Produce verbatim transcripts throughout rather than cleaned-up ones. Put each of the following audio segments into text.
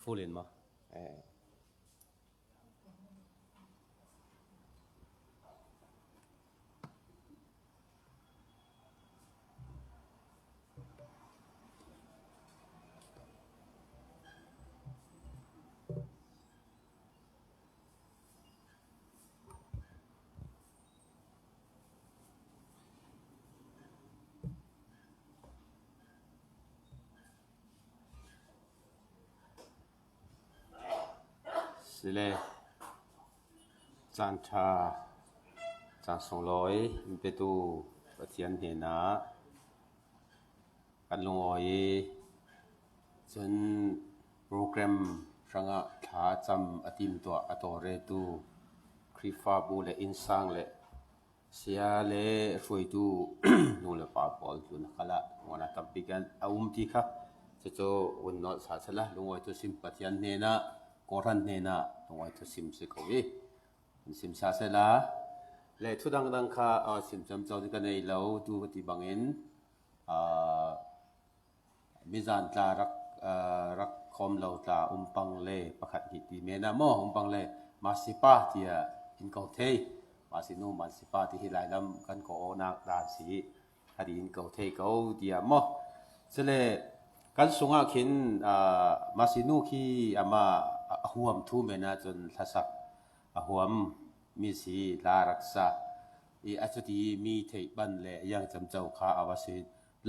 Full in maw? Eh. Sile, caan ṭha, caan sunglawi in petu Pathian hnenah kan lungawi i, cun program hrangah thlacam a timtuah a tawlretu Khrihfabu le innsang le sia le hruaitu nu le pa pawl tlun khalah nguan a tampi kan a um ti kha cucu vun nawlh sa sehla, lungawi thusim Pathian hnenah, kawhhran hnenah lungawi thusim si ko i, kan sim sa sehla, le thu dangdang kha a sim camco ding ka nei lo, tu ka ti bangin, aa, mizan tla rak, aa, rak khawm lo tla umpang le pakhat hnih ti mena maw, umpang le masipa tiah in ko thei. Masinu, masipa ti hi lailam kan ko awknak dan si, kha dih in ko thei ko tiah maw. Cule kan sungah khin, aa, masinu khi amah a huam thu men ahcun hlasak a huam mi si, hla rak sa i, a cuti mi theih ban le yang camco kha a va si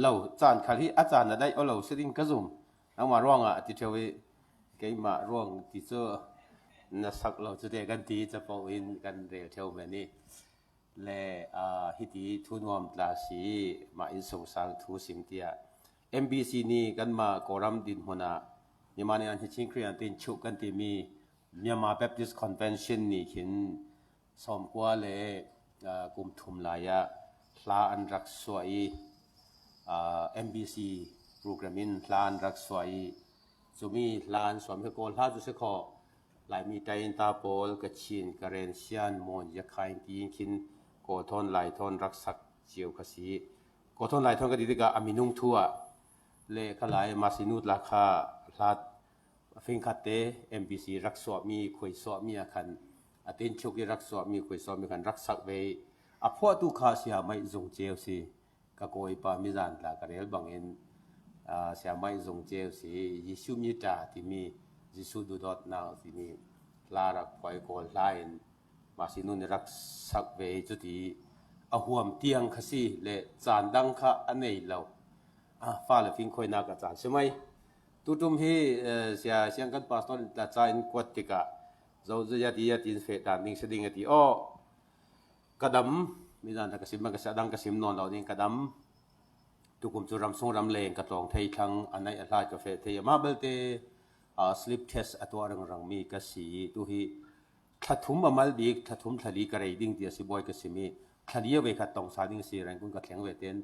lo. Caan khal hi a caan a daih aw lo si ding ka zum. Nangmah ruangah a ti ṭheu i, keimah ruang ti cu na sak lo cu te kan ti capo in kan rel ṭheu men i, le, aa, hiti thu nuam tla si, mah innsungsang thu sim tiah M B C nih kanmah Kawlram dinhmun ah Myanmar in an hi chingkri an tin chuh kan timi Myanmar Baptist Convention nih khin sawmkua le, aa, kum thum lai ah hla an rak suah i, aa, M B C program in hla an rak suah i, cumi hla an suahmi kha Kawl hla cu si kho, Laimi, Tayinta pawl, Kachin, Karen, Shan, Mon, Yakhain tiin khin Kawl thawn Lai thawn rak sak cio kha si. Kawl thawn Lai thawn ka ti tikah a minung thu ah le kha lai masinu tla kha hlat a fingkhat te M B C rak suahmi, khuai suahmi a khan a tin chuk i rak suahmi, khuai suahmi khan rak sak ve i, a phuahtu kha Sia Maih Zung Ceu si. Ka kawipa mizan tla ka rel bangin, aa, Sia Maih Zung Ceu si, Jesuh mi ṭa timi, Jesuh duhdawtnak timi hla rak phuai Kawl hla in masinu nih rak sak ve i, cuti a huam tiang kha si le caan dang kha a nei lo. A fa le fingkhawinak a caan si mai. Tuṭum hi, eh, sia, siangkan pastor in tla ca in kuat tikah zo, zo ya ti, ya ti in feh dan ding si ding a ti. Aw, ka dam, mizan tla ka sim, ka sia dang ka sim nawn lo ding, ka dam. Tukum cu ramsung ramleng ka tlawng thei thlang, a naih a hlat ka feh thei. Amah belte, ah, sleep test a tuah ringrangmi ka si. Tu hi thla thum a mal bik, thla thum thla li ka rei ding ti a si, bawi ka sim i, thla li a ve khat tong sa ding a si, Rangoon ka thleng ve ten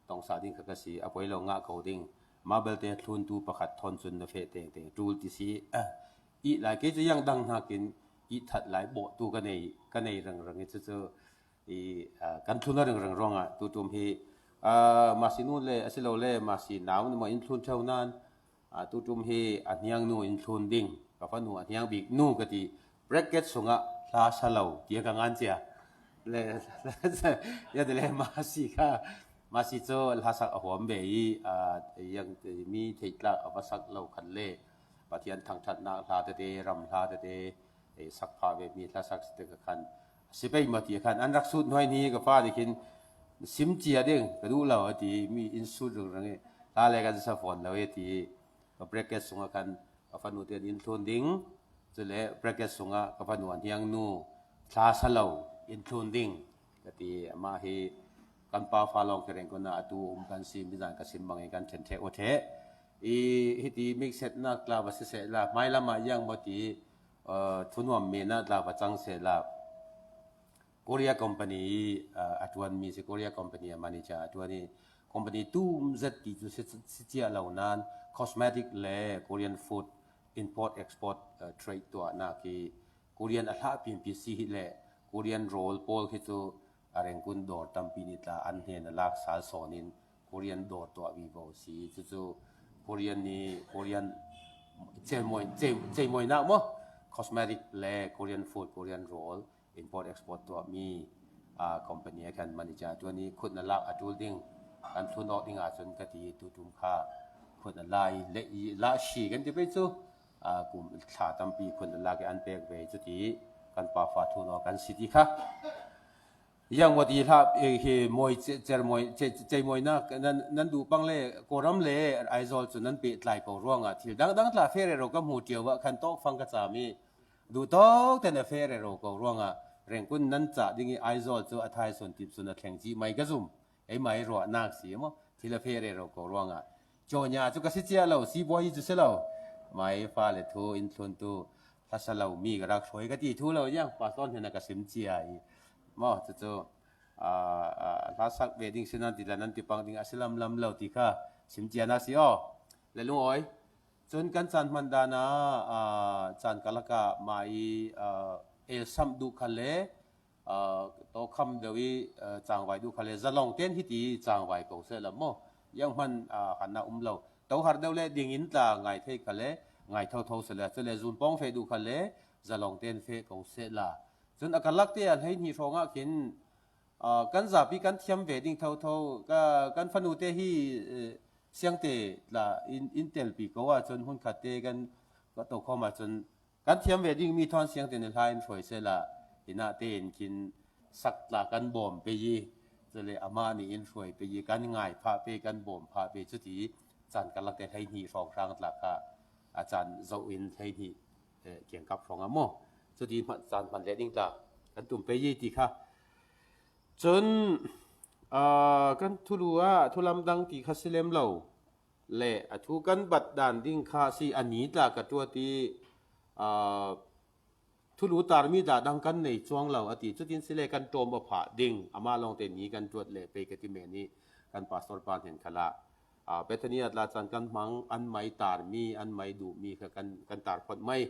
tong sa ding kha ka si, a poi lo ngah ko ding. Amah belte thluntu pakhat thawn cun na feh tengteng ṭul ti si. Ah, ih lai, kei cu yang dang hnakin ih that lai bawhtu ka nei, ka nei ringrang i, cucu i, aa, kan thlun a ringrang ruangah tuṭum hi, aa, masinu le asilole masi nau nih maw in thlun ṭheu nan, aa, tuṭum hi a hniangnu in thlun ding, ka fanu a hniang bik nu ka ti, bracket sungah hla sa lo tiah ka ngan cia. Le, ya ti le masi kha, masi cu hlasak a huam ve i, aa, yang mi theihtlak a va sak lo khan le Pathian thangṭhatnak hla tete, ram hla tete, ei, sak phah ve mi hlasak si te ka khan a si pei maw ti a khan an rak sut hnuai hni, ka fa nih khin sim cia ding ka duh lo a ti, mi in sut ringring i, hla le kan sa fawn lo i ti, ka bracket sungah khan ka fanu te in thlun ding, cule bracket sungah ka fanu a hniangnu thla sa lo in thlun ding ka ti. Amah hi kan pa fa lawng ka rengkon ah atu um kan si, mizan ka sim bangin kan ṭhen ṭheh aw ṭheh. I, hiti miksetnak tla va sisehla, hmailam ah yang maw ti, aa, thunuam men ah tla va cang sehla, Korea company i, aa, a ṭuanmi si, Korea company a manager a ṭuan i, company tum zet ti cu si, si cia lo nan, cosmetic le Korean food import export, aa, trade tuahnak i, Korean a hlah pimpi si hi le Korean rawl pawl khi cu a Rangoon dawr tampi nih tla an hnen a lak sal sawn in Korean dawr tuah vivo si. Cucu Korean nih, Korean Ceimawi, cei, ceimawinak maw, cosmetic le Korean food, Korean roll, import export tuahmi, ah, company a kan manager tuan i khutna lak a tul ding, kan thlun awk ding ahcun ka ti, tutum kha khutna la i le i la si kan ti pei cu, ah, kum thla tampi khutna lak i an pek ve cu ti, kan pa fa thlun awk kan si ti kha. Yang wati hla, eh, hi mawi ce-, cer mawi, ce-, ceimawinak nan, nan duh pang le Kawlram le Aizawl cu nan pehtlai ko ruangah thil dangdang tla feh rero ka hmu ṭio ah khan tawkfang ka cam i duhtawk ten a feh rero ko ruangah Rengkun nan cah ding i Aizawl cu a thaisun tipsun a thleng cih mai ka zum. Eimah i ruahnak si maw? Thil a feh rero ko ruangah Cawnya cu ka si cia lo, sibuai cu si lo. Mai fa le thu in thluntu hlasa lo mi ka rak hruai ka ti thu lo, yang pastor hnen a ka sim cia i. Maw, cucu, ah, ah, hlasak ve ding si nan ti la nan ti pang ding a si lamlam lo ti kha sim cia na si aw. Le lungawi. Cun kan caan hman dan ah, ah, caan ka lak ah mah i, ah, el samh duh kha le, ah, tawkham deuh i, ah, cangvai duh kha le zalong ten hiti cangvai ko seh la maw? Yang hman, ah, khan na um lo. Tohar deuh le dingin tla ngai thei kha le ngai thotho seh la. Cule zun pawng feh duh kha le zalong ten feh ko seh la. Cun a ka lak te ah hleihnih hrawng ah khin, ah, kan zapi kan thiam ve ding thotho, ka, kan fanu te hi, eh, siangte tla in, in telpi ko ah cun hun khat te kan, ka tokhom ah cun kan thiam ve ding mi thawn siangte nih hla in hruai seh la, hinah tein khin sak tla kan bawm pei i, cule amah nih in hruai pei i, kan ngai phah pei, kan bawm phah pei, cuti caan ka lak te hleihnih hrawnghrang tla kha a caan zoh in hleihnih, eh, kiangkap hrawng a maw? Cuti hmanh caan hman leh ding tla kan tum pei i ti kha. Cun, aa, kan thulu ah thulam dang ti kha si lem lo. Le a thu kan bat dan ding kha si a ni tla ka tuat i, aa, thulu tarmi dah dang kan nei cuang lo a ti. Cutin si le kan ṭawm a phah ding. Amah lawngte ni kan tuat le pei ka ti men i kan pastor pa hnen khalah, aa, Bethany ah tla caan kan hmang, an mai tarmi, an mai duhmi kha kan, kan tar phot mai.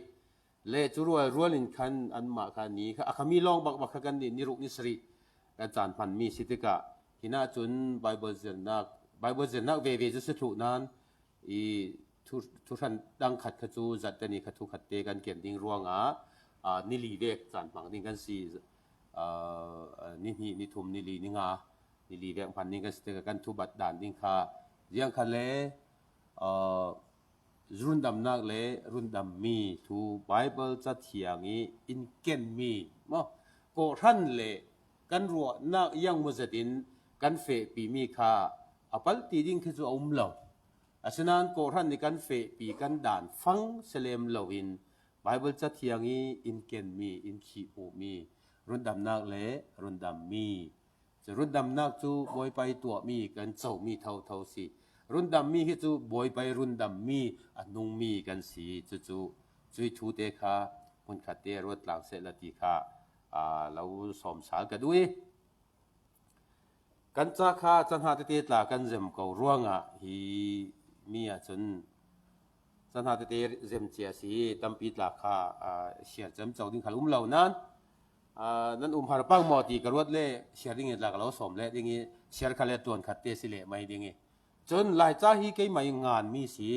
Le cu rual rual in khan anmah kha ni kha a khami lawng bakbak kha kan ni, ni ruk ni sarih kan caan hmanmi si tikah, hinah cun Baibal zirnak, Baibal zirnak veve cu si thluh nan i thu, thuhran dang khat kha cu zat kan i kha thu khat te kan ken ding ruangah, aa, ni li vek caan hmang ding kan si, aa, ni hnih, ni thum, ni li, ni nga, ni li vek hman ding kan si tikah kan thubat dan ding kha ziang kha le, aa, rundamnak le rundammi thu Baibal Cathiang i in kenmi maw? Kawhhran le kan ruahnak yang maw zetin kan fehpimi kha a palh ti ding khi cu a um lo. Asinain kawhhran nih kan fehpi kan dan fang selem loin Baibal Cathiang i in kenmi, in khih hmuhmi rundamnak le rundammi Cu rundamnak cu Bawipa i tuahmi kan comi thotho si. Rundammi hi cu Bawipa i rundammi a nungmi kan si. Cucu cuih thu te kha hmunkhat te ruat tlang seh la ti kha, aa, lo sawm sal ka duh i kan ca kha cahna tete tla kan zem ko ruangah hi mi ahcun cahna tete zem cia si tampi tla kha, aa, siar cemco ding khal um lo nan, aa, nan um har pang maw ti ka ruat le siar ding i tla ka lo sawm leh ding i siar kha le tuan khat te si leh mai ding i. Cun Laica hi keimah i nganmi si,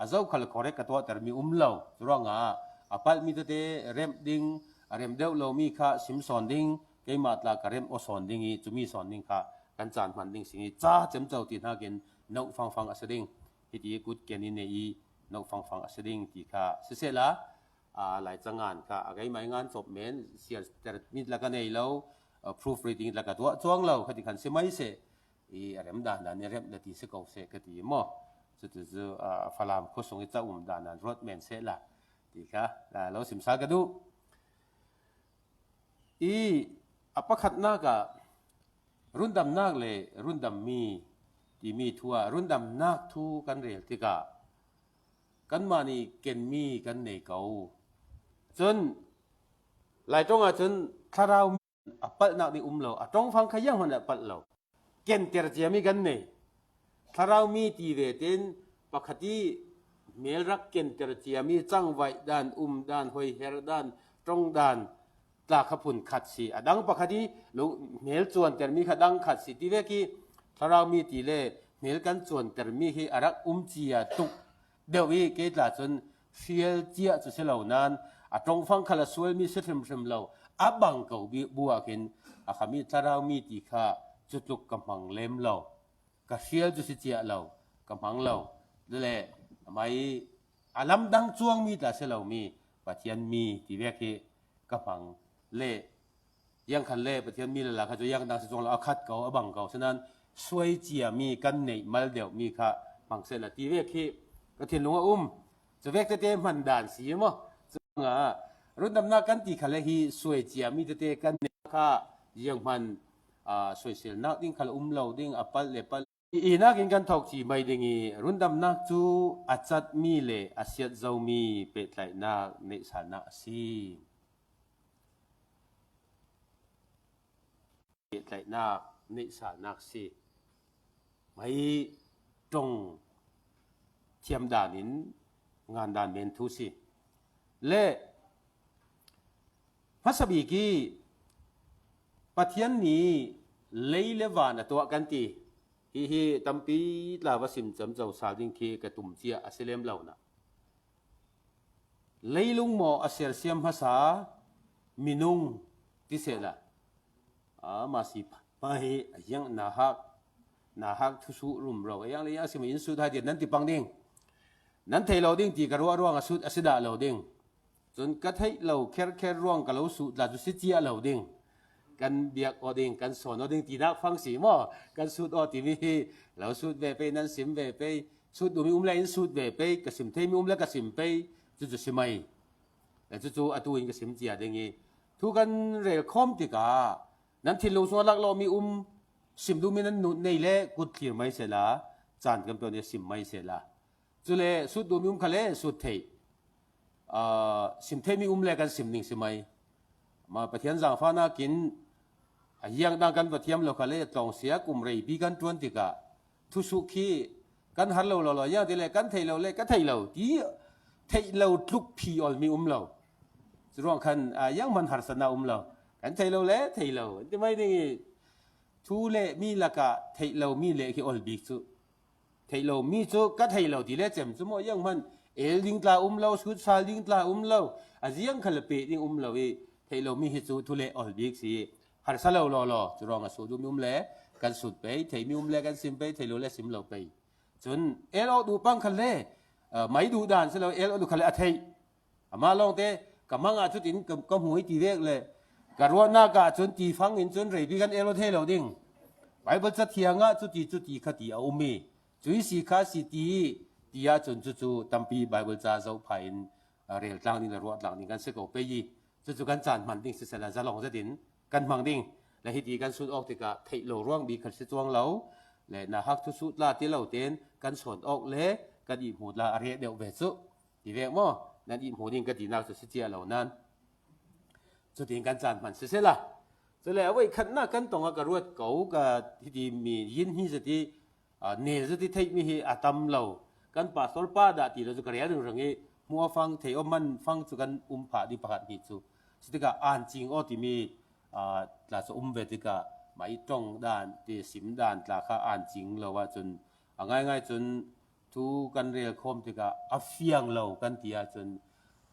a zokhal correct ka tuahtermi um lo. Curuangah a palhmi tete remh ding, a remh deuh lomi kha sim sawn ding, keimah tla ka remh aw sawn ding i, cumi sawn ding kha kan caan hman ding si i, ca cemco ti hnakin no fangfang a si ding. Hiti kut ken i nei i, no fangfang a si ding ti kha sisehla, aa, Laica ngan kha a keimah i ngan cawp men, siarter mi tla ka nei lo, aa, proof reading tla ka tuah cuang lo, khati khan si mai seh. I a rem dan dan i rem la ti si ko seh ka ti maw? Cucu cu, aa, Falam khuasung i ca um dan dan ruat men seh la ti kha, aa, lo simsa ka duh. I a pakhatnak ah rundamnak le rundammi timi thu ah rundamnak thu kan rel tikah kanmah nih kenmi kan nei ko. Cun Laiṭong ah cun thlarau a palhnak ding um lo, a ṭongfang kha zianghman a palh lo. Kenter ciami kan nei. Thlarau mi ti ve tein pakhat i hmel rak kenter ciami cangvaih dan, um dan, hoiher dan, ṭong dan tla kha phun khat si. A dang pakhat i lung, hmel cuantermi kha dang khat si. Ti vek i thlarau mi ti le hmel kan cuantermi hi a rak um cia tuk deuh i kei tla cun hrial ciah cu si lo nain a ṭongfang khal a sual mi si hrimhrim lo, a bang ko bi buak in a khami thlarau mi ti kha cutluk ka hmang lem lo, ka hrial cu si ciah lo, ka hmang lo. Le amah i a lamdang cuang mi tla si lo mi Pathian mi ti vek hi ka hmang le ziang khan le Pathian mi lala kha cu ziang dang si cuang lo, a khat ko, a bang ko. Sinain suai cia mi kan neih mal deuh mi kha hmang sehla ti vek hi ka thinlung a um. Cu vek tete hman dan si maw? Cuangah rundamnak kan ti khal le hi suai cia mi tete kan neih kha ziang hman, aa, suaiselnak ding khal a um lo ding, a palh le palh. Ihnak in kan thawk ci mai ding i, rundamnak cu a cat mi le a siat zo mi pehtlaihnak neihsanak a si. Pehtlaihnak neihsanak si. Mei ṭong thiam dan in ngan dan men thu si. Le hmasa bik i Pathian nih lei le van a tuah kan ti. Hihi tampi tla va sim camco sal ding khi ka tum cia a si lem lo na. Leilung maw a sersiam hmasa, minung ti sehla. A, mah si pha hi a ziang nahak, nahak thusuh rumro a ziang le ziang si mah in sut hai tiah nan ti pang ding. Nan thei lo ding ti ka ruah ruang a sut a si dah lo ding. Cun ka theih lo kherkher ruang ka lo sut tla cu si ciah lo ding. Kan biak aw ding, kan sawn aw ding tinak fang si maw? Kan sut aw timi hi lo sut ve pei, nan sim ve pei, sut duhmi um le in sut ve pei, ka sim theimi um le ka sim pei, cucu si mai. Le cucu atu in ka sim cia ding i, thu kan rel khawm tikah nan thinlung sungah laklawhmi um, sim duhmi nan nun nei le kut thlir mai sehla, caan kan peuh nih sim mai sehla. Cule sut duhmi um kha le sut theih, aa, sim theihmi um le kan sim ning si mai. Mah Pathian zaangfahnak in a ziang dang kan va thiam lo kha le tlawngsia kum reipi kan ṭuan tikah thusuh khi kan har lo lawlaw, ziang ti le kan thei lo le ka thei lo ti, theih lo tluk phi olmi um lo. Curuang khan, aa, ziang hman harsatnak um lo. Kan thei lo le thei lo an ti mai ding i, thu le mi lakah theih lo mi le khi ol bik cu. Theih lo mi cu ka thei lo ti le cem cu maw, ziang hman el ding tla um lo, sut sal ding tla um lo, a ziang khal peh ding um lo i, theih lo mi hi cu thu le ol bik si. Harsa lo lawlaw, curuang a sut duhmi um le kan sut pei, theimi um le kan sim pei, thei lo le sim lo pei. Cun el awk duh pang khal le, aa, mei duh dan si lo, el awk duh khal le a theih. Amah lawngte ka mang ah cutin ka, ka hmu i ti vek le ka ruahnak ah cun ti fang in cun reipi kan el aw thei lo ding. Baibal cathiang ah cuti, cuti kha ti a um i, cuih si kha si ti, ti ahcun cucu tampi Baibal ca zoh phah in, aa, rel tlang ding le ruah tlang ding kan si ko pei i, cucu kan caan hman ding sisehla zalong zetin kan hmang ding. Le hiti kan sut awk tikah theih lo ruang bik kha si cuang lo, le nahak thusuh tla ti lo tein kan sawn awk le kan ihmu tla a reh deuh ve cu. Ti vek maw? Nan ihmu ding ka tinak cu si cia lo nan. Cutin kan caan hman sisehla. Cule a voikhatnak kan tong ah ka ruat ko, ka hiti mi yin hi zati, aa, nel zati theihmi hi a tam lo. Kan pastor pa dah ti lo cu ka rel ringring i, hmu aw fang, thei aw man fang cu kan um phah ding pakhat hnih cu. Cutikah aan cing aw timi, aa, tla cu um ve tikah, mah i ṭong dan ti, sim dan tla kha aan cing lo ahcun a ngaingai cun thu kan rel khawm tikah a fiang lo kan ti ahcun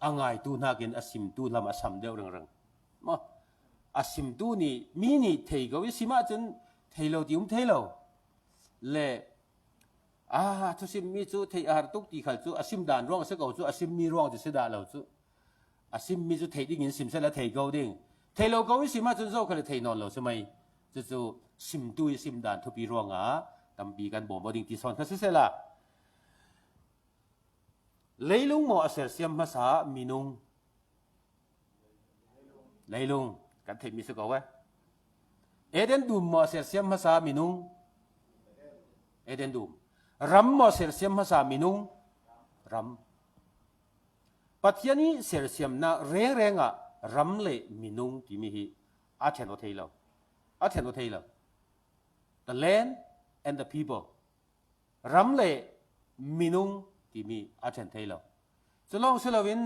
a ngaitu hnakin a simtu hlam a sam deuh ringring. Maw? A simtu nih, mi nih thei ko i sim ahcun thei lo ti um thei lo. Le, aa, thusimmi cu theih a har tuk ti khal cu a sim dan ruang a si ko cu, a simmi ruang cu si dah lo cu. A simmi cu theih dingin sim sehla thei ko ding. Thei lo ko i sim ahcun zoh khal thei nawn lo si mai. Cucu simtu i sim dan thupi ruangah tampi kan bawm aw ding ti sawn kha sisehla. Leilung maw a sersiam hmasa minung? Leilung, kan theihmi si ko ve. Eden dum maw a sersiam hmasa minung? Eden dum. Ram maw a sersiam hmasa minung? Ram. Pathian i sersiamnak rengreng ah ram le minung timi hi a ṭhen aw thei lo. A ṭhen aw thei lo. The land and the people. Ram le minung timi a ṭhen thei lo. Cu lawng si loin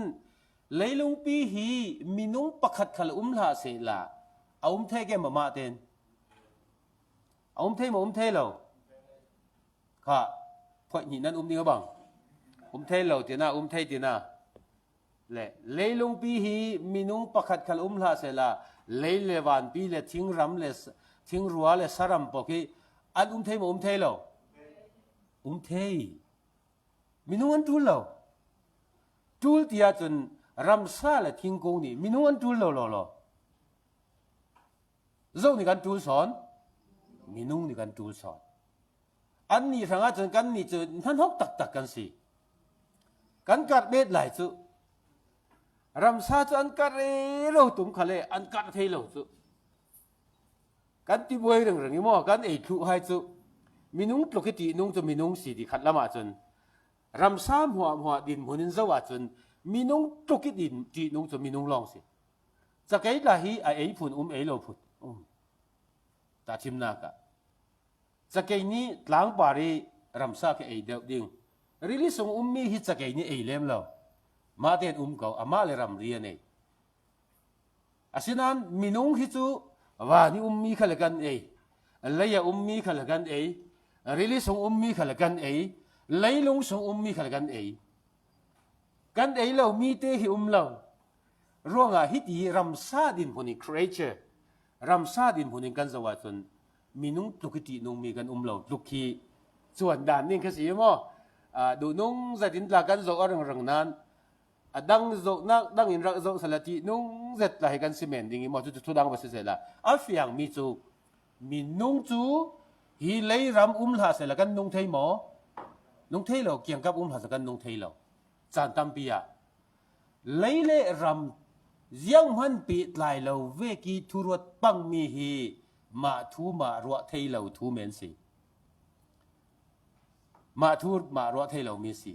leilungpi hi minung pakhat khal um hlah sehla a um thei ke mah mah tein. A um thei maw, um thei lo? Kha, phoih hnih nan um ding a bang. Um thei lo tinak, um thei tinak. Le, leilungpi hi minung pakhat khal um hlah sehla, lei le vanpi le thingram le s-, thingrua le saram pawh hi an um thei maw, um thei lo? Um thei. Minung an ṭul lo. Ṭul ti ahcun ramsa le thingkung nih minung an ṭul lo law law. Zo nih kan ṭul sawn, minung nih kan ṭul sawn. Annih hrangah cun kannih cu hnahnawk taktak kan si. Kan karh bet lai cu, ramsa cu an karh rero tum khal le an karh thei lo cu. Kan ti buai ringring i maw, kan ei thluh hai cu. Minung tluk i ṭihnung cu minung si ti khat lamah cun, ramsa hmuahhmuah dinhmun in zoh ahcun minung tluk i din ṭihnung cu minung lawng si. Cakei tla hi a ei phun um, ei lo phun um. Tahṭhimnak ah cakei nih tlangpar i ramsa khi ei deuh ding. Rili sung ummi hi cakei nih ei lem lo. Mah tein um ko, amah le ramri a nei. Asinain minung hi cu van i ummi khal kan ei, lei a ummi khal kan ei, rili sung ummi khal kan ei, leilung sung ummi khal kan ei. Kan ei lo mi te hi um lo. Ruangah hiti ramsa dinhmun i creature, ramsa dinhmun in kan zoh ahcun minung tluk i ṭihnung mi kan um lo tluk hi cuan dan ding kha si maw? Aa, duhnung zetin tla kan zoh a ringring nain, a dang zohnak dang in rak zoh sehla ṭihnung zet tla hi kan si men ding i maw? Cucu thudang va si sehla, a fiangmi cu minung cu hi leiram um hlah sehla kan nung thei maw? Nung thei lo, kiangkap um hlah sehla kan nung thei lo. Caan tampi ah lei le ram zianghman pehtlai lo vek i thuruat pangmi hi mah thu mah ruah thei lo thu men si. Mah thu mah ruah thei lomi si.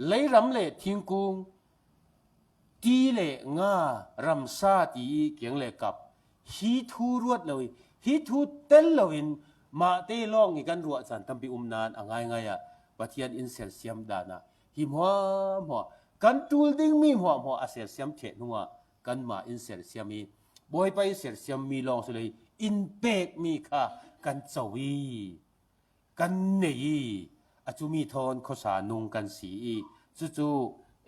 Leiram le thingkung, ti le nga, ramsa ti i kiang le kap, hi thu ruat lo i, hi thu tel lo in, mahte lawng i kan ruah caan tampi um nain a ngaingai ah Pathian in sersiam dan ah hi hmuahhmuah, kan ṭul dingmi hmuahhmuah a sersiam ṭheh hnuah kanmah in sersiam i, Bawipa in sersiammi lawng si lo i, in pekmi kha kan co i, kan nei i, a cumi thawn khuasa nung kan si i, cucu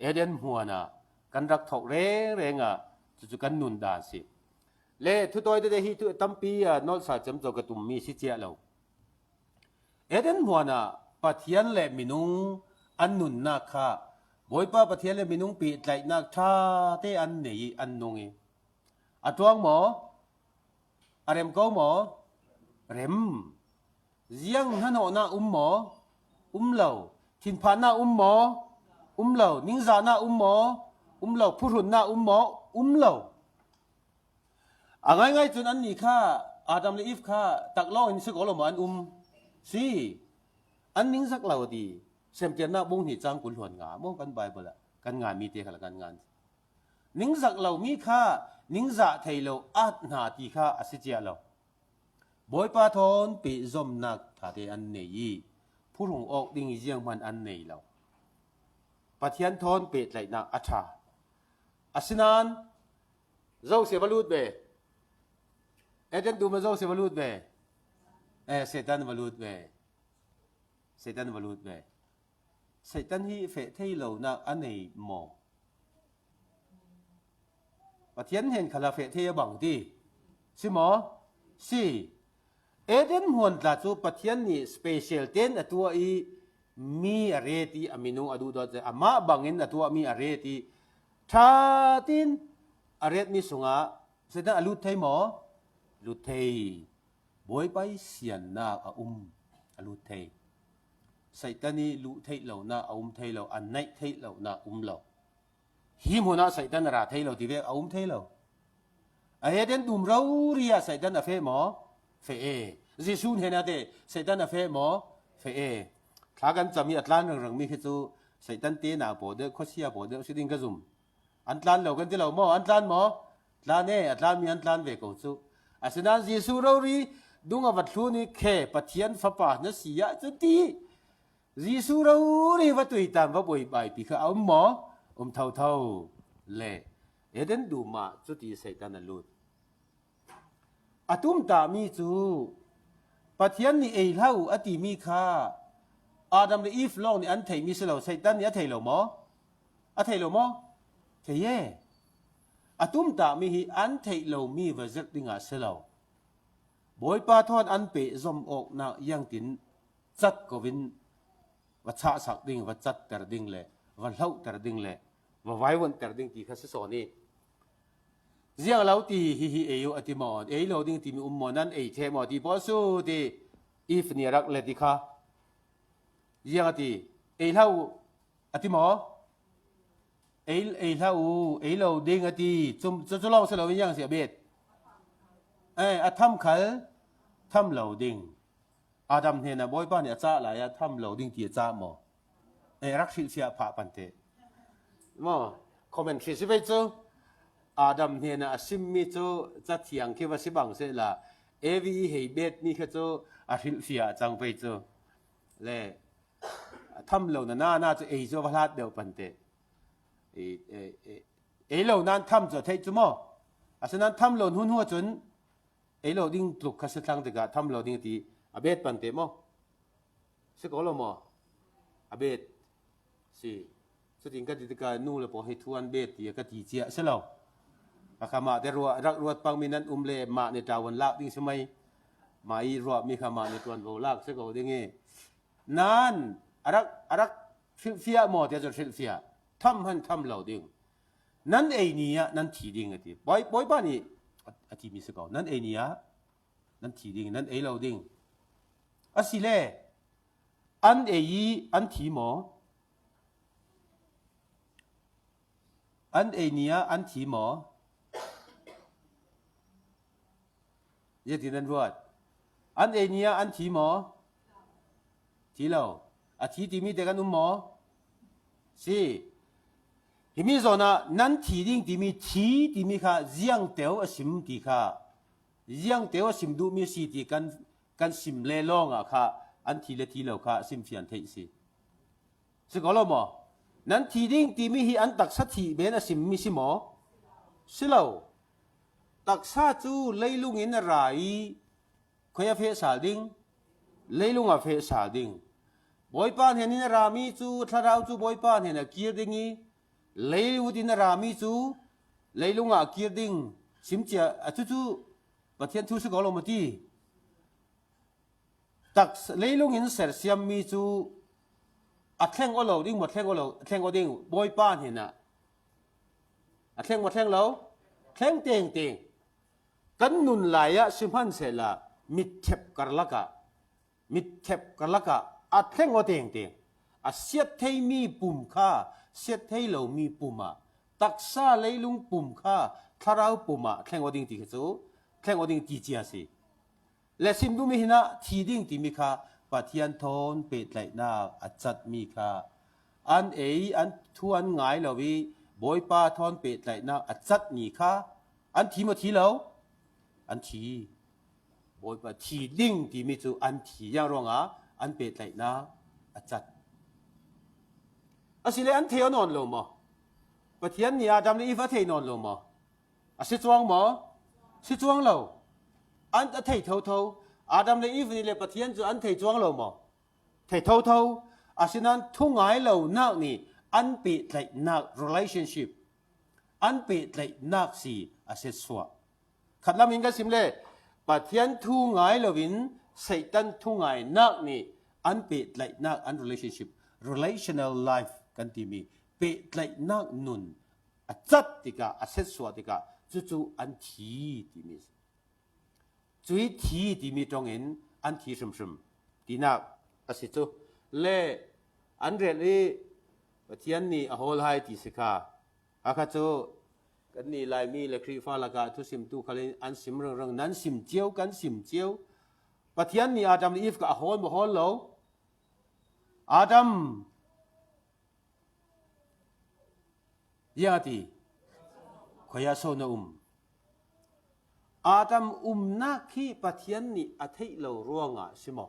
Eden hmuan ah kan rak thawk rengreng ah cucu kan nun dan si. Le thutai tete hi thu tampi, ah, nolhsa ciamco ka tummi si cia lo. Eden hmuan ah Pathian le minung an nunnak kha Bawipa Pathian le minung pehtlaihnak ṭha te an nei i an nung i, a ṭuang maw? A rem ko maw? Rem. Ziang hnahnawhnak um maw? Um lo. Thinphannak um maw? Um lo. Ningzahnak um maw? Um lo. Phuhrunnak um maw? Um lo. A ngaingai cun annih kha, Adam le Eve kha, taklawng in si ko lo maw an um? Si. An ningzak lo ti, Semtirnak bung hnih cang kul hluan nga maw kan Baibal ah kan nganmi te khal kan ngan. Ningzak lomi kha ningzah thei lo at hna ti kha a si cia lo. Bawipa thawn pehzomnak ṭha te an nei i, phuhrung awk ding i zianghman an nei lo. Pathian thawn pehtlaihnak a ṭha. Asinain zo si va lut ve. Eden dum ah zo si va lut ve. Eh, Satan va lut ve. Satan va lut ve. Satan hi feh thei lonak a nei maw? Pathian hnen khal ah feh thei a bang ti. Si maw? Si. Eden hmuan tla cu Pathian nih special ten a tuah i mi a ret i a minung a duhdawt, amah bangin a tuahmi a ret i ṭha tein a retmi sungah Satan a lut thei maw? Lut thei. Bawipa i siannak a um, a lut thei. Satan i luh theih lonak a um thei lo, a naih theih lonak um lo. Hi hmun ah Satan a ra thei lo ti ve a um thei lo. A Eden dum rori ah Satan a feh maw? Feh e. Jesuh hnen ah te Satan a feh maw? Feh e. Thla kan cam i a tlan ringring mi khi cu Satan te na paw deuh, khuasia paw deuh si ding ka zum. An tlan lo kan ti lo maw? An tlan maw? Tlan e, a tlanmi an tlan ve ko cu. Asinain Jesuh rori dung a va thlun i khe Pathian Fapa na si ah cun ti. Jesuh rori va tuitan va buaibaipi kha a um maw? Um thotho. Le Eden dum ah cuti Satan a lut. A tumtahmi cu Pathian nih ei hlah u a timi kha Adam le Eve lawng nih an theihmi si lo, Satan nih a thei lo maw? A thei lo maw? Thei e. A tumtah mi hi an theih lo mi va zirh dingah si lo. Bawipa thawn an peh zom awknak iangtin cat ko in va chahsak ding, va catter ding le va hlohter ding le va vaivonhter ding ti kha si sawn i. Ziang lo ti hihi ei uh a ti maw? Ei lo ding timi um maw? Nan ei the maw? Ti pawl su ti if ni a rak let i kha. Ziang a ti, ei hlah uh a ti maw? Ei, ei hlah uh, ei lo ding a ti. Cu, cu, cu lawng si lo in ziang si a bet. Eh, a tham khal, tham lo ding. Adam hnenah Bawipa nih a cah lai a tham lo ding ti a cah maw? Eh, rak hrilhfiah phah pante. Maw, commentary si vei cu. Adam hnenah a simmi cu cathiang khi va si bang sehla, Evi i hei betmi kha cu a hrilhfiah a cang vei cu. Le, a tham lo na na na cu ei cu a va hlat deuh pante. I, e, e, ei lo nan tham cu a theih cu maw? Asinain tham lo hnu hnu ahcun ei lo ding tluk kha si thlang tikah tham lo ding ti a bet pante maw? Si ko lo maw? A bet. Si. Cutin ka ti tikah nu le paw hi thu an bet ti ka ti cia si lo. Ka kha mah te ruah, rak ruat pangmi nan um le mah ni ṭawn lak ding si mai. Mah i ruahmi kha mah ni ṭuan vo lak si ko ding i. Nan a rak, a rak hrilhfiah maw tiah cun hrilhfiah. Tham han tham lo ding. Nan ei ni ah nan thi ding a ti. Bawi, Bawipa nih a, a timi si ko. Nan ei ni ah nan thi ding, nan ei lo ding. Asile an ei i an thi maw? An ei ni ah an thi maw? Ziatin an ruat. An ei ni ah an thi maw? Thi lo. A thi timi te kan um maw? Si. Himi zawnah nan thi ding timi thi timi kha ziangteu a sim ti kha, ziangteu a sim duhmi si ti kan, kan sim le lawngah kha an thi le thi lo kha a sim fian theih si. Si ko lo maw? Nan thi ding timi hi an taksa thih men a simmi si maw? Si lo. Taksa cu leilung in a ra i khuai a feh sal ding, leilung a feh sal ding. Bawipa hnen in a rami cu, thlarau cu Bawipa hnen a kir ding i, leivut in a rami cu, leilung ah a kir ding. Simcia a cucu Pathian thu si ko lo maw ti? Taksa, leilung in sersiammi cu a thleng aw lo ding maw, thleng aw lo, thleng aw ding, Bawipa hnenah. A thleng maw, thleng lo? Thleng tengteng. Kan nun lai ah sihmansehla mitthep karlak ah, mitthep karlak ah a thleng aw tengteng. A siat theimi pum kha siat thei lomi pum ah, taksa leilung pum kha thlarau pum ah thleng aw ding ti kha cu, thleng aw ding ti cia si. Le sim duhmi hinah thi ding timi kha Pathian thawn pehtlaihnak a catmi kha an ei, an thu an ngai lo i Bawipa thawn pehtlaihnak a catmi kha an thi maw, thi lo? An thi. Bawipa thi ding timi cu an thi ziang ruangah an pehtlaihnak a cat. Asile an thei aw nawn lo maw? Pathian nih Adam le Eve a thei nawn lo maw? A si cuang maw? Si cuang lo. An a thei thotho. Adam le Eve nih le Pathian cu an thei cuang lo maw? Thei thotho. Asinain thungai lonak nih an pehtlaihnak relationship, an pehtlaihnak si a siatsuah. Khatlam in kan sim le Pathian thu ngai loin Satan thungainak nih an pehtlaihnak, an relationship, relational life kan timi pehtlaihnak nun a cat tikah, a siatsuah tikah cucu an thi timi si. Cui thi timi ṭongin an thi hrimhrim tinak a si cu. Le an relh i Pathian nih a hawl hai ti si kha. A kha cu kannih Laimi le Khrihfa lakah thusimtu khal in an sim ringring, nan sim cio, kan sim cio. Pathian nih Adam le Eve kha a hawl maw, hawl lo? Adam, ziang a ti? Khuaia so na um? Adam umnak khi Pathian nih a theih lo ruangah si maw?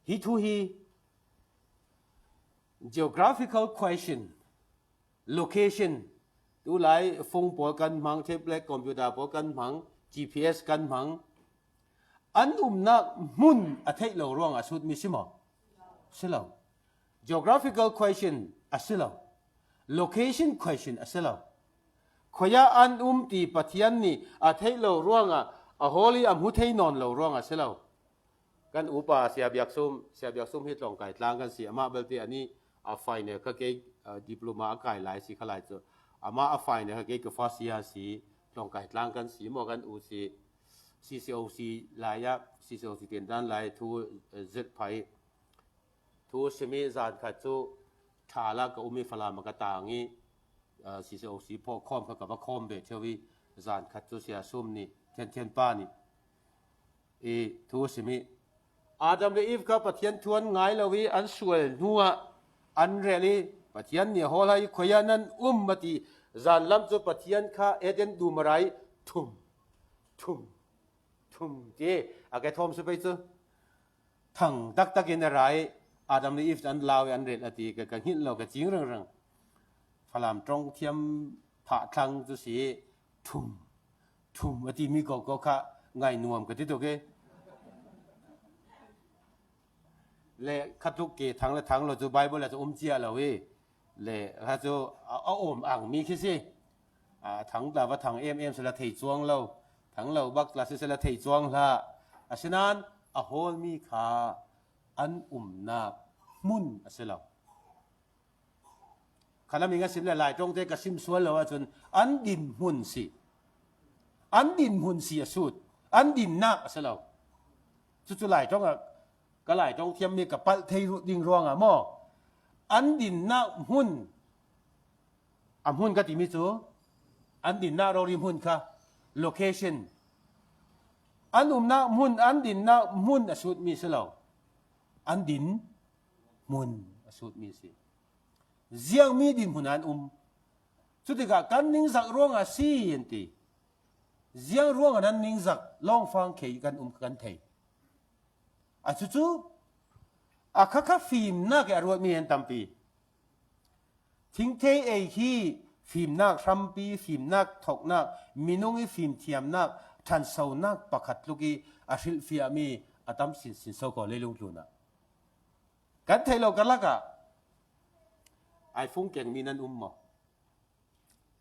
Hi thu hi geographical question, location. Tulai phone pawl kan hmang, tablet, computer pawl kan hmang, G P S kan hmang. An umnak hmun a theih lo ruangah a sutmi si maw? Si lo. Geographical question a si lo. Location question a si lo. Khuaia an um ti Pathian nih a theih lo ruangah, a hawl hi a hmu thei nawn lo ruangah a si lo. Kan upa Sia Biak Sum, Sia Biak Sum hi Tlawngkai tlang kan si, amah belte a nih a final kha kei, ah, diploma a kai lai si kha lai cu. Amah a final kha kei ka first year si, Tlawngkai tlang kan si maw kan u si, C C O C lai ah, C C O C ten dan lai thu, eh, zet phai. Thu simi zan khat cu ṭha la ka um i Falam ah ka tang i, ah, C C O C phawh khawm kha ka va khawm ve ṭheu i zan khat cu Sia Sum nih, Thian Thian pa nih i thu simi Adam le Eve kha Pathian thu an ngai lo i an sual hnuah an relh i Pathian nih a hawl hai i khuaia nan um a ti zan lam cu Pathian kha Eden dum a ra i thum, thum, thum ti a ke thawm si pei cu. Thang taktak in a ra i Adam le Eve an lau i an relh a ti ka, ka hngilh lo ka cing rengreng. Falam ṭawng thiam phah thlang cu si thum, thum a timi ko ko kha ngai nuam ka ti tuk i. Le khatluk ke thang le thang lo cu Bible ah cu um cia lo i. Le kha cu a, a awm ang mi khi si. A, thang tla va thang em em si la thei cuang lo. Thang lo bak tla si si la thei cuang hlah. Asinain a hawl mi kha an umnak hmun a si lo. Khalam in a sim le Lai ṭawngte ka sim sual lo ahcun an din hmun si. An din hmun si a sut. An dinnak a si lo. Cucu Lai ṭawng ah ka Lai ṭawng thiammi ka palh thei ding ruangah maw? An dinnak hmun, a hmun ka timi cu an dinnak rori hmun kha location. An umnak hmun, an dinnak hmun a sutmi si lo. An din hmun a sutmi si. Ziangmi dinhmun ah an um. Cutikah kan ningzak ruangah a si an ti. Ziang ruangah nan ningzak lawngfang khei kan um kan thei. A cucu a khakha fimnak i a ruatmi an tampi. Thingthei ei hi fimnak hrampi, fimnak thoknak, minung i fimthiamnak, ṭhansonak pakhat tluk i a hrilhfiahmi a tam sinsin so ko leilung tlunah. Kan theih lo karlak ah iPhone kengmi nan um maw?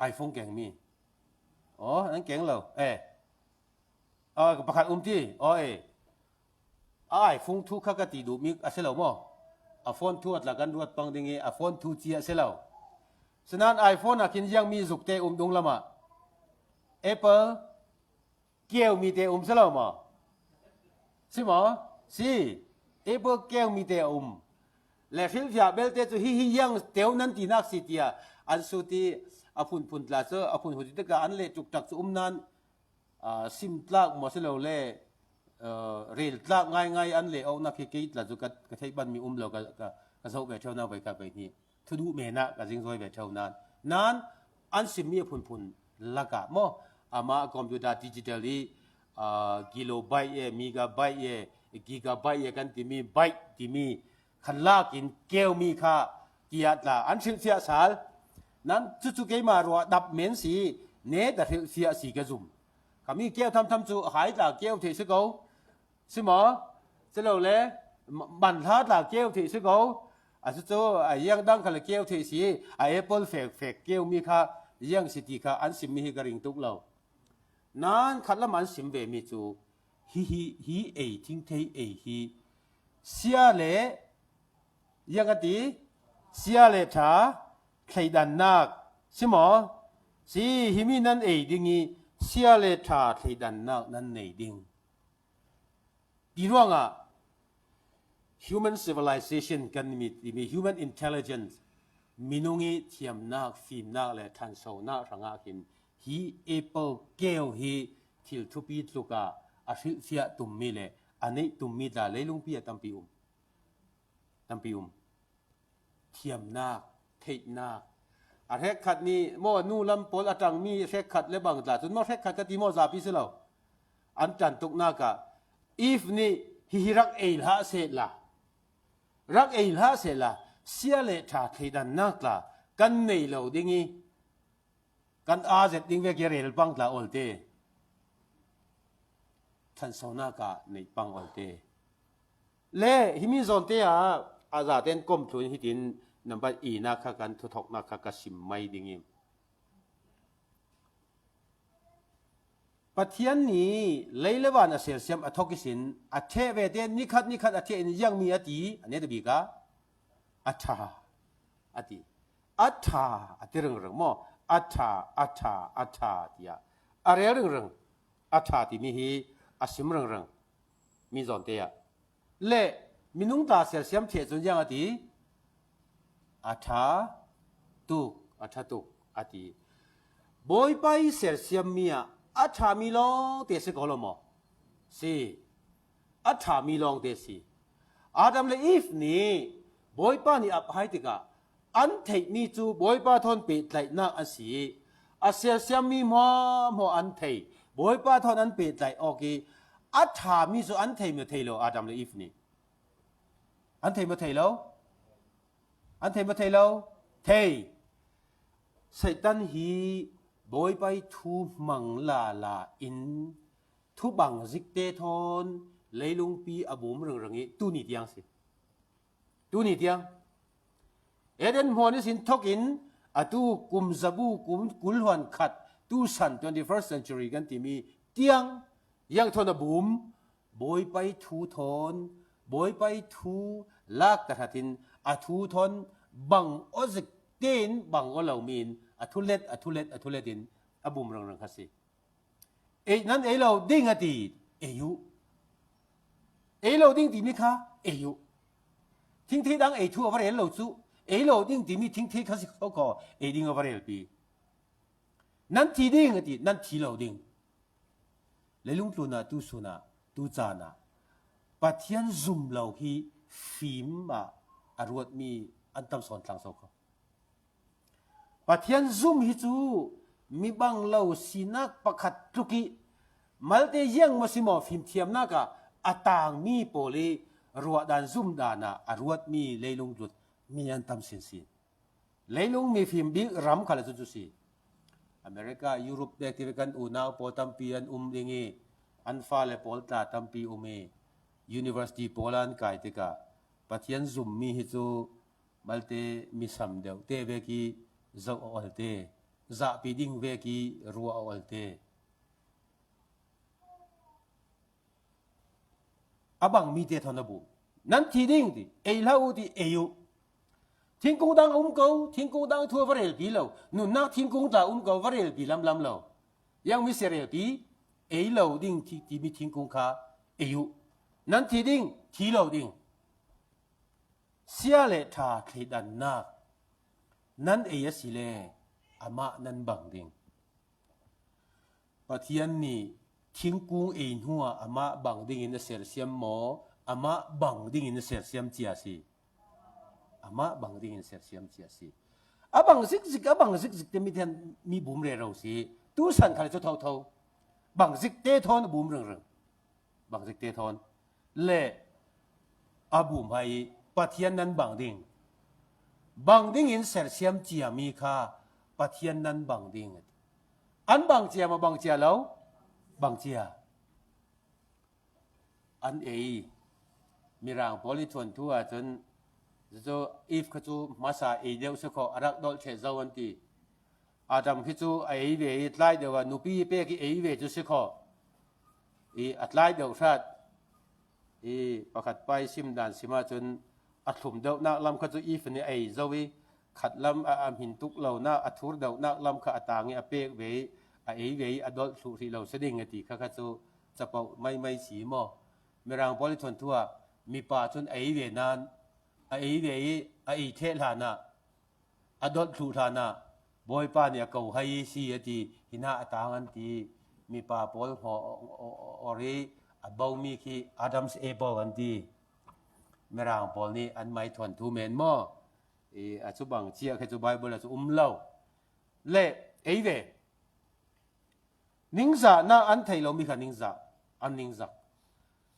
iPhone kengmi. Aw, nan keng lo. Eh. Ah, pakhat um ti. Aw, eh. A iPhone thu kha ka ti duhmi a si lo maw? A phone thu a tla kan ruat pang ding i a phone thu cia a si lo. Sinain iPhone ah khin ziangmi zukte um dunglam ah Apple keumi te um si lo maw? Si maw? Si. Apple keumi te a um. Le hrilhfiah belte cu hihi ziang teu nan tinak si tiah an sut i a phunphun tla cu a phunphun tikah an leh tuk tak cu um nan, aa, sim tlak maw si lo le, aa, rel tlak ngaingai an leh awknak hi kei tla cu ka, ka theih banmi um lo ka, ka, ka zoh ve ṭheunak ve ka ve hnih. Thuduh men ah ka zingzawi ve ṭheu nan. Nan an simmi a phunphun lakah maw? Amah computer digital i, aa, kilobyte e, megabyte e, gigabyte e kan timi, byte timi khan lak in keumi kha tiah tla an hrilhfiah sal. Nan cucu keimah ruah dap men si, ne ta hrilhfiah si ka zum. Kami keu thamtham cu a hai tla keu theih si ko. Si maw? Si lo le, ma-, manhla tla keu theih si ko. A si cu, a ziang dang kha le keu theih si, a apple fek fek keumi kha ziang si ti kha an simmi hi ka ring tuk lo. Nan khat lam an sim ve mi cu, hi, hi, hi ei, thingthei ei hi, sia le, ziang a ti, sia le ṭha, thleidannak, si maw? Si, himi nan ei ding i, sia le ṭha, thleidannak nan nei ding. Ti ruangah human civilization kan mi, timi human intelligence, minung i thiamnak, fimnak le ṭhansonak hrangah khin hi apple keu hi thil thupi tluk ah a hrilhfiah tummi le a neih tummi tla leilungpi ah tampi um. Tampi um. Thiamnak, theihnak. A hrekkhat nih maw, nu lam pawl a ṭangmi hrekkhat le bang tla, cun maw hrekkhat ka ti maw, zapi si lo. An ṭan tuknak ah Eve nih hihi rak ei hlah sehla, rak ei hlah sehla, sia le ṭha thleidannak tla kan nei lo ding i, kan aa zet ding vek i rel pang tla awlte, ṭhansonak ah neih pang awlte. Le himi zawnte ah a zaten kom thlun hitin Nambat ina kha kan thuthokna kha ka sim mai ding hi. Pathian nih lei le van a sersiam a thok ihsin a theh vete nikhat nikhat a theh in ziangmi a ti, a neta bik a, a tha a ti. A tha a ti ringring maw? A tha, a tha, a tha tiah a rel ringring. A tha timi hi a sim ringring. Mi zawnte ah le minung tla sersiam theh cun ziang a ti? A tha tuk, a tha tuk a ti. Bawipa i sersiammi ah a thami lawngte si ko lo maw? Si. A thami lawngte si. Adam le Eve nih Bawipa nih ap hai tikah an theihmi cu Bawipa thawn pehtlaihnak an si i a sersiammi hmuahhmuah an thei. Bawipa thawn an pehtlaih awk i a thami cu an thei maw thei lo Adam le Eve nih? An thei maw thei lo? An thei maw thei lo? Thei. Satan hi Bawipa i thu hmang lala in thu bangzikte thawn leilungpi a bum ringring i tuni tiang si. Tuni tiang Eden hmuan ihsin thokin atu kum zabu kum kul hluan khat tu san twenty first century kan timi tiang ziang thawn a bum? Bawipa i thu thawn, Bawipa i thu lak tahratin a thu thawn bang aw zik tein bang aw lomi in a thu let, a thu let, a thu let in a bum ringring kha si. Ei nan ei lo ding a ti, ei uh. Ei lo ding timi kha ei uh. Thingthei dang ei thu a va rel lo cu, ei lo ding timi thingthei kha si kho kho, ei ding a va relpi. Nan thi ding a ti, nan thi lo ding. Leilung tlunah tu sunah, tu caanah Pathian zum lo hi fim ah a ruatmi an tam sawn tlang so kho. Pathian zum hi cu mi bang lo sinak pakhat tluk i malte ziang maw si maw fimthiamnak ah a tangmi pawl i ruahdan zumdan ah a ruatmi leilung tlut mi an tam sinsin. Leilung mifim bik ram khal cu cu si. America, Europe te tiva kan unau pawl tampi an um ding i an fale pawl tla tampi um i university pawl an kai tikah Pathian zummi hi cu malte mi sam deuh te vek i zoh a ol te, zahpi ding vek i ruah a ol te. A bang mi te thawn a bu. Nan thi ding ti, ei hlah uh ti, ei uh. Thingkung dang a um ko, thingkung dang thu a va relpi lo. Nunnak thingkung tla um ko, va relpi lamlam lo. Yang mi si relpi, ei lo ding ti, timi thingkung kha ei uh. Nan thi ding, thi lo ding. Sia le ṭha thleidannak nan ei a si le amah nan bang ding. Pathian nih thingkung ei hnuah amah bang dingin a sersiam maw? Amah bang dingin a sersiam cia si. Amah bang dingin a sersiam cia si. A bang zikzik, a bang zikzik te mi thian mi bum rero si. Tu san khal cu thotho. Bang zik te thawn a bum ringring. Bang zik te thawn. Le a bum hai Pathian nan bang ding. Bang dingin sersiam ciami kha Pathian nan bang ding. An bang cia maw bang cia lo? Bang cia. An ei. Mirang pawl i thuanthu ahcun, cucu Eve kha cu hmasa ei deuh si kho, a rak dolh ṭheh zo an ti. Adam khi cu a ei ve i tlai deuh ah nupi i pek i ei ve cu si kho. I a tlai deuh hrat. I pakhat pa i sim dan sim ahcun a thlum deuhnak lam kha cu Eve nih a ei zo i khat lam a, a hmin tuk lonak, a thur deuhnak lam kha a tang i a pek ve i a ei ve i a dolh thluh hrih lo si ding a ti kha kha cu capoh maimai si maw? Mirang pawl i thuanthu ah mipa cun a ei ve nain a ei ve i a ei ṭheh hlanah a dolh thluh hlanah Bawipa nih a ko hai si a ti, hinah a tang an ti. Mipa pawl hnaw or i a bomi khi Adam's apple an ti. Mirang pawl nih an mai thuanthu men maw? I a cu bang cia khi cu Bible a cu um lo. Le ei ve. Ningzahnak an thei lomi kha ningzah, an ningzak.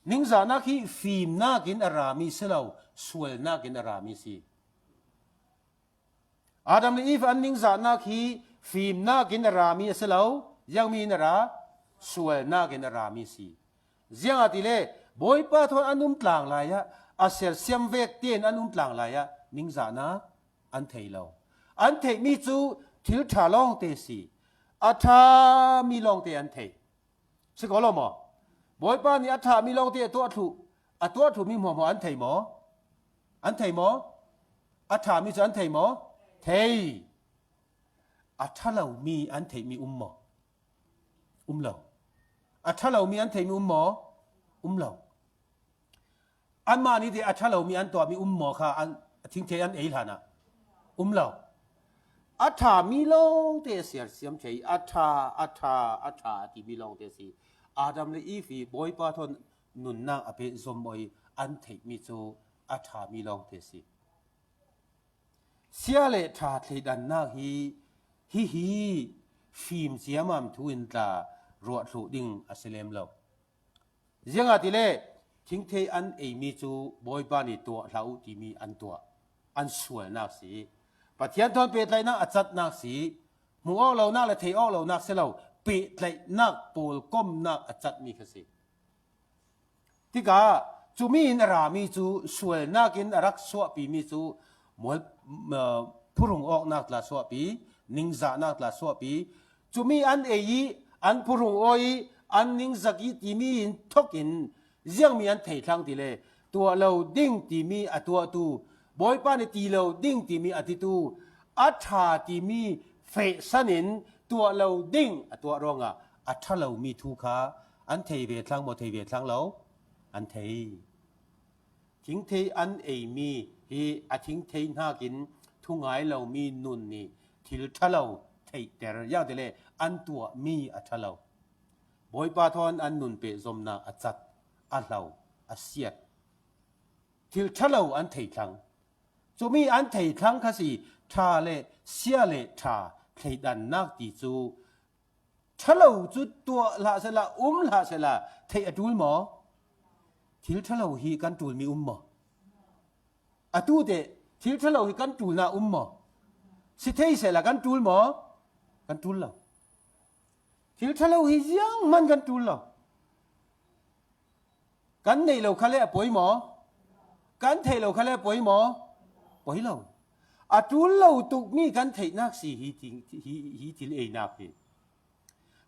Ningzahnak hi fimnak in a rami si lo, sualnak in a rami si. Adam le Eve an ningzahnak hi fimnak in a rami a si lo, ziangmi in a ra, sualnak in a rami si. Ziangahtile Bawipa thawn an um tlang lai ah, a sersiam vek tein an um tlang lai ah, ningzahnak an thei lo. An theihmi cu thil ṭha lawngte si. A ṭhami lawngte an thei. Si ko lo maw? Bawipa nih a ṭhami lawngte a tuah thluh, a tuah thluhmi hmuahhmuah an thei maw? An thei maw? A ṭhami cu an thei maw? Thei. A ṭha lomi an theihmi um maw? Um lo. A ṭha lomi an theihmi um maw? Um lo. Anmah nih te a ṭha lomi an tuahmi um maw kha an, a thingthei an ei hlanah um lo. A ṭhami lawngte a sersiam thei, a ṭha, a ṭha, a ṭha a timi lawngte a si. Adam le Eve hi Bawipa thawn nunnak a peh zom aw i an theihmi cu a ṭhami lawngte a si. Sia le ṭha thleidannak hi, hihi fim ciamam thu in tla ruah thluh ding a si lem lo. Ziangahtile thingthei an eimi cu Bawipa nih tuah hlah uh timi an tuah, an sualnak si. Pathian thawn pehtlaihnak a catnak si. Hmuh awk lonak le theih awk lonak si lo, pehtlaihnak pawlkomnak a catmi kha si. Tikah cumi in a rami cu sualnak in a rak suahpimi cu mual, uh, phurung awknak tla suahpi, ningzahnak tla suahpi, cumi an ei i, an phurung aw i, an ningzak i timi in thawk in ziangmi an thei thlang tile, tuah lo ding timi a tuahtu, Bawipa nih ti lo ding timi a titu, a ṭha timi fehsan in tuah lo ding a tuah ruangah a ṭha lomi thu kha an thei ve thlang maw, thei ve thlang lo? An thei. Thingthei an eimi hi a thingthei hnakin thungai lomi nun nih thil ṭha lo theihter, ziangtile an tuahmi a ṭha lo. Bawipa thawn an nun pehzomnak a cat, a hlo, a siat. Thil ṭha lo an thei thlang. Cumi an thei thlang kha si. Ṭha le sia le ṭha thleidannak ti cu ṭha lo cu tuah hlah sehla, um hlah sehla, theih a ṭul maw? Thil ṭha lo hi kan ṭulmi um maw? Atu te thil ṭha lo hi kan ṭulnak um maw? Si thei sehla kan ṭul maw? Kan ṭul lo. Thil ṭha lo hi zianghman kan ṭul lo. Kan neih lo kha le a poi maw? Kan theih lo kha le a poi maw? Poi lo. A ṭul lo tukmi kan theihnak si hi, hi, hi thil einak hi.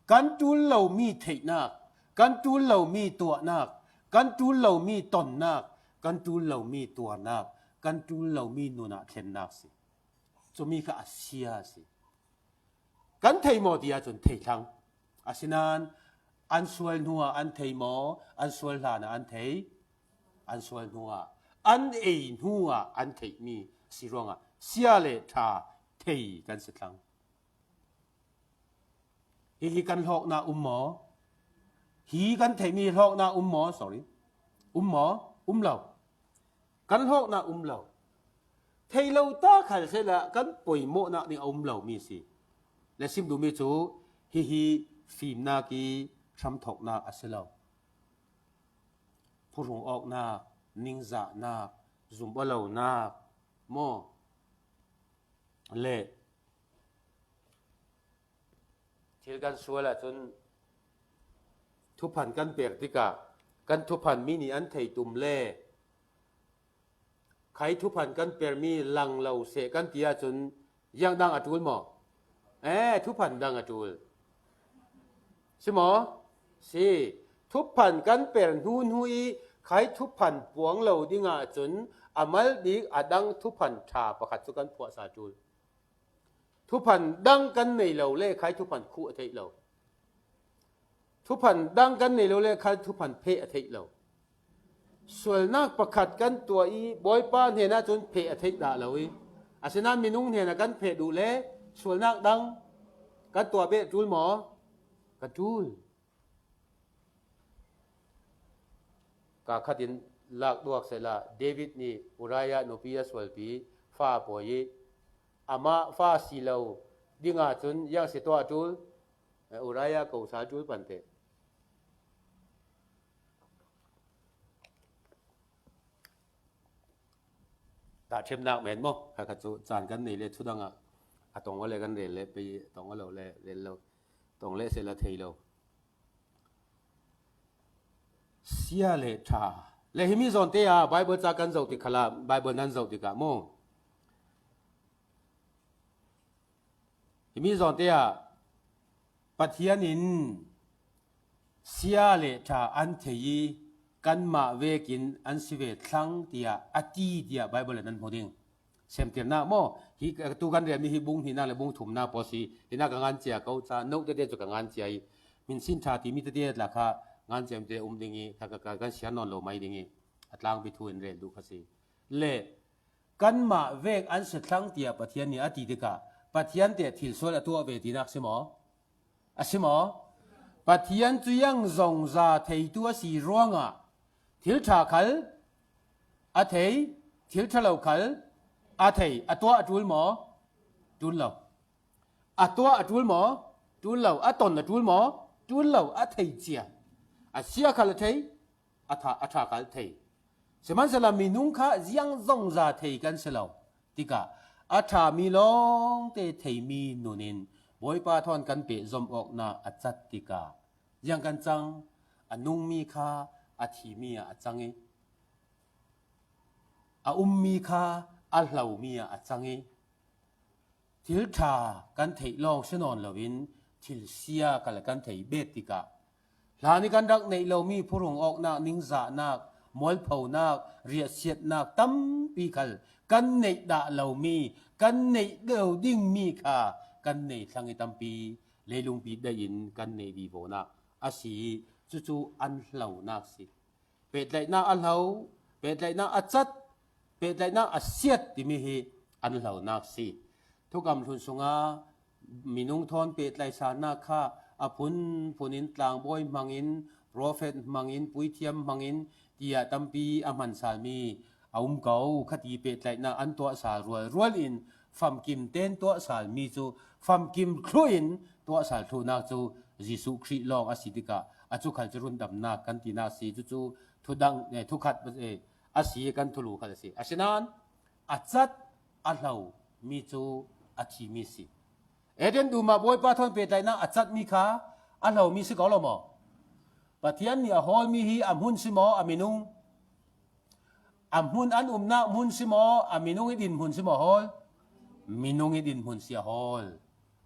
Kan ṭul lomi theihnak, kan ṭul lomi tuahnak, kan ṭul lomi tonnak, kan ṭul lomi tuarnak, kan ṭul lomi nun ah thlennak si. Cumi kha a sia si. Kan thei maw ti ahcun thei thlang. Asinain an sual hnuah an thei maw, an sual hlanah an thei? An sual hnuah, an ei hnuah an theihmi si ruangah sia le ṭha thei kan si thlang. Hihi kan hlawknak um maw? Hi kan theihmi hlawknak um maw? Sorry. Um maw? Um lo. Kan hlawknak um lo. Thei lo ta khal sehla kan poimawhnak ding a um lomi si. Le sim duhmi cu hihi fimnak i hramthawknak a si lo. Phurung awknak, ningzahnak, zumh aw lonak maw? Le thil kan sual ahcun thuphan kan per tikah kan thuphan mi nih an thei tum le khai thuphan kan permi lang lo seh kan ti ahcun ziang dang a ṭul maw? Eh, thuphan dang a ṭul. Si maw? Si. Thuphan kan per hnu hnu i khai thuphan puang lo ding ahcun a mal bik a dang thuphan ṭha pakhat cu kan phuahsa ṭul. Thuphan dang kan nei lo le khai thuphan khuh a theih lo. Thuphan dang kan nei lo le khai thuphan pheh a theih lo. Sualnak pakhat kan tuah i Bawipa hnenah cun pheh a theih dah lo i, asinain minung hnenah kan pheh duh le sualnak dang kan tuah beh ṭul maw? Ka ṭul. Ka khat in lak duak sehla David nih Uriah nupi a sualpi fa a pawi i, amah fa si lo ding ahcun ziang si tuah a ṭul? Eh, Uriah ko sa a ṭul pante. Tahṭhimnak men maw? Kha kha cu caan kan nei le thudang ah a tong aw le kan rel le pei, a tong aw lo le rel lo. Tong le sehla thei lo. Sia le ṭha. Le himi zawn te ah Bible ca kan zoh tik khalah, Bible nan zoh tikah maw? Himi zawnte ah Pathian in sia le ṭha an thei i, kanmah vekin an si ve thlang, tiah a ti, tiah Bible ah nan hmu ding. Semtirnak maw? Hi, tu kan relmi hi bung hnihnak le bung thumnak pawl si. Hinah ka ngan cia ko ca, note tete cu ka ngan cia i, hminsin ṭha timi tete tla kha ngan ciamte um ding i, kha, kha, kha, kan siar nawn lo mai ding i, a tlangpi thu in rel duh kha si. Le kanmah vek an si thlang, tiah Pathian nih a ti tikah, Pathian te thil sual a tuah ve tinak si maw? A si maw? Pathian cu ziang zongza theitu a si ruangah thil ṭha khal a thei, thil ṭha lo khal a thei. A tuah a ṭul maw? Ṭul lo. A tuah a ṭul maw? Ṭul lo. A ton a ṭul maw? Ṭul lo. A thei cia. A sia khal a thei, a ṭha, a ṭha khal thei. Sihmanhsehlaw minung kha ziang zongza thei kan si lo tikah, a ṭhami lawngte theimi nun in Bawipa thawn kan pehzom awknak a cat tikah, ziang kan cang? A nungmi kha a thimi ah a cang i, a ummi kha a hlomi ah a cang i, thil ṭha kan theih lawng si nawn loin thil sia khal kan thei bet tikah, hlan i kan rak neih lomi phurung awknak, ningzahnak, mualphonak, riahsiatnak tampi khal kan neih dah lomi, kan neih lo dingmi kha kan nei thlang i tampi leilungpi daih in kan neih vivonak a si i, cucu an hlonak si. Pehtlaihnak a hlo, pehtlaihnak a cat, pehtlaihnak a siat timi hi an hlonak si. Thukam hlun sungah minung thawn pehtlaihsanak kha a phunphun in tlangbawi hmangin, profet hmangin, puithiam hmangin tiah tampi a hmansalmi a um ko. Khati pehtlaihnak an tuahsal rualrual in famkim ten tuahsalmi cu famkim thluh in tuahsal thluhnak cu Jesuh Khrih lawng a si tikah, a cu khal cu rundamnak kan tinak si. Cucu thudang, eh, thukhat, eh, a si, kan thulu khal a si. Asinain a cat a hlo mi cu a thimi si. Eden dum ah Bawipa thawn pehtlaihnak a catmi kha a hlomi si ko lo maw? Pathian nih a hawlmi hi a hmun si maw, a minung? A hmun, an umnak hmun si maw, a minung i dinhmun si maw a hawl? Minung i dinhmun si a hawl.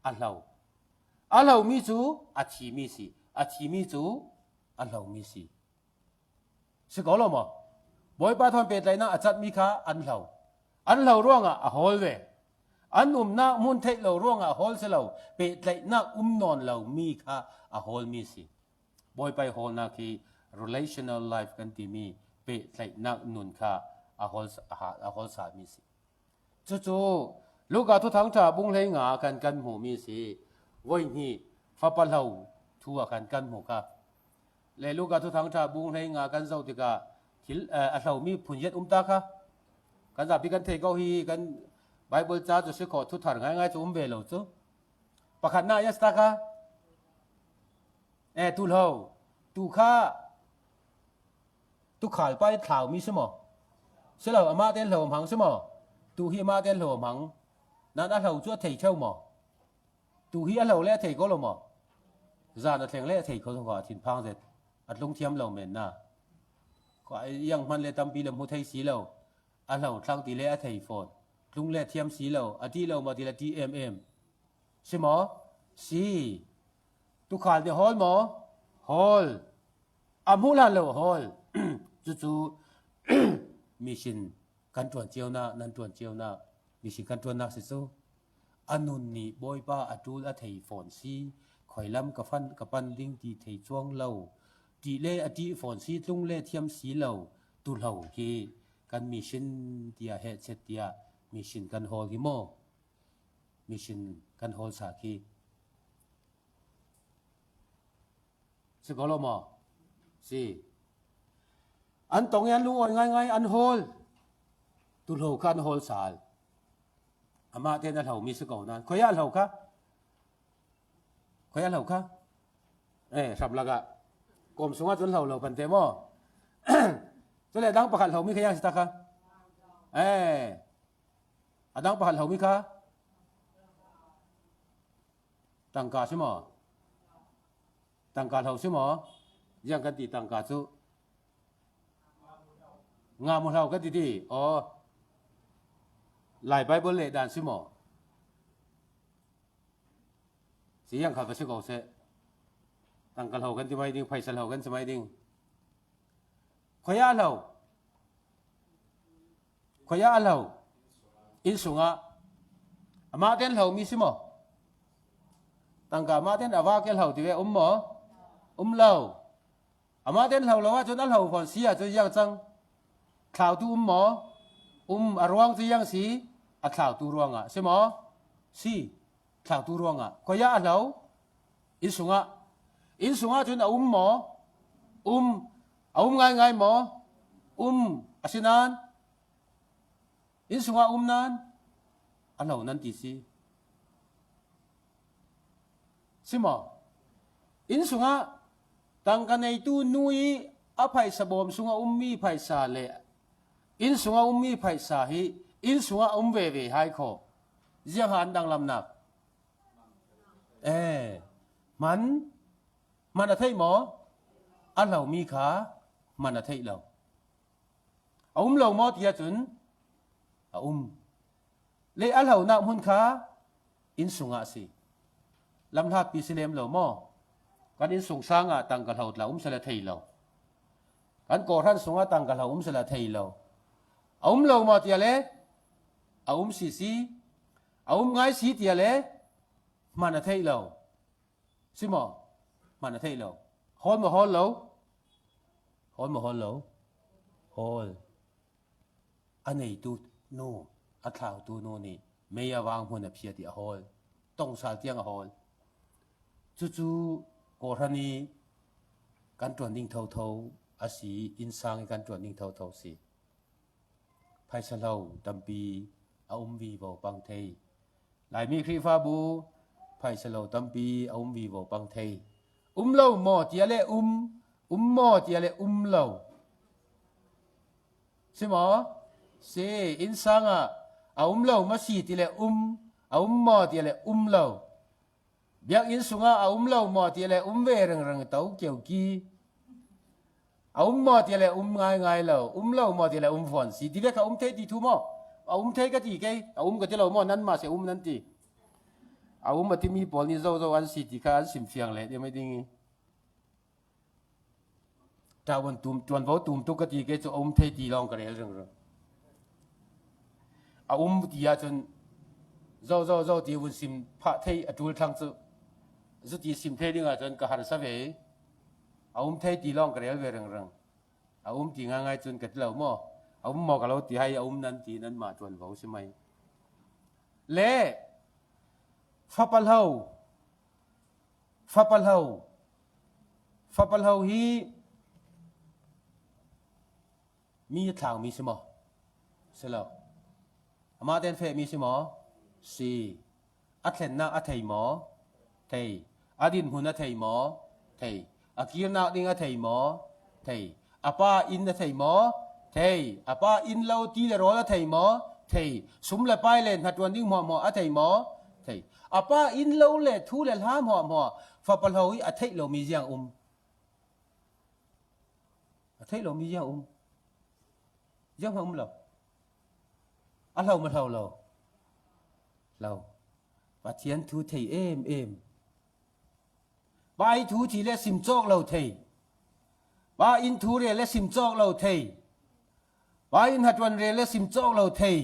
A hlo. A hlomi cu a thimi si. A thimi cu a hlomi si. Si ko lo maw? Bawipa thawn pehtlaihnak a catmi kha an hlo. An hlo ruangah a hawl ve. An umnak hmun theih lo ruangah a hawl si lo. Pehtlaihnak um nawn lomi kha a hawlmi si. Bawipa i hawlnak hi relational life kan timi pehtlaihnak nun kha a hawl, a ha-, a hawl salmi si. Cucu Luka Thuthangṭha bung hleinga kan, kan hmuhmi si. Voihnih fapa hlo thu ah kan, kan hmu kha. Le Luka Thuthangṭha bung hleinga kan zoh tikah thil, eh, a hlomi phunzet um ta kha. Kan zapi kan thei ko hi, kan Bible ca cu si khawh, thuthar ngaingai cu um ve lo cu. Pakhatnak a si ta kha. Eh, tu hlo. Tu kha tukhal pa i thlaumi si maw? Si lo, amah ten hlo a hmang si maw? Tu hi amah ten hlo a hmang. Nan a hlo cu a thei ṭheu maw? Tu hi a hlo le a thei ko lo maw? Zan a thleng le a thei ko, kha thinphang zet. A tlung thiam lo men na. Kha iang hman le tampi le hmu thei si lo. A hlo thlang ti le a thei fawn. Tlung le thiam si lo. A ṭih lo maw ti le ṭih em em. Si maw? Si. Tukhal nih hawl maw? Hawl. A hmuh hlan lo hawl. Cucu mission kan ṭuan cionak, nan ṭuan cionak, mission kan ṭuannak si cu. A nun nih Bawipa a ṭul a thei fawn si, khuilam ka fan, ka pan ding ti thei cuang lo. Ṭih le a ṭih fawn si, tlung le thiam si lo. Tu hlo hi kan mission tiah, hehchet tiah mission kan hawl hi maw? Mission kan hawl sa khi. Si ko lo maw? Si. An tong i an lungawi ngaingai, an hawl. Tu hlo kha an hawl sal. Amah ten a hlomi si ko nan. Khuiah hlo kha? Khuiah hlo kha? Eh, hram lakah. Kawm sungah cun hlo lo pante maw? Cule dang pakhat hlomi kha iang si ta kha? Eh. A dang pakhat hlomi kha? Tangka si maw? Tangka hlo si maw? Ziang kan ti tangka cu? Nga mu hlo kan ti ti. Aw. Lai Bible leh dan si maw? Ci yang khat va si ko seh. Tangka hlo kan ti mai ding, phaisa hlo kan ti mai ding. Khuaia hlo. Khuaia hlo. Inn sungah. Amah ten hlo mi si maw? Tangka amah ten a va ke hlo ti ve um maw? Um lo. Amah ten hlo lo ahcun a hlo fawn si ahcun ziang cang. Thlautu um maw? Um a ruang cu ziang si, a thlautu ruangah si maw? Si. Thlautu ruangah. Khuaia a hlo? Inn sungah. Inn sungah cun a um maw? Um. A um ngaingai maw? Um. Asinain inn sungah um nan a hlo nan ti si. Si maw? Inn sungah tangka neitu nu i a phaisa bawm sungah ummi phaisa le inn sungah ummi phaisa hi inn sungah um veve hai kho. Ziang han danglamnak. Eh, hman, hman a theih maw? A hlomi kha hman a theih lo. A um lo maw ti ahcun a um. Le a hlonak hmun kha inn sungah a si. Lamhlakpi si lem lo maw? Kan inn sung sangah tangka hlo tla um sala thei lo. Kan kawhhran sungah tangka hlo um sala thei lo. A um lo maw tiah le a um si si. A um ngai si tiah le hman a theih lo. Si maw? Hman a theih lo. Hawl maw hawl lo? Hawl maw hawl lo? Hawl. A neitu nu, a thlautu nu nih mei a vang hmun a phiat i a hawl. Tongsal tiang a hawl. Cucu kawhhran i kan ṭuan ding thotho a si, innsang i kan ṭuan ding thotho si. Phaisa hlo tampi a um vivo pang thei. Laimi Khrihfabu phaisa hlo tampi a um vivo pang thei. Um lo maw tiah le um, um maw tiah le um lo. Si maw? Si, innsang ah a um lo maw si ti le um, a um maw tiah le um lo. Biakinn sungah a um lo maw tiah le um ve rengreng to keuki. A um maw tiah le um ngaingai lo, um lo maw tiah le um fawn si. Ti ve kha um thei ti thu maw? A um thei ka ti kei, a um ka ti lo maw? Nanmah se um nan ti. A um a timi pawl nih zozo an si ti kha an sim fiang leh dih mai ding i. Ṭuanvo tum, ṭuanvo tum tuk ka ti kei cu a um thei ti lawng ka rel ringring. A um ti ahcun zo, zo, zo ti vun sim phah thei a ṭul thlang cu zu ti sim thei ding ahcun ka harsa ve. A um thei ti lawng ka rel ve ringring. A um ti ngaingai cun ka ti lo maw? A um maw ka lo ti hai, a um nan ti nanmah ṭuanvo si mai. Le fapa hlo, fapa hlo, fapa hlo hi mi a thlaumi si maw? Si lo. Amah ten fehmi si maw? Si. A thlennak a thei maw? Thei. A dinhmun a thei maw? Thei. A kirnak ding a thei maw? Thei. A pa inn a thei maw? Thei. A pa inn lo ti le rawl a thei maw? Thei. Sum le pai le hnaṭuan ding hmuahhmuah a thei maw? Thei. A pa inn lo le thu le hla hmuahhmuah fapa hlo i a theih lomi ziang um? A theih lomi ziang um? Ziang um lo. A hlo ma hlo lo? Hlo. Pathian thu thei em em. Pa i thu thi le sim cawk lo thei. Pa in thu rel le sim cawk lo thei. Pa in hnaṭuan rel le sim cawk lo thei.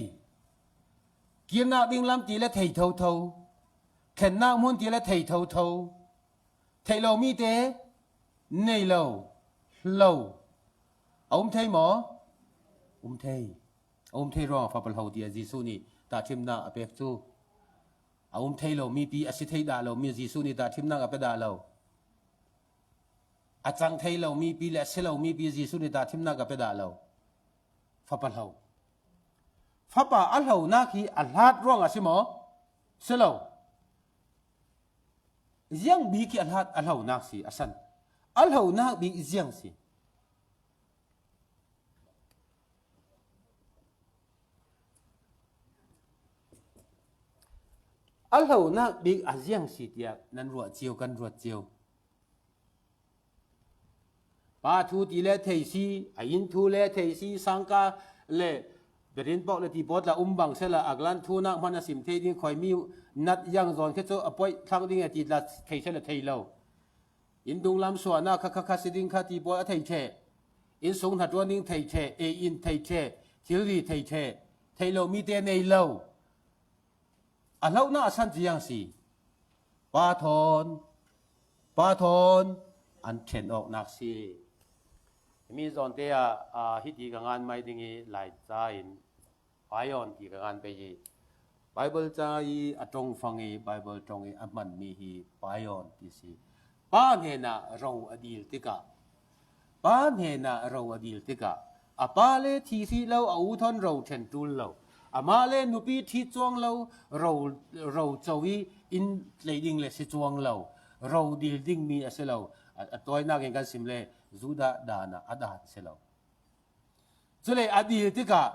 Kirnak ding lam ti le thei thotho. Thlennak hmun ti le thei thotho. Theih lomi te nei lo, hlo. A um thei maw? Um thei. A um thei ruangah fapa hlo tiah Jesuh nih tahṭhimnak a pek cu. A um thei lo mipi, a si thei dah lo mi Jesuh nih tahṭhimnak a pe dah lo. A cang thei lo mipi le a si lo mipi Jesuh nih tahṭhimnak a pe dah lo. Fapa hlo. Fapa a hlonak hi a hlat ruangah si maw? Si lo. Ziang bik hi a hlat, a hlonak si, a san. A hlonak bik ziang si. A hlonak bik a ziang si tiah nan ruah cio, kan ruat cio. Pa thu ti le thei si, a inn thu le thei si, sangka le Berin pawh le ti pawt la um bang sela, a glan thu nak hman a sim thei ding khawi mi nat yang zawn khe chu a poih thlang ding a ti la thei sela thei lo. Inn dung lam suahna kha kha kha si ding kha ti pawh a thei ṭheh. Inn sung hna ṭuan ding thei ṭheh, ei in thei ṭheh, thilri thei ṭheh, thei lo mi te nei lo. A hlauhna a san ci yang si. Pa thawn, pa thawn an ṭhen awknak si. Mi zawnte ah, ah, hiti ka ngan mai ding i Lai ca in paiawng ti ka ngan pei hi. Bible ca i a ṭongfang i Bible ṭong i a hmanmi hi paiawng ti si. Pa hnenah ro a dil tikah, pa hnenah ro a dil tikah, a pa le thi hrih lo, a u thawn ro ṭhen ṭul lo, amah le nupi ṭhit cuang lo, ro, ro co i inn tleih ding le si cuang lo, ro dil dingmi a si lo. A, a tawinak in kan sim le Judah dan ah a dan si lo. Cule a dil tikah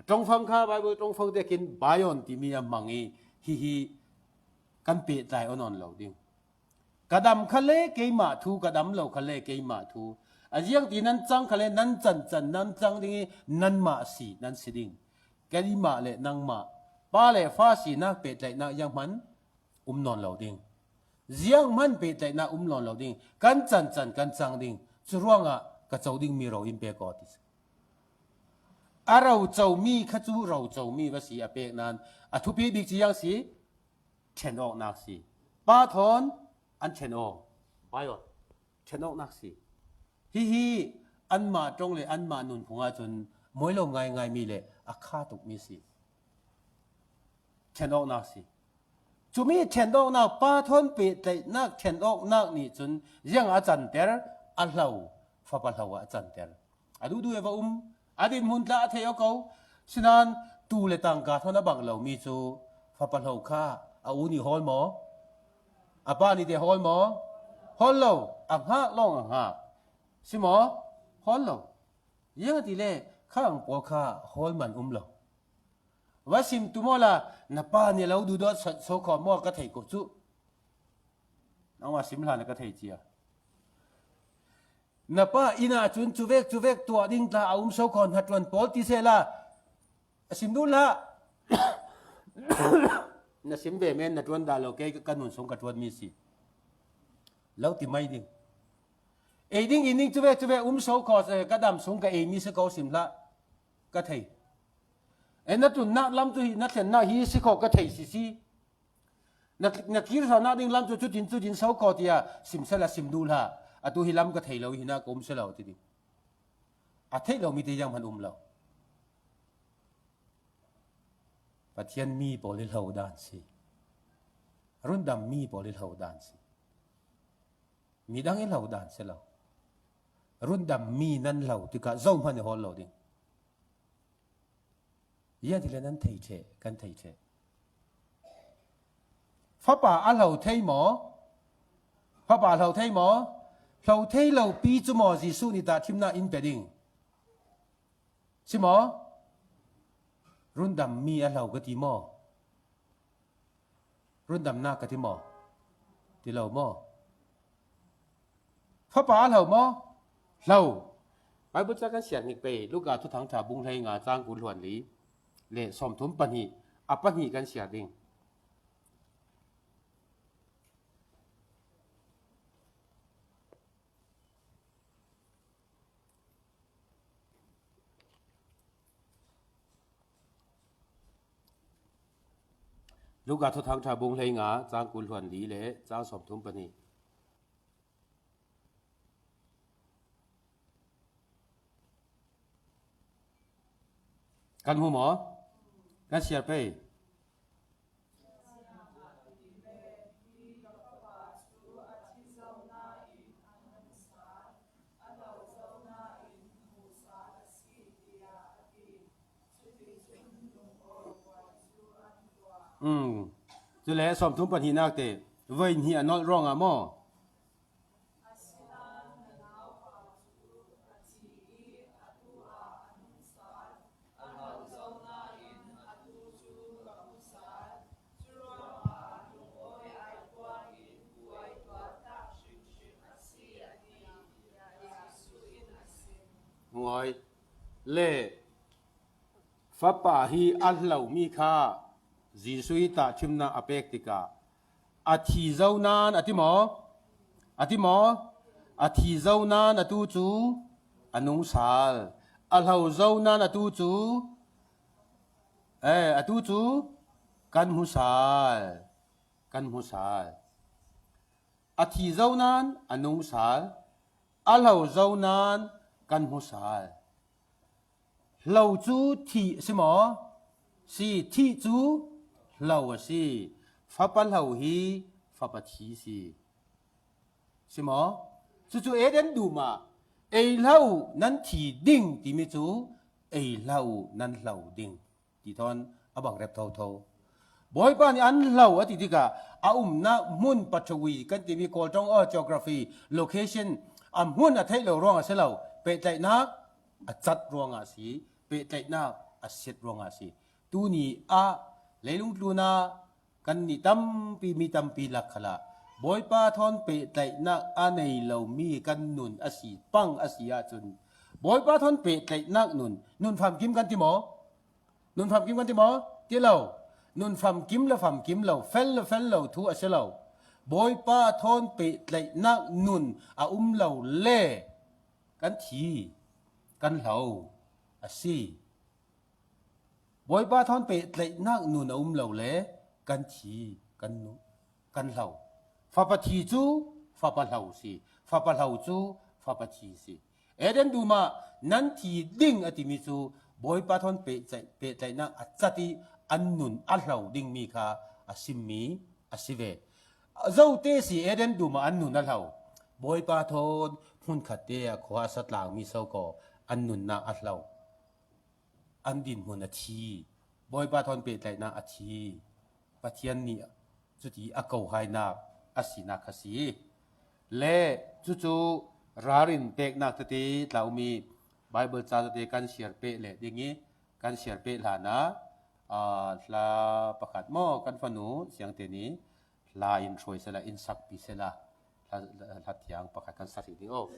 ṭongfang kha, Bible ṭongfang tekin paiawng timi a hmang i hihi kan pehtlai aw nawn lo ding. Ka dam kha le keimah thu, ka dam lo kha le keimah thu. A ziangti nan cang kha le nan cancan nan cang ding i nanmah si nan si ding. Keimah le nangmah pa le fa sinak pehtlaihnak zianghman um nawn lo ding. Zianghman pehtlaihnak um nawn lo ding. Kan cancan kan cang ding. Curuangah ka co dingmi ro in pek aw ti si. A ro comi kha cu ro comi va si a pek nan a thupi bik ci yang si. Ṭhen awknak si. Pa thawn an ṭhen aw. Paiawng ṭhen awknak si. Hihi anmah ṭong le anmah nunphung ahcun mawi lo ngaingaimi le a kha tukmi si. Ṭhen awknak si. Cumi ṭhen awknak, pa thawn pehtlaihnak ṭhen awknak nih cun ziang a canter, a hlo, fapa hlo ah a canter. A duhduh i va um, a dinhmun tla a theih aw ko. Sinan tu le tangka thawn a bang lomi cu fapa hlo kha a u nih hawl maw? A pa nih te hawl maw? Hawl lo, a hngak lawng a hngak. Si maw? Hawl lo. Ziangahtile kha ang pawl kha hawl man um lo. Va sim tu maw la, na pa nih lo duhdawt so, so kho maw ka thei ko cu. Nangmah sim hlan ka thei cia. Na pa inn ah cun cuvek cuvek tuah ding tla a um so kho hnaṭuan pawl ti sehla, a sim duh hlah. Na sim ve men, na ṭuan dah lo, kei ka nun sung ka ṭuanmi si. Lo ti mai ding. Ei ding in ding cuvek cuvek um so kho, eh, ka dam sung ka eimi si ko sim hlah. Ka thei. Eh, na ṭunnak lam cu hi, na thlennak hi si kho ka thei si si. Na, na kir hrawhnak ding lam cu cutin, cutin so kho tiah sim sehla sim duh hlah. Atu hi lam ka thei lo, hi nak ka um si lo ti ding. A theih lomi te zianghman um lo. Pathian mi pawl i hlo dan si. Rundam mi pawl i hlo dan si. Midang i hlo dan si lo. Rundam mi nan hlo tikah zohman i hawl lo ding. Ziangahtile nan thei ṭheh, kan thei ṭheh. Fapa a hlo thei maw? Fapa a hlo thei maw? Hlo thei lo pi cu maw Jesuh nih tahṭhimnak in pe ding? Si maw? Rundam mi a hlo ka ti maw? Rundamnak ka ti maw? Ti lo maw? Fapa a hlo maw? Hlo. Bible ca kan siar hnik pei. Luka Thuthang ṭha bung hleinga cang kul hluan li le sawmthum pahnih, a pahnih kan siar ding. Luka Thuthang ṭha bung hleinga cang kul hluan li le cang sawmthum pahnih. Kan hmu maw? Kan siar pei. Um, cule sawmthum pahnihnak te, voi hnih a nolh ruangah maw? Ngawi le, Fapa hi a hlo mi kha Jesuh hi tahṭhimna a pek tikah a thi zo nan a ti maw? A ti maw? A thi zo nan atu cu a nung sal. A hlo zo nan atu cu, eh, atu cu kan hmu sal. Kan hmu sal. A thi zo nan a nung sal. A hlo zo nan kan hmu sal. Hlo cu thih si maw? Si, thih cu hlo a si. Fapa hlo hi fapa thi si. Si maw? Cucu Eden dum ah, "Ei hlah u, nan thi ding," timi cu, "Ei hlah u, nan hlo ding," ti thawn a bang rep thotho. Bawipa nih an hlo a ti tikah a umnak hmun, pathawi kan timi Kawl ṭong, oh, geography, location, a hmun a theih lo ruangah si lo, pehtlaihnak a cat ruangah a si, pehtlaihnak a siat ruangah a si. Tuni ah leilung tlunah kannih tampi, mi tampi lak khalah Bawipa thawn pehtlaihnak a nei lomi kan nun a si, pang a si ahcun, Bawipa thawn pehtlaihnak nun, nun famkim kan ti maw? Nun famkim kan ti maw? Ti lo. Nun famkim le famkim lo, fel le fel lo thu a si lo. Bawipa thawn pehtlaihnak nun a um lo le kan thi, kan hlo a si. Bawipa thawn pehtlaihnak nun a um lo le kan thi, kan nu, kan hlo. Fapa thi cu fapa hlo si. Fapa hlo cu fapa thi si. Eden dum ah, "Nan thi ding," a timi cu Bawipa thawn pehtlaih-, pehtlaihnak a cat i an nun a hlo dingmi kha a simmi a si ve. Zote si Eden dum ah an nun a hlo. Bawipa thawn hmunkhat te ah khua a sa tlangmi so kaw an nunnak a hlo. An dinhmun a thi. Bawipa thawn pehtlaihnak a thi. Pathian nih cuti a kohainak a sinak kha si. Le cucu ralrin peknak tete tla um i Baibal ca tete kan siar peh leh ding i kan siar peh hlan ah, aa, hla pakhat maw kan fanu siangte nih hla in hruai sehla, in sakpi sehla, hla, hla thiang pakhat kan sa hrih ding. Oh.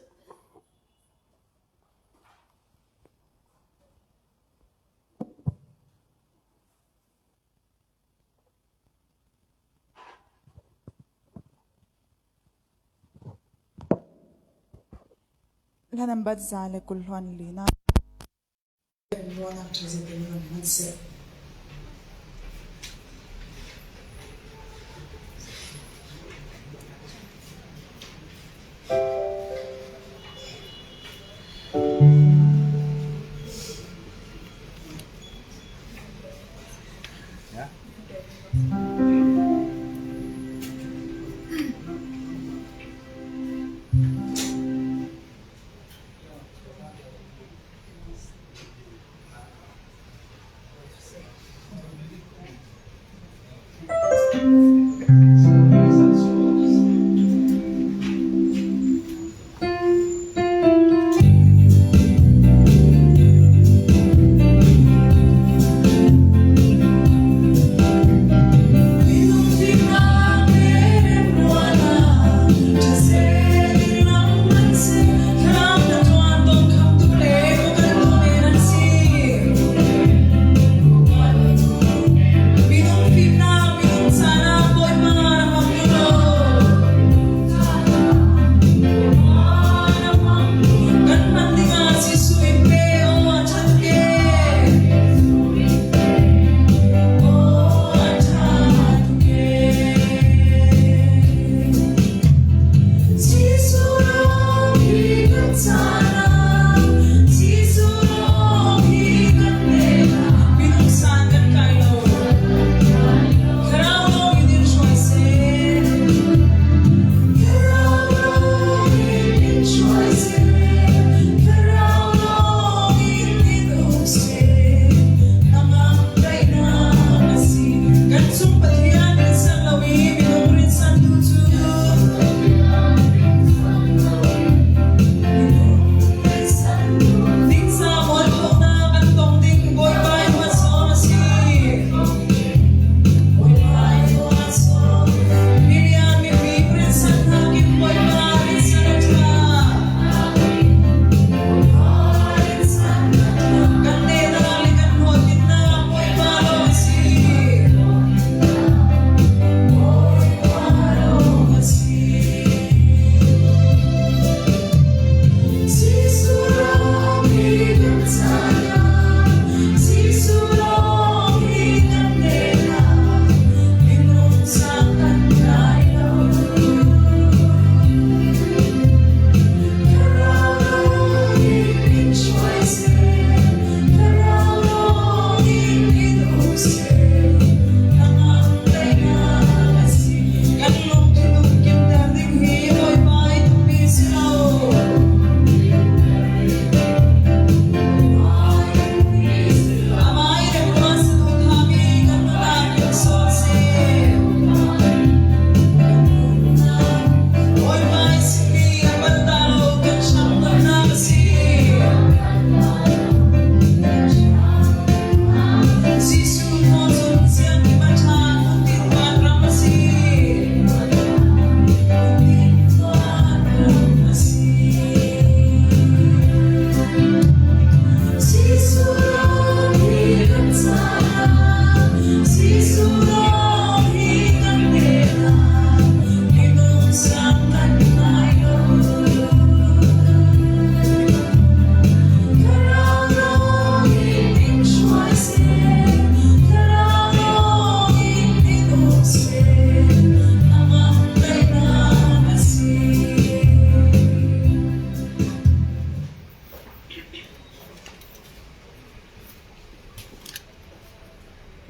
Hla nambat za le kul hluan lina.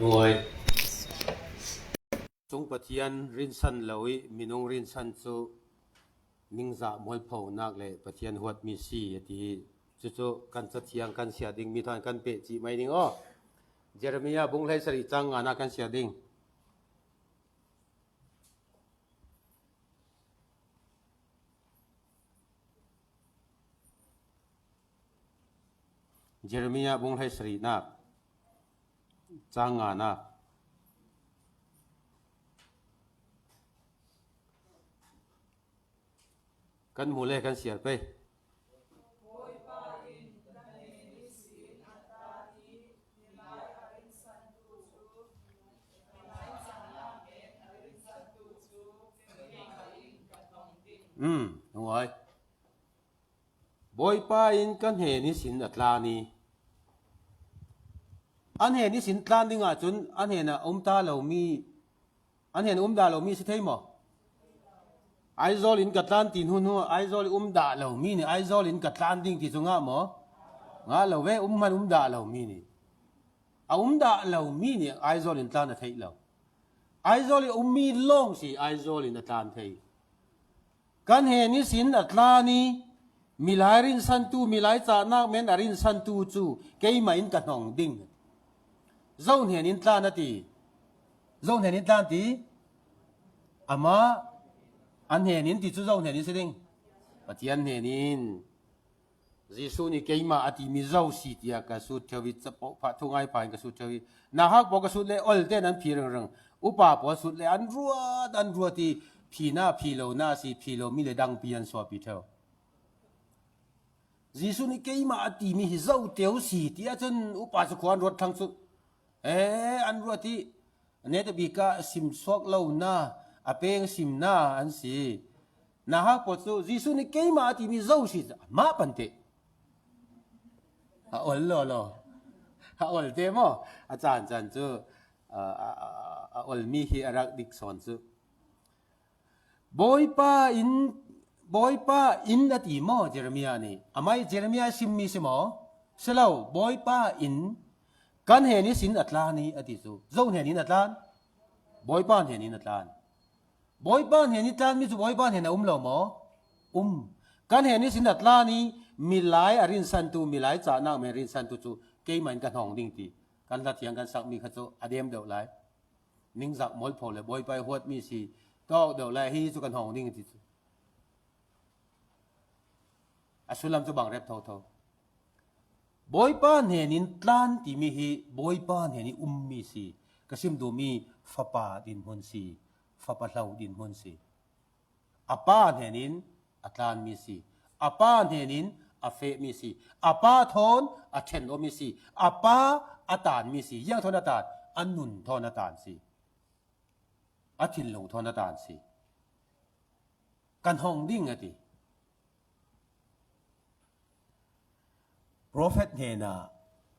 Nuai. Sung Pathian rinsan lo i minung rinsan cu ningzah mualphonak le Pathian huatmi si a ti hi. Cucu kan Cathiang kan siah ding, mi than kan peh cih mai ding aw. Jeremiah bung hleisarih cang ngana kan siah ding. Jeremiah bung hleisarihnak cang nganak kan hmu le kan siar pei. Um, hnuai. Bawipa in ka hnen ihsin a tlan i, a hnen ihsin tlan dingah cun a hnen ah um ta lomi, a hnen um dah lomi si thei maw? Aizawl in ka tlan ti hnu hnu, Aizawl i um dah lomi nih Aizawl in ka tlan ding ti cu ngah maw? Ngah lo ve, um hman um dah lomi nih. A um dah lomi nih Aizawl in tlan a theih lo. Aizawl i ummi lawng si Aizawl in a tlan thei. Ka hnen ihsin a tlan i, milai rinsantu, milai cahnak men a rinsantu cu keimah in ka hnong ding. Zo hnen in tlan a ti. Zo hnen in tlan ti. Amah a hnen in ti cu zo hnen in si ding. Pathian hnen in. Jesuh nih keimah a timi zo si tiah ka sut ṭheu i, capoh phah thungai pha in ka sut ṭheu i, nauhak pawl ka sut le ol tein an phi ringring. Upa pawl sut le an ruat, an ruat i, phina, phi lo na si, phi lo mi le dangpi an suahpi ṭheu. Jesuh nih keimah a timi hi zo teu si tiah cun upa cu khua an ruat thlang cu, eh, an ruat i, netabik ah sim suak lo na, a peng sim na an si. Nauhak pawl cu Jesuh nih keimah a timi zo si, mah pante. A ol law law. A ol te maw? A caan caan cu, a, a, a, a ol mi hi a rak dik sawn cu. Bawipa in, Bawipa in a ti maw, Jeremiah nih? Amah i Jeremiah simmi si maw? Si lo, Bawipa in ka hnen ihsin a tlan i a ti cu. Zo hnen in a tlan? Bawipa hnen in a tlan. Bawipa hnen i tlanmi cu Bawipa hnen a um lo maw? Um. Ka hnen ihsin a tlan i milai a rinsantu, milai cahnak men rinsantu cu keimah in ka hnong ding ti. Kan hlathiang kan sakmi kha cu a dem deuh lai. Ningzak mualpho le Bawipa i huatmi si tawk deuh lai, hi cu kan hong ding ti cu. A sullam cu bang rep thotho. Bawipa hnen in tlan timi hi Bawipa hnen i ummi si. Ka sim duhmi fapa dinhmun si. Fapa hlo dinhmun si. A pa hnen in a tlanmi si. A pa hnen in a fehmi si. A pa thawn a ṭhen awmi si. A pa a tanmi si. Ziang thawn a tan? A nun thawn a tan si. A thinlung thawn a tan si. Kan hong ding a ti. Profet hnenah,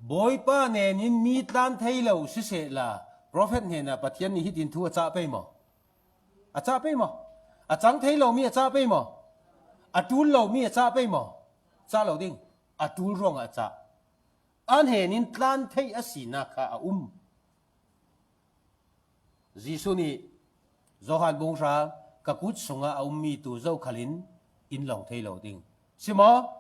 Bawipa hnen in mi tlan thei lo sisehla, profet hnenah Pathian nih hitin thu a cah pei maw? A cah pei maw? A cang thei lomi a cah pei maw? A ṭul lomi a cah pei maw? Cah lo ding. A ṭul ruangah a cah. A hnen in tlan theih a sinak kha a um. Jesuh nih Johan bung hra, ka kut sungah a ummi tu zokhal in in lawng thei lo ding. Si maw?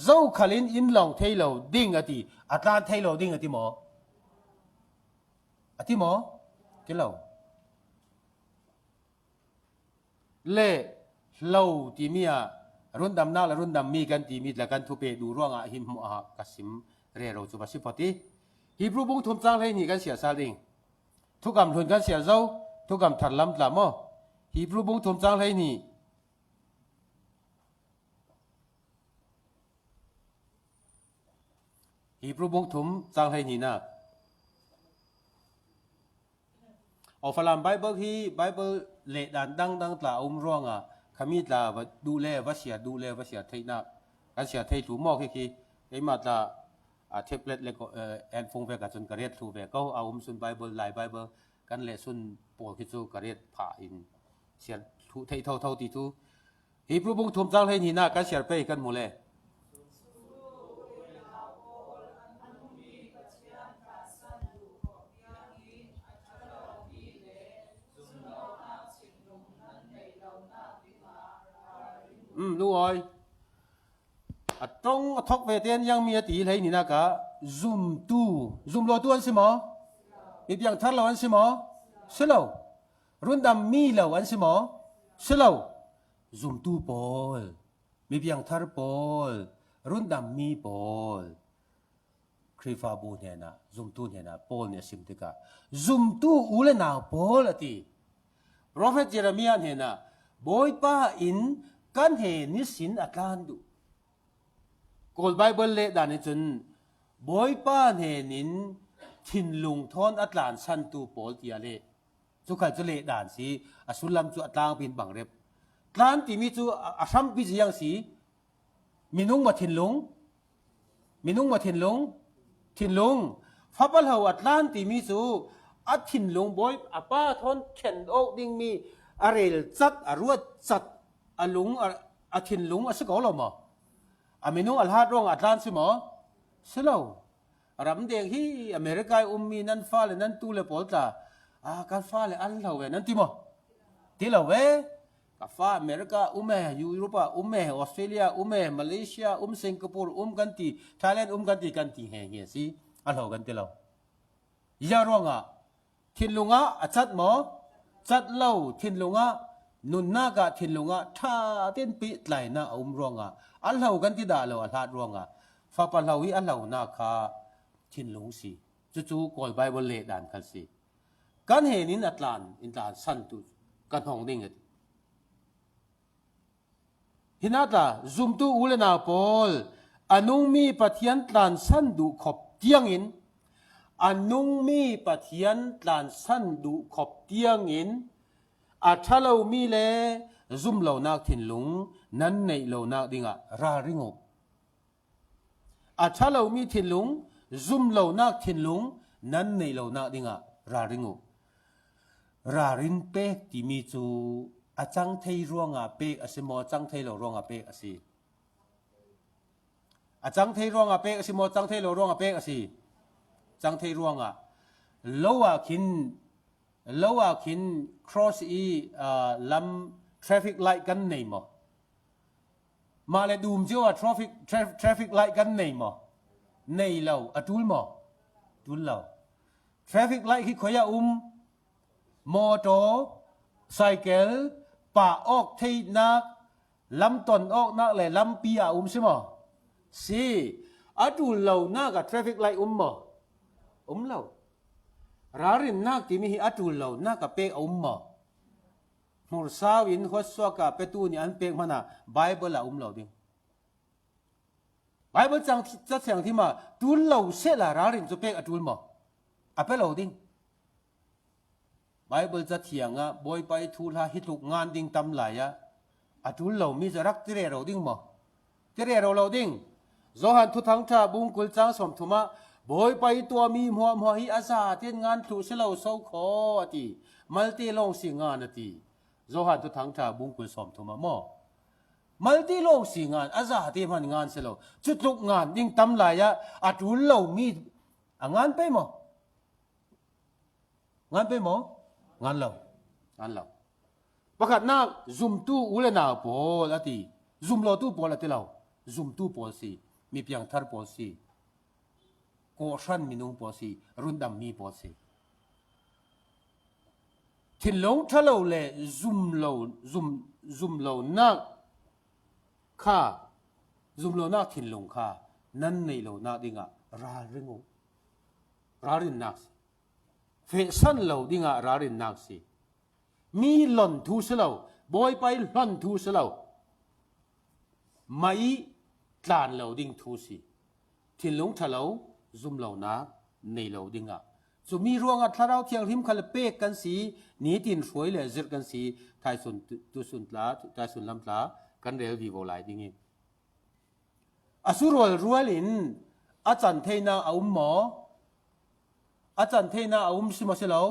Zokhal in in lawng thei lo ding a ti, a tlan thei lo ding a ti maw? A ti maw? Ti lo. Le hlo timi ah rundamnak le rundammi kan timi tla kan thupeh duh ruangah hin hmuh ah ka sim rero cu va si phawt i. Hebru bung thum cang hleihnih kan siah sal ding. Thukam hlun kan siah zo, thukam tharlam tla maw? Hebru bung thum cang hleihnih. Hebru bung thum cang hleihnihnak. Aw Falam Bible hi Bible lehdan dangdang tla a um ruangah khami tla va duh le va siar, duh le va siar theihnak kan siar thei thlu maw khi khi keimah tla a tablet le ko, eh, handphone vek ah cun ka ret thlu ve ko. A um sun Bible, Lai Bible kan leh sun pawl khi cu ka ret phah in siar thlu theih thotho ti thu. Hebru bung thum cang hleihnihnak kan siar pei kan hmu le. Um, nu awi. A tong a thok ve ten yang mi a ti hlei ni nak ah zumtu, zumlotu an si maw? Mi piangthar lo an si maw? Si lo. Rundam mi lo an si maw? Si lo. Zumtu pawl, mi piangthar pawl, rundam mi pawl. Khrihfabu hnenah, zumtu hnenah Paul nih a sim tikah, zumtu u le nau pawl a ti. Profet Jeremiah hnenah, Bawipa in ka hne nisin a tlan duh. Kawl Bible leh dan ih cun, Bawipa hnenin thinlung thawn a tlansantu pawl tiah leh, cu khal cu leh dan si, a sullam cu a tlangpi in bangrep. Tlan timi cu a, a hrampi ziang si, minung maw thinlung? Minung maw thinlung? Thinlung. Fapa hlo a tlan timi cu a thinlung bawi a pa thawn khen awk dingmi a rel cat, a ruat cat, a lung a, a thinlung a si ko lo maw? A minung a hlat ruangah a tlan si maw? Si lo. A ram deng hi America i ummi nan fale nan tu le pawl tla, a, kan fale an lo ve nan ti maw? Ti lo ve. Ka fa America um e, Europe ah um e, Australia um e, Malaysia um, Singapore um kan ti, Thailand um kan ti, kan ti he hi a si. A hlo kan ti lo. Ziah ruangah thinlung ah a cat maw? Cat lo, thinlung ah, nunnak ah thinlung ah ṭha tein pehtlaina a um ruangah a hlo kan ti dah lo, a hlat ruangah fapa hlo hi a hlonak kha thinlung si. Cucu Kawl Bible leh dan khal si. Kan hnenin a tlan, in tlansantu kan hong ding a ti. Hinah tla, zumtu u le nau pawl, a nungmi Pathian tlansan duh khop tiangin, a nungmi Pathian tlansan duh khop tiangin, a ṭha lomi le zumlonak thinlung nan neih lonak dingah ralring uh. A ṭha lomi thinlung, zumlonak thinlung nan neih lonak dingah ralring uh. Ralrin pek timi cu a cang thei ruangah pek a si maw, cang thei lo ruangah pek a si? A cang thei ruangah pek a si maw, cang thei lo ruangah pek a si? Cang thei ruangah. Lo ah khin, lo ah khin cross i, aa, lam traffic light kan nei maw? Mah le dum cio ah traffic, tra-, traffic light kan nei maw? Nei lo, a ṭul maw? Ṭul lo. Traffic light hi khuai ah um? Motor, cycle, pah awk theihnak, lam ton awknak le lampi ah um si maw? Si. A ṭul lonak ah traffic light um maw? Um lo. Ralrinnak timi hi a ṭul lonak ah pek a um maw? Hmursau in huatsuak ah petu nih an pek hmanah Bible ah um lo ding. Bible cang, Cathiang thim ah ṭul lo sehla ralrin cu pek a ṭul maw? A pe lo ding. Bible Cathiang ah Bawipa i thuhla hi tluk ngan ding tam lai ah a ṭul lomi cu rak ti rero ding maw? Ti rero lo ding. Johan Thuthangṭha bungkul cang sawmthum ah Bawipa i tuahmi hmuahhmuah hi a zatein ngan thluh si lo so khaw a ti. Malte lawng si ngan a ti. Johan Thuthangṭha bungkul sawmthum ah maw? Malte lawng si ngan, a zate hman ngan si lo. Cutluk ngan ding tam lai ah a ṭul lomi a ngan pei maw? Ngan pei maw? Ngan lo. Ngan lo. Pakhatnak, zumtu u le nau pawl a ti. Zumlotu pawl a ti lo. Zumtu pawl si. Mi piangthar pawl si. Kawhhran minung pawl si. Rundammi pawl si. Thinlung ṭha lo le zum lo, zum, zum lonak kha, zum lonak thinlung kha nan neih lonak dingah ralring uh. Ralrinnak si. Fehsan lo dingah ralrinnak si. Mi hlon thu si lo, Bawipa i hlon thu si lo. Mah i tlan lo ding thu si. Thinlung ṭha lo, zum lonak nei lo dingah. Cumi ruangah Thlarau Thianghlim khal pek kan si, nitin hruai le zirh kan si, thaisun tu-, tusun tla, thaisun lam tla kan rel vivo lai ding i. A su rualrual in a can theinak a um maw? A can theinak a um si maw si lo?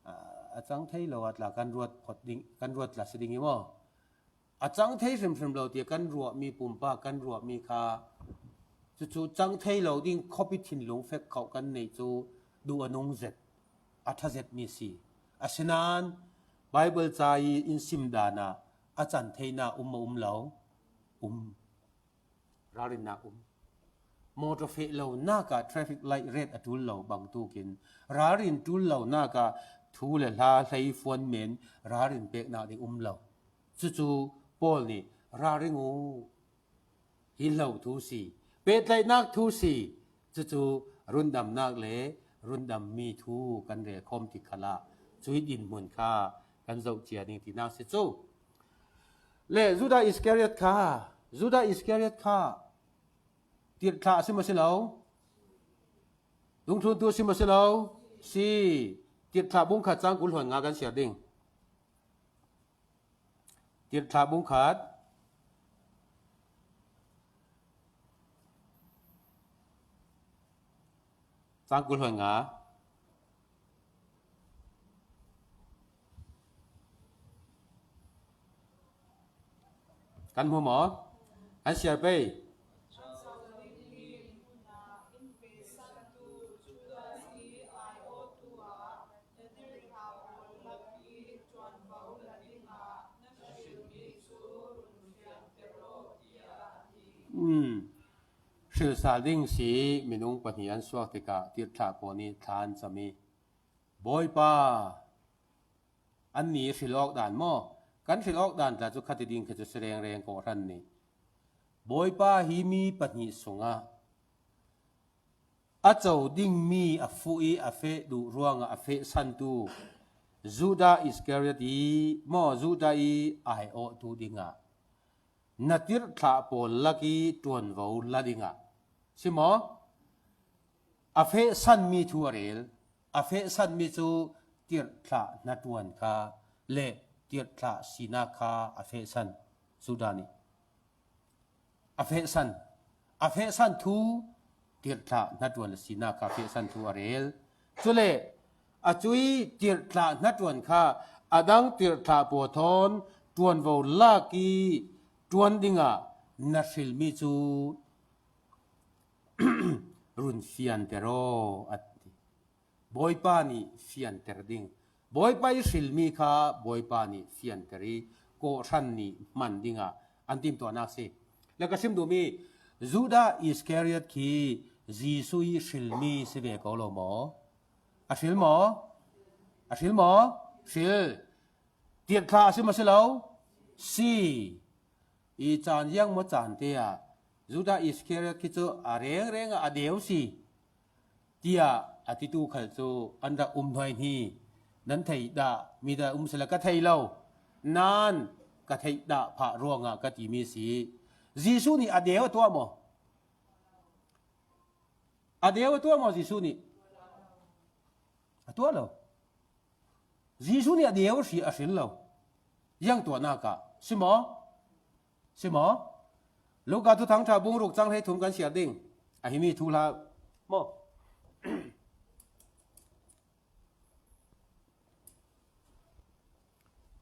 A, a cang thei lo ah tla kan ruat phot ding, kan ruat tla si ding i maw? A cang thei hrimhrim lo tiah kan ruahmi pumpak, kan ruahmi kha cucu cang thei lo ding khuapi thinlung fek khawh kan neih cu duh a nung zet, a ṭha zetmi si. Asinain Baibal ca i in sim dan ah a can theihna um maw um lo? Um. Ralrinna um. Motor feh lo nakah traffic light red a tul lo bangtukin ralrin tul lo nakah thu le hla hlei fuan men ralrin peknak ding um lo. Cucu Paul nih ralring uh, hi lo thu si, pehtlaihnak thu si, cucu rundamnak le rundammi thu kan relkhawm tik khalah cui dinhmun kha kan zoh cia ding tinak si cu. Le Judah Iskariot kha, Judah Iskariot kha tirhthlah a si maw si lo? Dungthluntu a si maw si lo? Si. Tirhthlah bungkhat cang kul hluan nga kan siar ding. Tirhthlah bungkhat cang kul hluan nga. Kan hmu maw? Kan siar pei. Hmm. Hril sal ding si minung pahnih an suak tikah tirhthlah pawl nih thla an cam i, Bawipa, anni hril awk dan maw? Kan hril awk dan tla cu khati ding kha cu si rengreng kawhhran nih. Bawipa, hi mi pahnih sungah a co dingmi a fuh i a feh duh ruangah a fehsantu Judah Iskariot i maw, Judah i aiawhtu dingah na tirhthlah pawl lak i ṭuanvo la dingah si maw? A fehsanmi thu a rel. A fehsanmi cu tirhthlah hnaṭuan kha le tirhthlah sinak kha a fehsan. Judah nih a fehsan, a fehsan thu, tirhthlah hnaṭuan le sinak kha a fehsan thu a rel. Cule a cui tirhthlah hnaṭuan kha a dang tirhthlah pawl thawn ṭuanvo lak i ṭuan dingah na hrilmi cu run fianter aw, a ti. Bawipa nih fianter ding. Bawipa i hrilmi kha Bawipa nih fianter i kawhhran nih hman dingah an timtuahnak si. Le ka sim duhmi Judah Iskariot khi Jesuh i hrilmi si ve ko lo maw? A hril maw? A hril maw? Hril. Tirhthlah a si maw si lo? Si. I caan ziang maw caan te ah Judah Iskariot khi cu a rengreng ah a deu si, tiah a titu khal cu an rak um hnuaihni. Nan theih dah, mi dah um sila ka thei lo, nan ka theih dah phah ruangah ka timi si. Jesuh nih a deu a tuah maw? A deu a tuah maw Jesuh nih? A tuah lo. Jesuh nih a deu a hri-, a hril lo. Ziang tuahnak ah si maw? Si maw? Luka thuthang ṭha bung ruk cang hlei thum kan siar ding. A himi thuhla maw?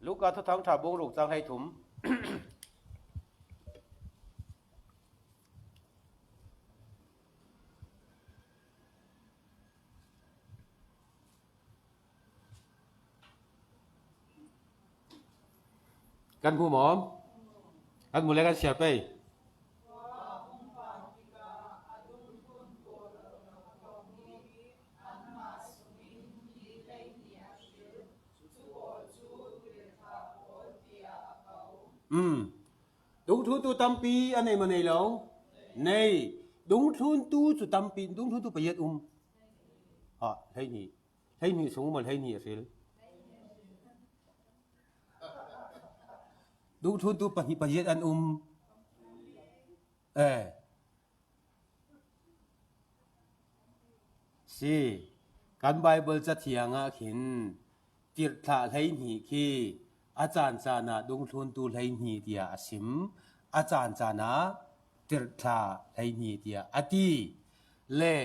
Luka thuthang ṭha bung ruk cang hlei thum. Kan hmu maw? Kan hmu le kan siar pei. Um. Dungthluntu tampi a nei maw nei lo? Nei. Dungthluntu cu tampi, dungthluntu pariat um. Ha, hleihnih. Hleihnih sung maw hleihnih a hril? Dungthluntu pahnih pariat an um. Eh. Si. Kan Baibal Cathiang ah khin tirhthlah hleihnih khi a caan caan ah dungthluntu hleihnih tiah a sim, a caan caan ah tirhthlah hleihnih tiah a ti. Le,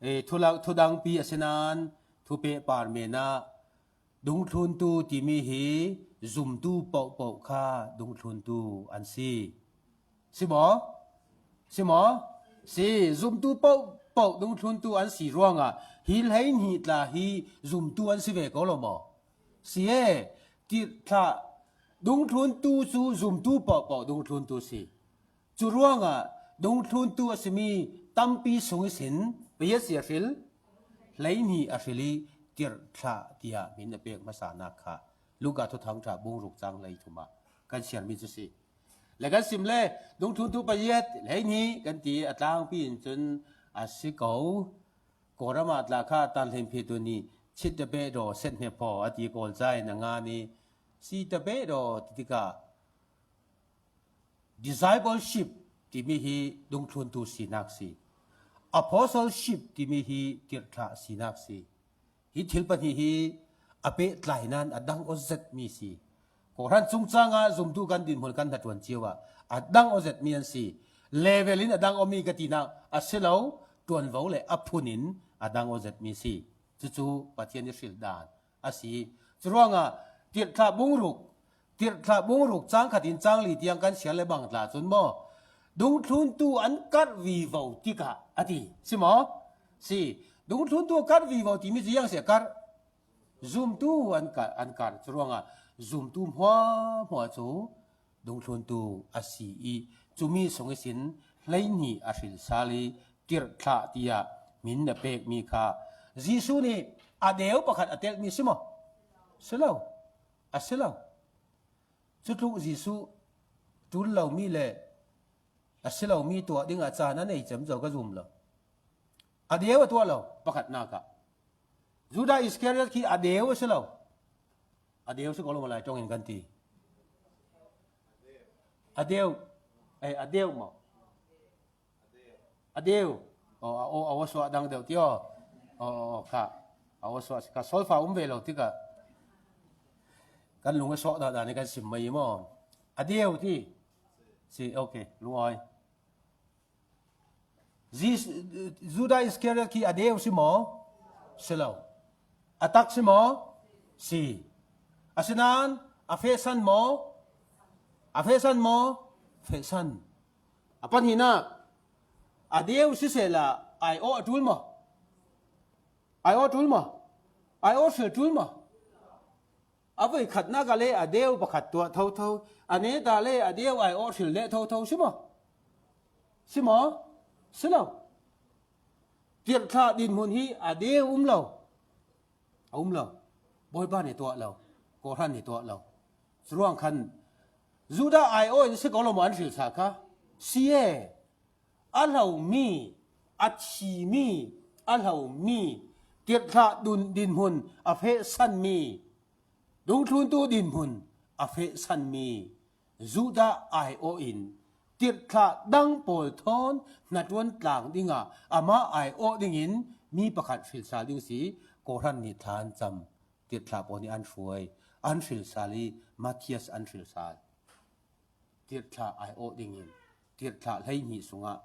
eh, thulak, thudangpi a si nain thupehpar men ah dungthluntu timi hi zumtu paohpaoh kha dungthluntu an si. Si maw? Si maw? Si, zumtu paohpaoh dungthluntu an si ruangah hi hleihnih tla hi zumtu an si ve ko lo maw? Si e, tirhthlah Dungthluntu cu zumtu paohpaoh dungthluntu si. Cu ruangah dungthluntu a simi tampi sung ihsin payiat si a hril, hleihnih a hril i tirhthlah tiah min a pek hmasanak kha Luka Thuthangṭha bung ruk cang hleithum ah kan siarmi cu si. Le kan sim le dungthluntu payiat hleihnih kan ti a tlangpi in cun a si ko. Kawlram ah tla kha Tan Hlen Phe Tun nih chit tabeh daw set hne phaw a ti Kawl ca in a ngan i si tabeh daw ti tikah discipleship timi hi dungthluntu sinak si. Apostleship timi hi tirhthlah sinak si. Hi thil pahnih hi a pehtlai nain a dang aw zetmi si. Kawhhran cungcang ah zumtu kan dinhmun kan hnaṭuan cio ah a dang aw zetmi an si. Level in a dang awmi ka tinak a si lo, ṭuanvo le a phun in a dang aw zetmi si. Cucu Pathian i hril dan a si. Curuangah tirhthlah bung ruk, tirhthlah bung ruk cang khat in cang li tiang kan siar le bang tla cun maw, dungthluntu an karh vivo tikah a ti. Si maw? Si. Dungthluntu karh vivo timi cu ziang si a karh? Zumtu an karh, an karh. Curuangah zumtu hmuahhmuah cu dungthluntu a si i cumi sung ihsin hleihnih a hril sal i tirhthlah tiah min a pekmi kha Jesuh nih a deu pakhat a telhmi si maw? Si lo. A si lo. Cutluk Jesuh ṭul lomi le a si lomi tuah dingah caan a nei cem zo ka zum lo. A deu a tuah lo, pakhatnak ah. Judah Iskariot khi a deu a si lo. A deu si ko lo maw lai ṭongin kan ti? A deu. Eh, a deu maw? A deu. Oh, a, oh, a aw suah dang deuh ti aw. Oh, oh, oh, kha. A aw suah si kha. Solfa um ve lo tikah kan lung a sawh dah dan i kan sim mai i maw? A deu ti. Si, okay, lungawi. Jis-, Judah Iskariot khi a deu si maw? Si lo. A tak si maw? Si. Asinain a fehsan maw? A fehsan maw? Fehsan. A pahnihnak, a deu sisehla ai aw a ṭul maw? Ai aw ṭul maw? Ai aw hril ṭul maw? A voikhatnak ah le a deu pakhat tuah thotho, a neta le a deu ai aw hril leh thotho si maw? Si maw? Si lo. Tirhthlah dinhmun hi a deu um lo. A um lo. Bawipa nih tuah lo. Kawhhran nih tuah lo. Curuang khan Judah ai aw in si ko lo maw an hrilsa kha? Si e. A hlomi, a thimi, a hlomi, tirhthlah dun dinhmun a fehsanmi, dungthluntu dinhmun a fehsanmi Judah ai aw in tirhthlah dang pawl thawn hnaṭuan tlang dingah amah ai aw dingin mi pakhat hrilsal ding si. Kawhhran nih thla an cam. Tirhthlah pawl nih an hruai, an hrilsal i Matthias an hrilsal. Tirhthlah ai aw dingin, tirhthlah hleihnih sungah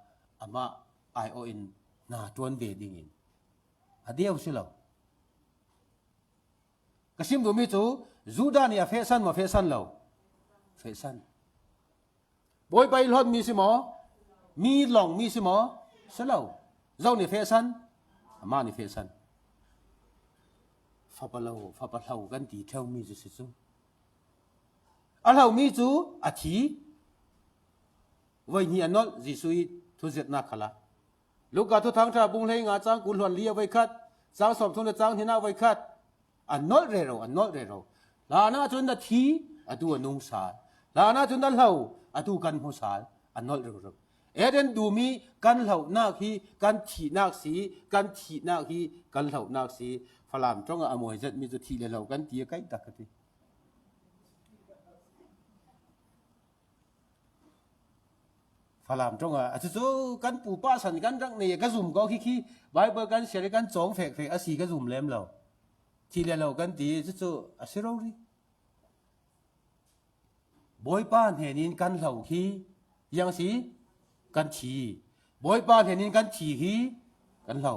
amah ai aw in hnaṭuan ve dingin. A deu si lo. Ka sim duhmi cu Judah nih a fehsan maw, fehsan lo? Fehsan. Bawipa i hlonmi si maw? Mi lawngmi si maw? Si lo. Zo nih fehsan? Amah nih fehsan. Fapa lo, fapa hlo kan ti ṭheumi cu si cu. A hlomi cu a thi. Voihnih a nolh Jesuh i thuzirhnak khalah. Luka Thuthangṭha bung hleinga cang kul hluan li a voikhat, cang sawmthum le cang hnihnak a voikhat. A nolh rero, a nolh rero. Hlan ahcun a thi, atu a nung sal. Hlan ahcun a hlo, atu kan hmu sal. A nolh rero. Eden dum i kan hlohnak hi kan thihnak si, kan thihnak hi kan hlohnak si. Falam ṭongah a mawi zetmi cu thih le hlo kan ti a kaihtak ka ti. Falam ṭongah, a cucu kan pupa san kan rak nei, ka zum ko khi khi Bible kan siar i kan cawng fekfek a si ka zum lem lo. Thih le hlo kan ti, cucu a si rori. Bawipa hnenin kan hlo khi, ziang si? Kan thi. Bawipa hnenin kan thi khi kan hlo.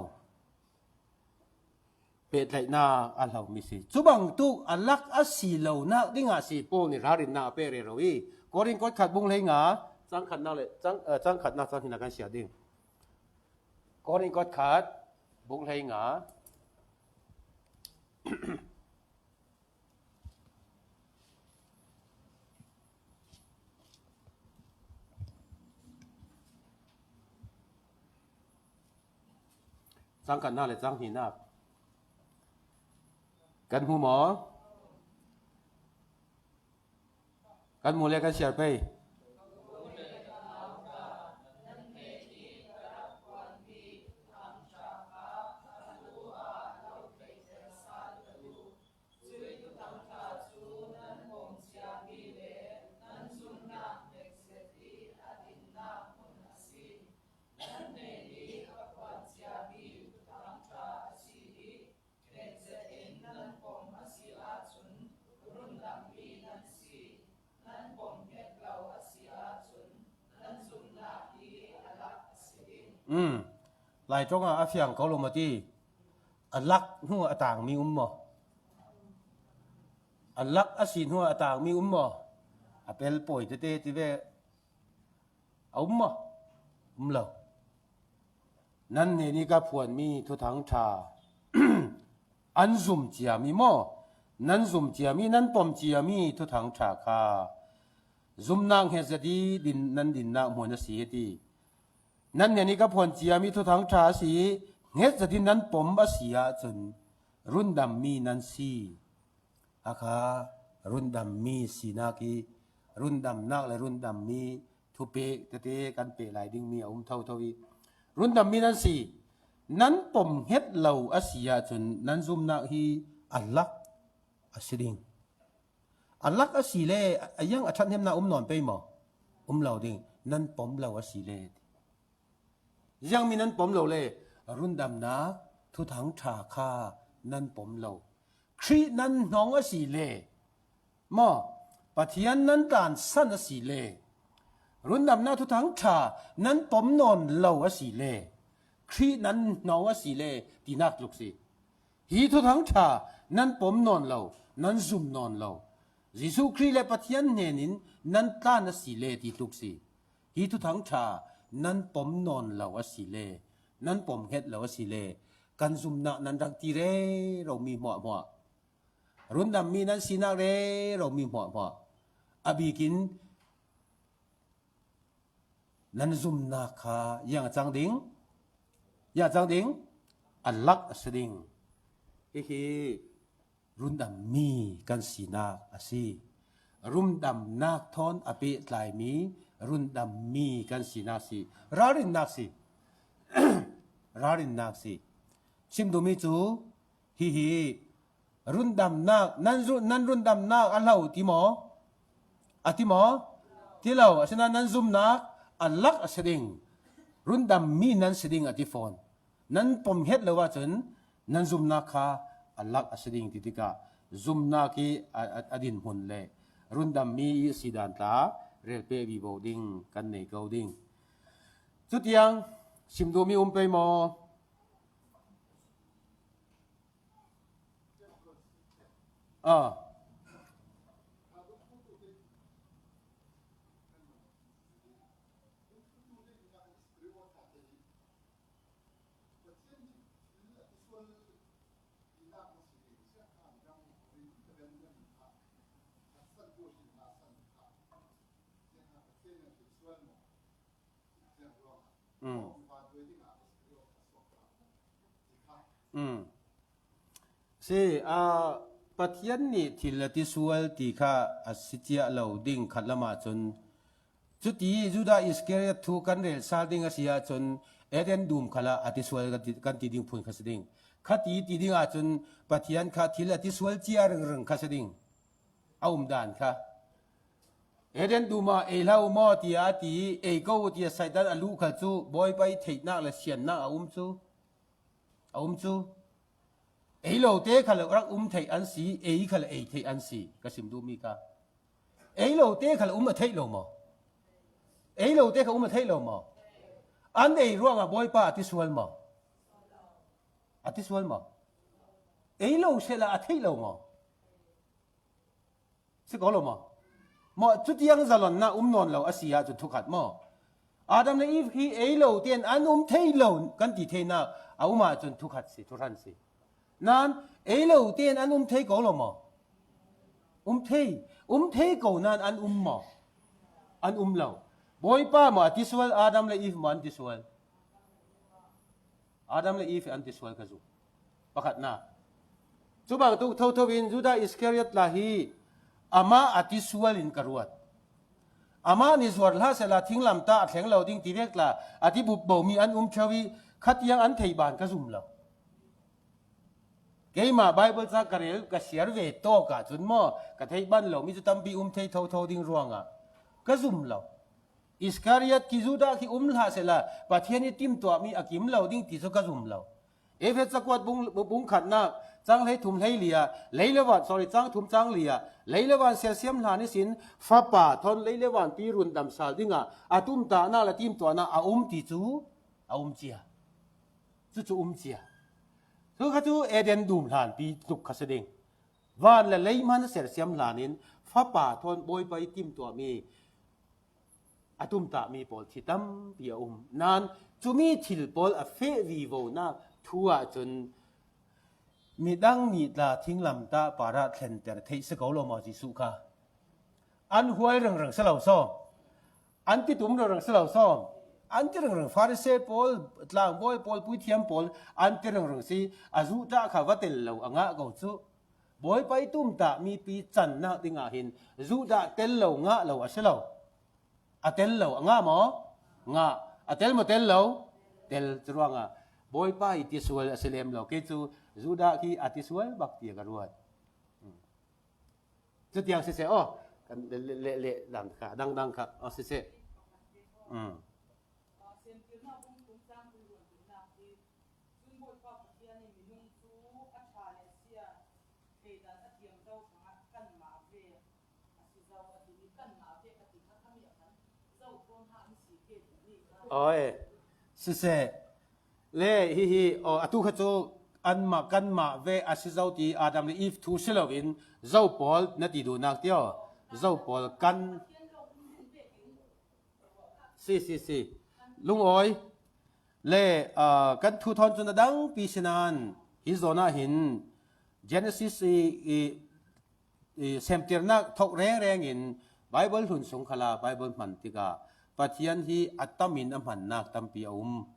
Pehtlaihnak a hlomi si. Cubangtuk a lak a si lonak dingah si Paul nih ralrinnak a pek rero i, Korin kawtkhat bung hleinga, cangkhatnak le, cang, eh, cangkhatnak canghnihnak kan siar ding. Korin kawtkhat bung hleinga. Cang khatna le cang hnihna. Kan hmu maw? Kan hmu le kan share pei. Um, Lai ṭawngah a fiang ko lo maw ti? A lak hnu a tangmi um maw? A lak a si hnu a tangmi um maw? A pel pawi tete ti ve. A um maw? Um lo. Nan hnenih ka phuanmi Thuthang ṭha an zum ciami maw? Nan zum ciami, nan pom ciami Thuthang ṭha kha zumnak hnget zet i din, nan dinnak hmuan a si hi ti. Nan hnenih ka phuan ciami Thuthang ṭha a si i hnget zet i nan pom a si ahcun rundammi nan si. A kha rundammi sinak i rundamnak le rundammi thupek tete kan peh lai dingmi a um thotho i rundammi nan si. Nan pom hnget lo a si ahcun nan zumnak hi a lak a si ding. A lak a si le a yang a ṭhathnemnak um nawn pei maw? Um lo ding. Nan pom lo a si le. Ziangmi nan pom lo le rundamnak Thuthang ṭha kha nan pom lo. Khrih nan hnawng a si le maw? Pathian nan tlansan a si le rundamnak Thuthang ṭha nan pom nawn lo a si le Khrih nan hnawng a si le tinak tluk si. Hi Thuthang ṭha nan pom nawn lo, nan zum nawn lo. Jesuh Khrih le Pathian hnenin nan tlan a si le ti tluk si. Hi Thuthang ṭha nan pom nawn lo a si le, nan pom hnget lo a si le, kan zumnak nan rak ti rero mi hmuahhmuah. Rundammi nan sinak rero mi hmuahhmuah. A bikin nan zumnak kha yang a cang ding, yang a cang ding, a lak a si ding. Hihi rundammi kan sinak a si. Rundamnak thawn a pehtlaimi rundammi kan sinak si. Ralrinnak si. Ralrinnak si. Sim duhmi cu hihi rundamnak, nan, ru-, nan rundamnak a hlo ti maw? A ti maw? Ti lo, asinain nan zumnak a lak a si ding. Rundammi nan si ding a ti fawn. Nan pom hnget lo ahcun nan zumnak kha a lak a si ding ti tikah zumnak i a, a, a dinhmun le rundammi i a si dan tla relpeh vivo ding kan nei ko ding. Cutiang sim duhmi um pei maw? Ah. Mm. Mm. Si, aa, Pathian nih thil a ti sual ti kha a si cia lo ding khat lam ahcun, cuti Judah Iskariot thu kan rel sal ding a si ahcun, Eden dum khalah a ti sual kan ti, kan ti ding phun kha si ding. Kha ti, ti ding ahcun, Pathian kha thil a ti sual cia ringring kha si ding. A um dan kha. Eden dum ah ei hlo maw tiah a ti i, ei ko tiah Satan a luh khal cu Bawipa i theihnak le siannak a um cu. A um cu. Ei lo te khal rak um theih an si, ei khal ei theih an si, ka sim duhmi kha. Ei lo te khal um a theih lo maw? Ei lo te kha um a theih lo maw? An ei ruangah Bawipa a ti sual maw? A ti sual maw? Ei lo sehla a theih lo maw? Si ko lo maw? Maw, cutiang zalonnak um nawn lo a si ahcun thukhat maw? Adam le Eve hi ei lo tein an um thei lo kan ti theinak a um ahcun thukhat si, thuhran si. Nan, ei lo tein an um thei ko lo maw? Um thei. Um thei ko nan an um maw? An um lo. Bawipa maw a ti sual, Adam le Eve maw an ti sual? Adam le Eve an tisual ka zum. Pakhatna. Chubang tuk thotho in Judah Iscariot lah hi amah a tisual in ka ruat. Amah nih zuar hlah sehla thinglamtah a thleng lo ding ti vek tla a ti bup bo mi an um ṭheu hi khatiang an theih ban ka zum lo. Keimah Bible ca ka rel ka siar ve tawk ahcun maw ka theih ban lo mi cu tampi um thei thotho ding ruangah ka zum lo. Iskariot khi Judah khi um hlah sehla Pathian i timtuahmi a kim lo ding ti cu ka zum lo. Efesa cakuat bung, bung khatnak cang hlei thum hlei li ah lei le van, sorry, cang thum cang li ah lei le van sersiam hlan ihsin Fapa thawn lei le van pi rundam sal dingah a tumtahnak le timtuahnak a um ti cu a um cia. Cucu um cia. Cu kha cu Eden dum hlanpi tluk kha si ding. Van le lei hman sersiam hlan in Fapa thawn Bawipa i timtuahmi a tumtahmi pawl thi tampi a um. Nain cumi thil pawl a feh vivonak thu ahcun midang nih tla thinglamtah parah thlenter theih si ko lo maw Jesuh kha? An huai ringring si lo saw. An ti tum ringring si lo saw. An ti ringring Farisee pawl, tlangbawi pawl, puithiam pawl an ti ringring si. A zuhdah kha va tel lo a ngah ko cu. Bawipa i tumtahmi pi cannak dingah hin zuhdah tel lo ngah lo a si lo. A tel lo a ngah maw? Ngah. A tel maw tel lo? Tel. Curuangah Bawipa i tisual a si lem lo. Kei cu Judah khi a tisual bak ti a ka ruat. Cutiang siseh aw, kan le, le, le, le, lam kha, dangdang kha, aw siseh. Um. Aw, siseh. Le hihi, aw, atu kha cu anmah, kanmah ve a si zo ti Adam le Eve thu si loin zo pawl na ti duhnak tio. Zo pawl kan. Si, si, si. Lungawi. Le, ah, kan thu thawn cun a dangpi si nain hi zawn ah hin Genesis i, i i semtirnak thok rengreng in Bible hlun sung khala Bible hman tikah Pathian hi a tam in a hmannak tampi a um.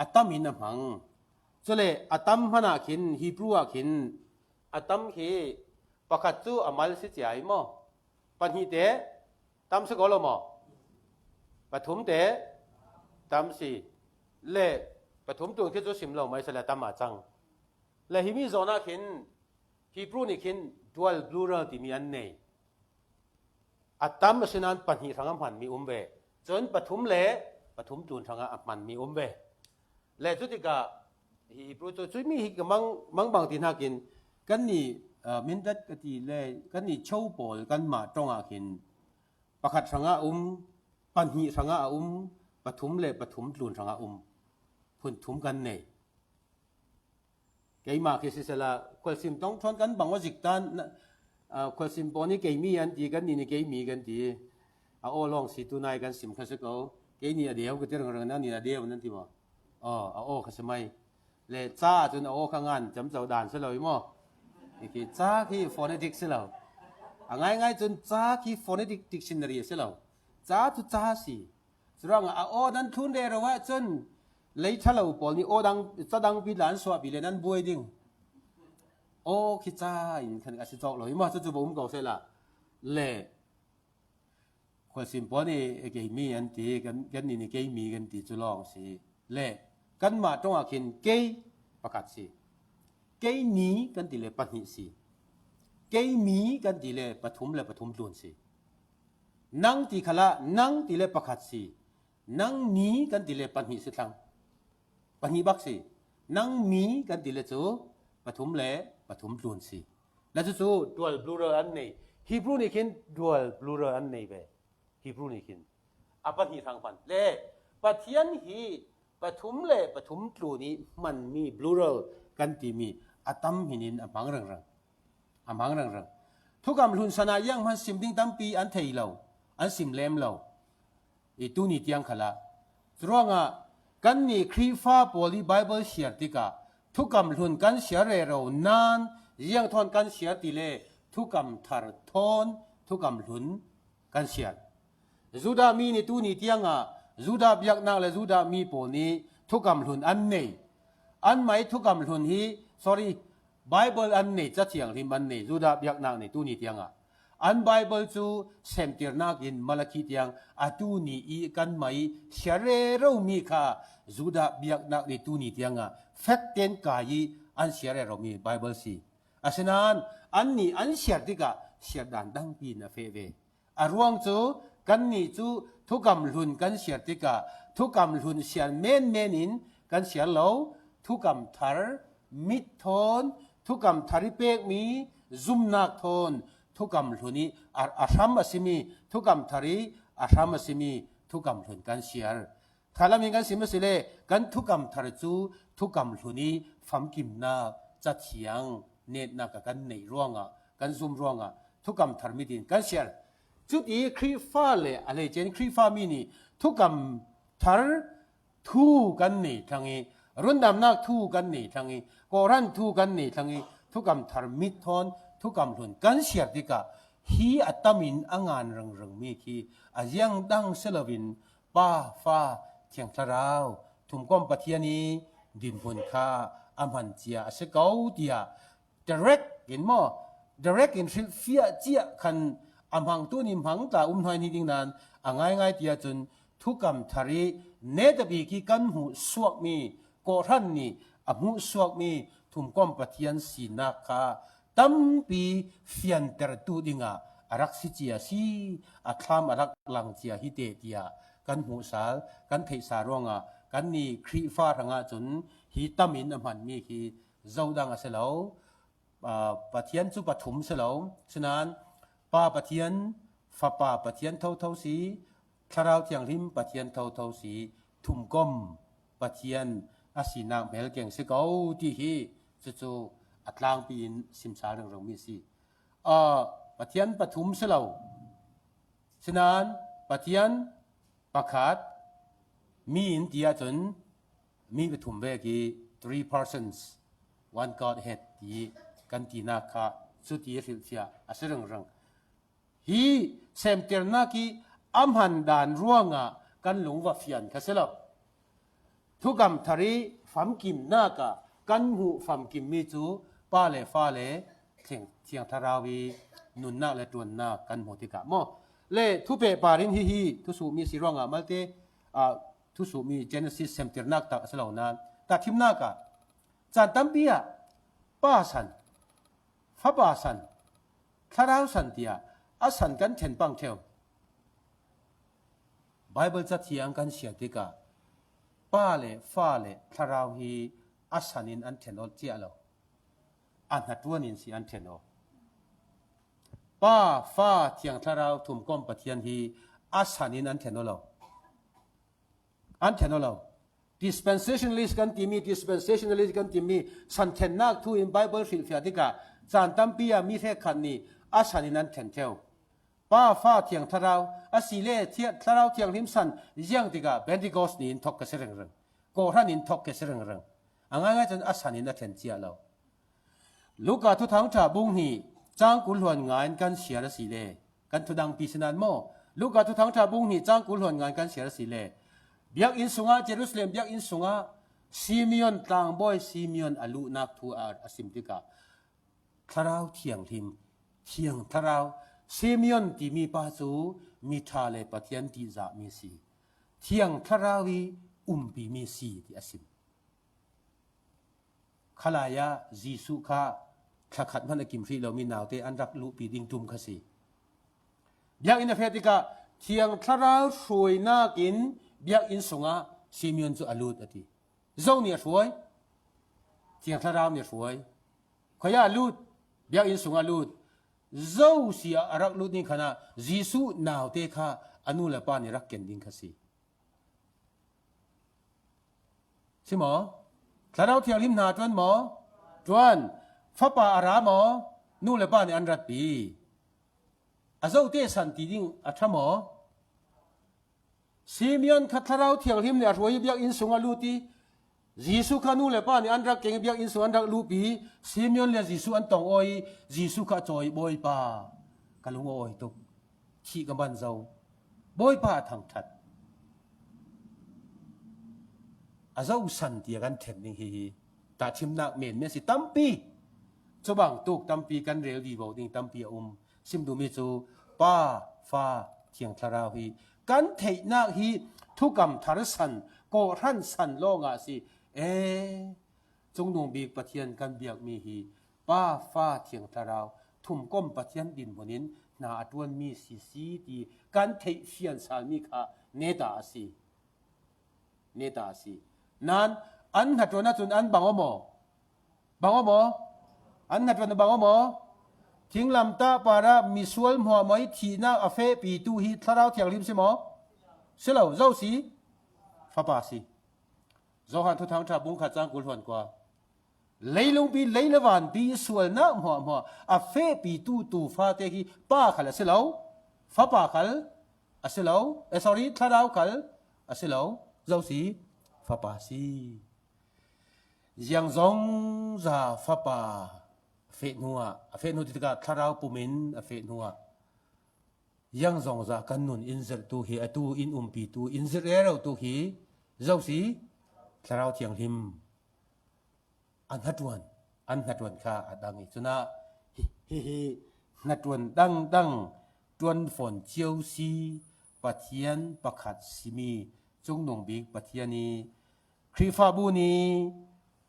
A tam in a hmang. Cule a tam hman ah khin, Hebrew ah khin a tam khi pakhat cu a mal si cia i maw? Pahnih te tam si ko lo maw? Pathum te tam si. Le pathum tlun khi cu sim lo mai sala tam a cang. Le himi zawn ah khin Hebrew nih khin dual plural timi an nei. A tam asinain pahnih hrangah hmanmi um ve. Cun pathum le pathum tlun hrangah a hmanmi um ve. Le cutikah hi Hebrew cu, cumi hi ka mang, mangbang ti hnakin kannih, ah, mindat ka ti le kannih cho pawl kanmah ṭongah khin pakhat hrangah a um, pahnih hrangah a um, pathum le pathum tlun hrangah a um. Phun thum kan nei. Keimah khi sisela, khualsim tong ṭhawn kan bang aw zik tan, na, aa, khualsim pawl nih keimi an ti, kannih nih keimi kan ti. A aw lawng si tunai kan sim kha si ko. Kei nih a deu ka ti ringring, nang nih a deu nan ti maw? Aw, a aw kha si mai. Le ca cun a aw kha ngan camco dan si lo i maw? Hi khi ca khi phonetic si lo. A ngaingai cun ca khi phonetic dictionary si lo. Ca cu ca si. Curuangah a aw nan thlun rero ahcun lei ṭhalo pawl nih aw dang, ca dangpi tla an suahpi le nan buai ding. Aw khi ca in khan a si cawk lo. Hi mah cu cu va um ko sehla. Le khualsim pawl nih keimi an ti, kan, kannih nih keimi kan ti cu lawng si. Le kanmah ṭongah khin kei pakhat si. Keini kan ti le pahnih si. Keimi kan ti le pathum le pathum tlun si. Nang ti khalah nang ti le pakhat si. Nangni kan ti le pahnih si thlang. Pahnih bak si. Nangmi kan ti le cu pathum le pathum tlun si. Le cucu dual plural an nei. Hebrew nih khin dual plural an nei ve. Hebrew nih khin a pahnih hrang hman. Le Pathian hi pathum le pathum tlun i hmanmi plural kan timi a tam hminin a hmang ringring. A hmang ringring. Thukam hlun san ah zianghman sim ding tampi an thei lo, an sim lem lo. I tuni tiang khalah. Curuangah kannih Khrihfa pawl i Bible siar tikah thukam hlun kan siar rero nain ziang thawn kan siar ti le thukam thar thawn thukam hlun kan siar. Judah mi nih tuni tiangah Judah biaknak le Judah mi pawl nih thukam hlun an nei. Anmah ih thukam hlun hi, sorry, Bible an nei, Cathianghlim an nei, Judah biaknak neitu ni tiangah an Bible cu semtirnak in Malakhi tiang a tuni ih kanmah ih siar reromi kha Judah biaknak neitu ni tiangah fek ten kai ih an siar reromi Bible si. Asinain annih an siar tikah siar dan dangpi in a feh ve. A ruang cu kannih cu thukam hlun kan siar tikah thukam hlun siar menmen in kan siar lo. Thukam thar mit thawn, thukam thar ih pekmi zumnak thawn, thukam hlun ih a, a hram a simi, thukam thar ih a hram a simi thukam hlun kan siar. Thalam in kan sim asile kan thukam thar cu thukam hlun ih famkimnak, Cathiang netnak a kan neih ruangah, kan zum ruangah thukam thar mit in kan siar. Cuti Khrihfa le a hleice in Khrihfami nih thukam thar thu kan nei thlang ih, rundamnak thu kan nei thlang ih, Kawhhran thu kan nei thlang ih, thukam thar mit thawn thukam hlun kan siar tikah hi a tam in a ngan ringringmi khi a ziang dang si loin Pa, Fa, Thiang Thlarau, thumkom Pathian ih dinhmun kha a hman cia a si ko, tiah direct in maw, direct in hrilhfiah ciah khan a hmang, tuni hmang ta um hnuai ni ding nain a ngaingai ti ahcun thukam thar ih netabik ih kan hmuh suakmi, Kawhhran nih a hmuh suakmi thumkom Pathian sinak kha tampi fiantertu dingah a rak si cia si, a thlam a rak lang cia hi teh tiah kan hmuhsal, kan theihsa ruangah kannih Khrihfa hrangah cun hi tam in a hmanmi khi zodang a si lo. Aa, Pathian cu pathum si lo. Sinain Pa Pathian, Fapa Pathian thotho si, Thlarau Thianghlim Pathian thotho si, thumkom Pathian a sinak hmelkeng si ko ti hi cucu a tlangpi in simsal ringringmi si. Aa, Pathian pathum si lo. Sinain Pathian pakhat, mi in ti ahcun mi pathum vek ih three persons, one Godhead ti kan tinak kha cuti hrilhfiah a si ringring. Hi semternak ih a hman dan ruangah kan lung va fian kha si lo. Thukam thar ih famkimnak ah kan hmuh famkimmi cu Pa le Fa le Thiang, Thiang Thlarau ih nunnak le ṭuannak kan hmuh tikah maw? Le thupehpar in hihi thusuhmi si ruangah malte, aa, thusuhmi Genesis semtirnak tak a si lo nain tahthimnak ah caan tampi ah Pa san, Fapa san, Thlarau san tiah a san kan ṭhen pang ṭheu. Baibal Cathiang kan siar tikah Pa le Fa le Thlarau hi a san in an ṭhen aw cia lo. A hnaṭuan in si an ṭhen aw. Pa, Fa, Thiang Thlarau, thumkom Pathian hi a san in an ṭhen aw lo. An ṭhen aw lo. Dispensationalist kan timi, dispensationalist kan timi san ṭhennak thu in Baibal hrilhfiah tikah caan tampi ah mi hrekkhat nih a san in an ṭhen ṭheu. Pa, Fa, Thiang Thlarau, asile Thia-, Thlarau Thianghlim san ziang tikah Pentecost ni in thok ka si ringring. Kawhhran in thok ka si ringring. A ngaingai cun a san in a ṭhen cia lo. Luka Thuthangṭha bung hnih cang kul hluan nga in kan siar asile, kan thudangpi si nain maw? Luka Thuthangṭha bung hnih cang kul hluan nga in kan siar asile, biakinn sungah, Jerusalem biakinn sungah Simeon tlangbawi Simeon a luhnak thu a, a sim tikah Thlarau Thianghlim, Thiang Thlarau, Simeon timi pa cu miṭha le Pathian ṭihzahmi si, Thiang Thlarau ih umpimi si ti a sim. Khalai ah Jesuh kha thlakhat hmanh a kim hrih lomi naute an rak luhpi ding ṭum kha si. Biakinn a feh tikah Thiang Thlarau hruainak in biakinn sungah Simeon cu a lut a ti. Zo nih a hruai, Thiang Thlarau nih a hruai. Khuaia a lut, biakinn sungah a lut. Zo si ah a rak lut ding khan ah Jesuh naute kha a nu le pa nih rak ken ding kha si. Si maw? Thlarau Thianghlim hna ṭuan maw? Ṭuan. Fapa a ra maw? Nu le pa nih an ratpi. A zote san ti ding a ṭha maw? Simeon kha Thlarau Thianghlim nih a hruai ih biakinn sung a lut ih Jesuh kha nu le pa nih an rak keng ih biakinn sung an rak luhpi. Simeon le Jesuh an tong aw ih Jesuh kha a cawi, Bawipa, ka lung a awi tuk. Thih ka man zo. Bawipa a thangṭhat. A zo san tiah kan ṭhen ding hihi. Tahṭhimnak men men si tampi, cubang tuk tampi kan rel vivo ding tampi a um. Sim duhmi cu Pa, Fa, Thiang Thlarau hi kan theihnak hi thukam thar san, kawhhran san lawngah a si. E, Cungnung Bik Pathian kan biakmi hi Pa, Fa, Thiang Thlarau, thumkom Pathian dinhmun in hna a ṭuanmi si si ti kan theih fiansalmi kha neta a si. Neta a si. Nan, an hnaṭuan ahcun an bang aw maw? Bang aw maw? An hnaṭuan bang aw maw? Thinglamtah parah misual hmuahhmuah i thihnak a fehpitu hi Thlarau Thianghlim si maw? Si lo, zo si. Fapa si. Johan Thuthang ṭha bung khat cang kul hluan kua. Leilungpi, lei le vanpi sualnak hmuahhmuah a fehpitu tu fate hi Pa khal a si lo, Fapa khal a si lo, eh, sorry, Thlarau khal a si lo, zo si, Fapa si. Ziang zongza Fapa a feh hnuah, a feh hnu ti tikah Thlarau pumin a feh hnuah, ziang zongza kan nun in zirhtu hi, atu in umpitu, in zirh rerotu hi, zo si, Thlarau Thianghlim. A hnaṭuan, an hnaṭuan kha a dang i. Cunah hi, hi, hi hnaṭuan dangdang ṭuan fawn cio si Pathian pakhat simi Cungnung Bik Pathian i Khrihfabu ni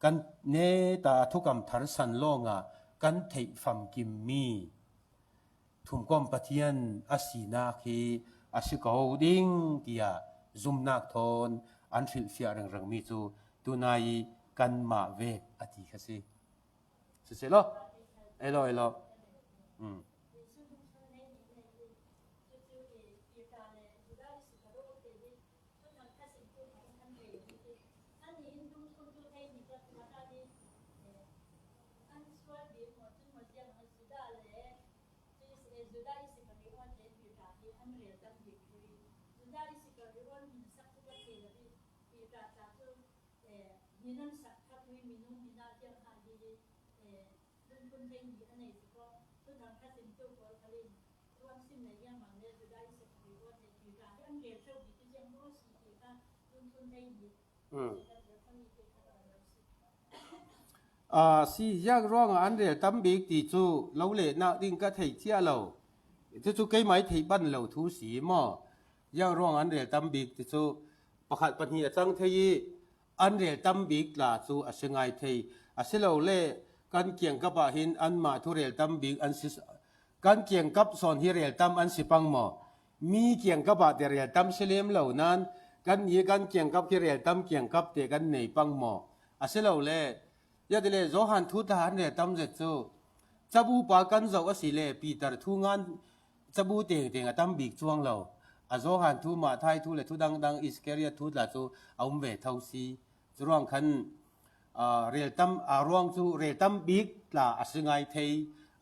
kan neta thukam thar san lawngah kan theih famkimmi thumkom Pathian a sinak hi a si ko ding tiah zumnak thawn an hrilhfiah ringringmi cu tunai kanmah vek a ti kha si. Siseh law? Elo, elo. Mm. Judah Iskariot le Peter hi an rel tam bik thei. Judah Iskariot min sak cu ka thei lo i, Peter tla cu, eh, min an sak kha thei, minung min ah tiang ha hi, eh, lungphun thei ni a nei cu ko. Thuthang ṭha sim tu pawl khal in ruang sim na yang mang le Judah Iskariot le Peter hi an rel ṭheu bik cu ziang maw si ti kha lungphun thei ni. Mm. Aa, si, ziang ruangah an rel tam bik ti cu lo lehnak ding ka thei cia lo. Cucu keimah i theih ban lo thu si maw? Ziang ruangah an rel tam bik ti cu pakhat pahnih a cang thei i an rel tam bik tla cu a si ngai thei. Asilole kan kiangkap ah hin anmah thu rel tam bik an si, kan kiangkap sawn hi rel tam an si pang maw? Mi kiangkap ah te rel tam si lem lo nan, kan i kan kiangkap khi rel tam kiangkap te kan nei pang maw? Asilole, ziate le Johan thu tla an rel tam zet cu, cabu pa kan zoh a si le Peter thu ngan cabu tengteng a tam bik cuang lo. A Johan thu, Matthai thu le thu dangdang, Iskariot thu tla cu a um ve tho si. Curuang khan, aa, rel tam, aa, ruang cu rel tam bik tla a si ngai thei.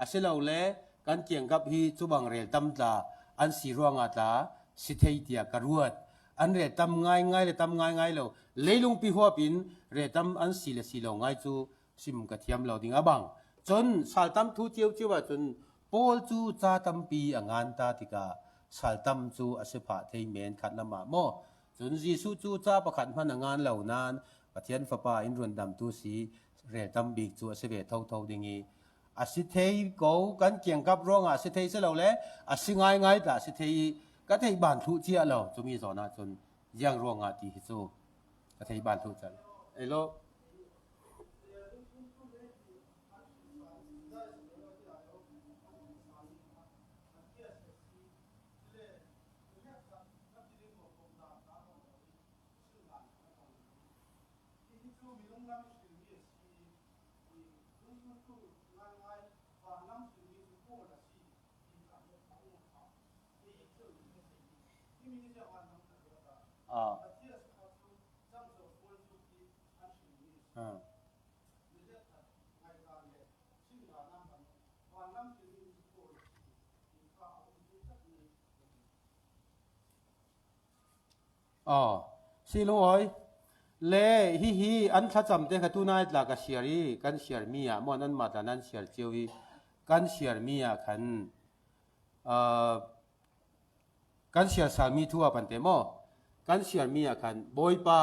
Asilole kan kiangkap hi cubang rel tam tla an si ruangah tla si thei tiah ka ruat. An rel tam ngaingai le tam ngaingai lo. Leilungpi huap in rel tam an si le si lo ngai cu sim ka thiam lo ding a bang. Cun saltam thu ciocio ah cun Paul cu ca tampi a ngan ta tikah saltam cu a si phah thei men khat lamah maw? Cun Jesuh cu ca pakhat hman a ngan lo nan Pathian Fapa in rundamtu si rel tam bik cu a si ve thotho ding i a si thei ko, kan kiangkap ruangah a si thei si lo le a si ngaingai tla a si thei i ka theih ban thluh cia lo. Cumi zawn ah cun ziang ruangah ti hi cu ka theih ban thluh cia lo. Elo. Ah. Ah. Aw, si lungawi. Le hihi an thlacam te kha tunai tla ka siar i kan siar mi ah maw, nanmah tla nan siar cio i kan siar mi ah khan, aa, kan siar salmi thu ah pante maw, kan siar mi ah khan Bawipa,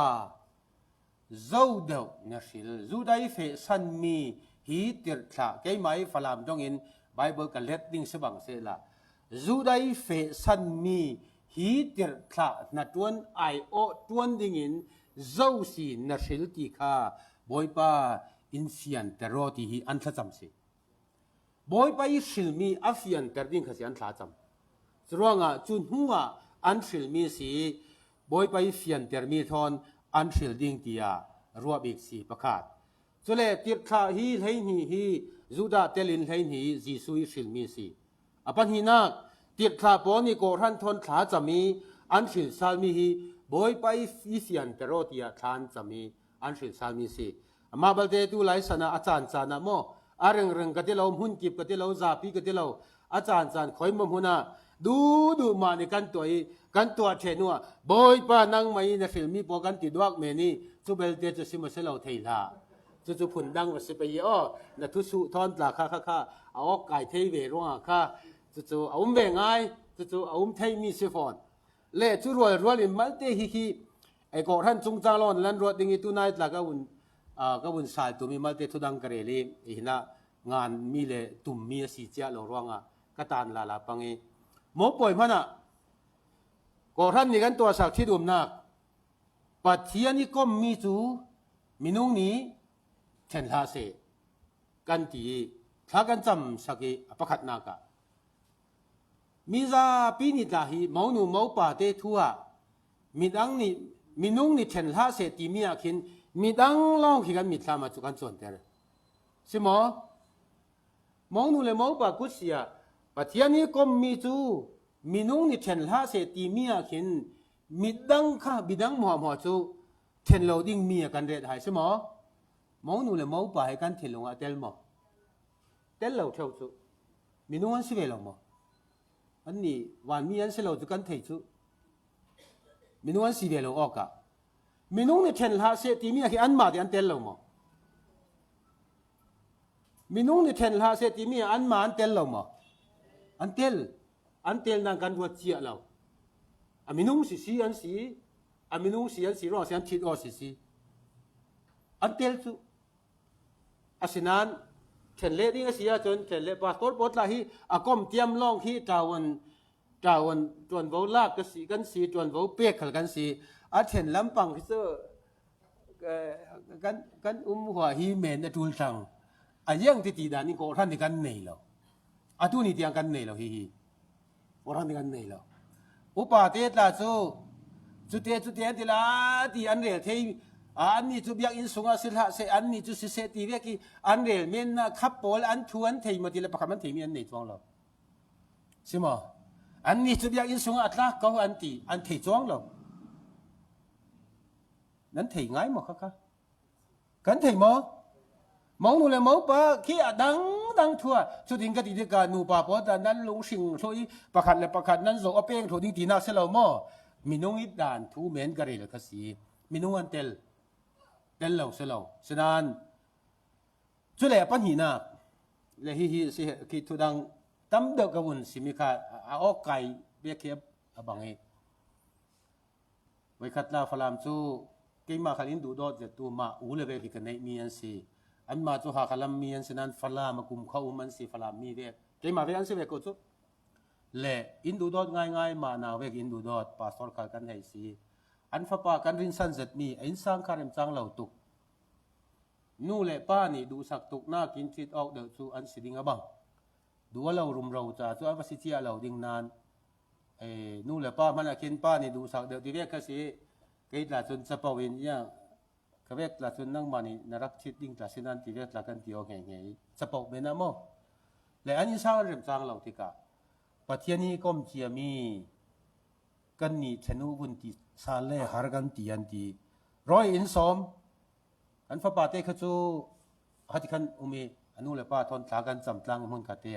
Zo deuh na hril, Judah i fehsan mi hi tirhthlah, keimah i Falam dongin Bible ka let ding si bang sehla, Judah i fehsan mi hi tirhthlah hnaṭuan aiawh ṭuan dingin zo si na hril ti kha Bawipa in fianter aw ti hi an thlacam si. Bawipa i hrilmi a fianter ding kha si an thlacam. Curuangah cu hnungah an hrilmi si, Bawipa i fiantermi thawn an hril ding tiah ruahbik si pakhat. Cule tirhthlah hi hleihnih hi Judah telin hleihnih hi Jesuh i hrilmi si. A pahnihnak, tirhthlah pawl nih kawhhran thawn thlacam i an hrilsalmi hi Bawipa i fianter aw tiah thla an cam i an hrilsalmi si. Amah balte tu laisan ah a caancaan ah maw, a rengreng ka ti lo, hmunkip ka ti lo, zapi ka ti lo, a caancaan khawimaw hmun ah duhduh mah nih kan tuah i kan tuah ṭheh hnuah, Bawipa, nangmah i na hrilmi pawl kan ti duak men i cu belte cu si maw si lo thei hlah. Cucu phundang va si pei i aw, na thusuh thawn tla kha kha kha a awk kai thei ve ruangah kha cucu a um ve ngai, cucu a um theimi si fawn. Le cu rualrual in malte hi hi, ei kawhhran cungcang lawng nan ruat ding i tunai tla ka vun, aa, ka vun sal tum i malte thudang ka rel i, i hinah nganmi le tummi a si ciah lo ruangah ka tan lala pang i, mopawi hmanah kawhhran nih kan tuahsak thidumnak Pathian i kommi cu minung nih ṭhen hlah seh kan ti i thla kan camsak i a pakhatnak ah mizapi nih tla hi monu mopate thu ah midang nih, minung nih ṭhen hlah seh timi ah khin midang lawng khi kan mitthlam ah cu kan cuanter. Si maw? Monu le mopa kutsia Pathian i kommi cu minung nih ṭhen hlah seh timi ah khin midang kha midang hmuahhmuah cu ṭhen lo dingmi a kan ret hai si maw? Monu le mopa he kan thinlung ah a tel maw? Tel lo ṭheu cu. Minung an si ve lo maw? Annih vanmi an si lo cu kan thei cu. Minung an si ve lo awkah minung nih ṭhen hlah seh timi ah khi anmah ti an tel lo maw? Minung nih ṭhen hlah seh timi ah anmah an tel lo maw? An tel. An tel nan kan ruat ciah lo. A minung si si an si, a minung si an si ruang si an thit aw si si. An tel cu. Asinain ṭhen leh ding a si ahcun ṭhen leh pastor pawl tla hi a kom tiam lawng hi ṭaun, ṭaun ṭuanvo lak ka si, kan si, ṭuanvo pek khal kan si. A ṭhen lampang hi cu, eh, kan, kan um hua hi men a ṭul thlang. A ziang titi dan in kawhhran hi kan nei lo. Atu ni tiang kan nei lo hihi. Kawhhran hi kan nei lo. Upa te tla cu, cute, cute an ti la ti an rel thei. A, annih cu biakinn sungah si hlah seh, annih cu si seh ti vek i an rel men ah kha pawl an thu an thei maw ti le pakhat an theimi an nei cuang lo. Si maw? Annih cu biakinn sungah a tlak ko an ti, an thei cuang lo. Nan thei ngai maw kha kha? Kan thei maw? Monu le mopa khi a dangdang thu ah, cutin ka ti tikah nupa pawl tla nan lung hring thluh i pakhat le pakhat nan zoh a peng thluh ding tinak si lo maw? Minung i dan thu men ka rel kha si. Minung an tel. Tel lo si lo. Sinain, cule a pahnihnak le hihi si khi thudang tam deuh ka vun simi kha a, a awk kai bek khi a bang i. Voikhat tla Falam cu keimah khal in duhdawt zet tu mah u le vek hi ka neihmi an si. Anmah cu Hakha lam mi an si nan Falam a kum kha um an si, Falam mi vek. Keimah vek an si vek ko cu. Le in duhdawt ngaingai mah nau vek in duhdawt pastor khal kan hei si. An fapa kan rinsan zetmi a innsang kha remcang lo tuk. Nu le pa nih duhsak tuknak in ṭhit awk deuh cu an si ding a bang. Duh a lo rumro ca cu a va si ciah lo ding nan, eh, nu le pa hmanh ah khin pa nih duhsak deuh ti vek kha si. Kei tla cun capo in, ia, ka vek tla cun nangmah nih na rak ṭhit ding tla si nan ti vek tla kan ti aw hngehnge i capo men ah maw? Le an innsang an remcang lo tikah Pathian i kom ciami kannih ṭhen uh vun ti sal le har kan ti an ti. Rawi in sawm. Kan fapa te kha cu hati khan um i a nu le pa thawn tla kan cam tlang hmun kha te.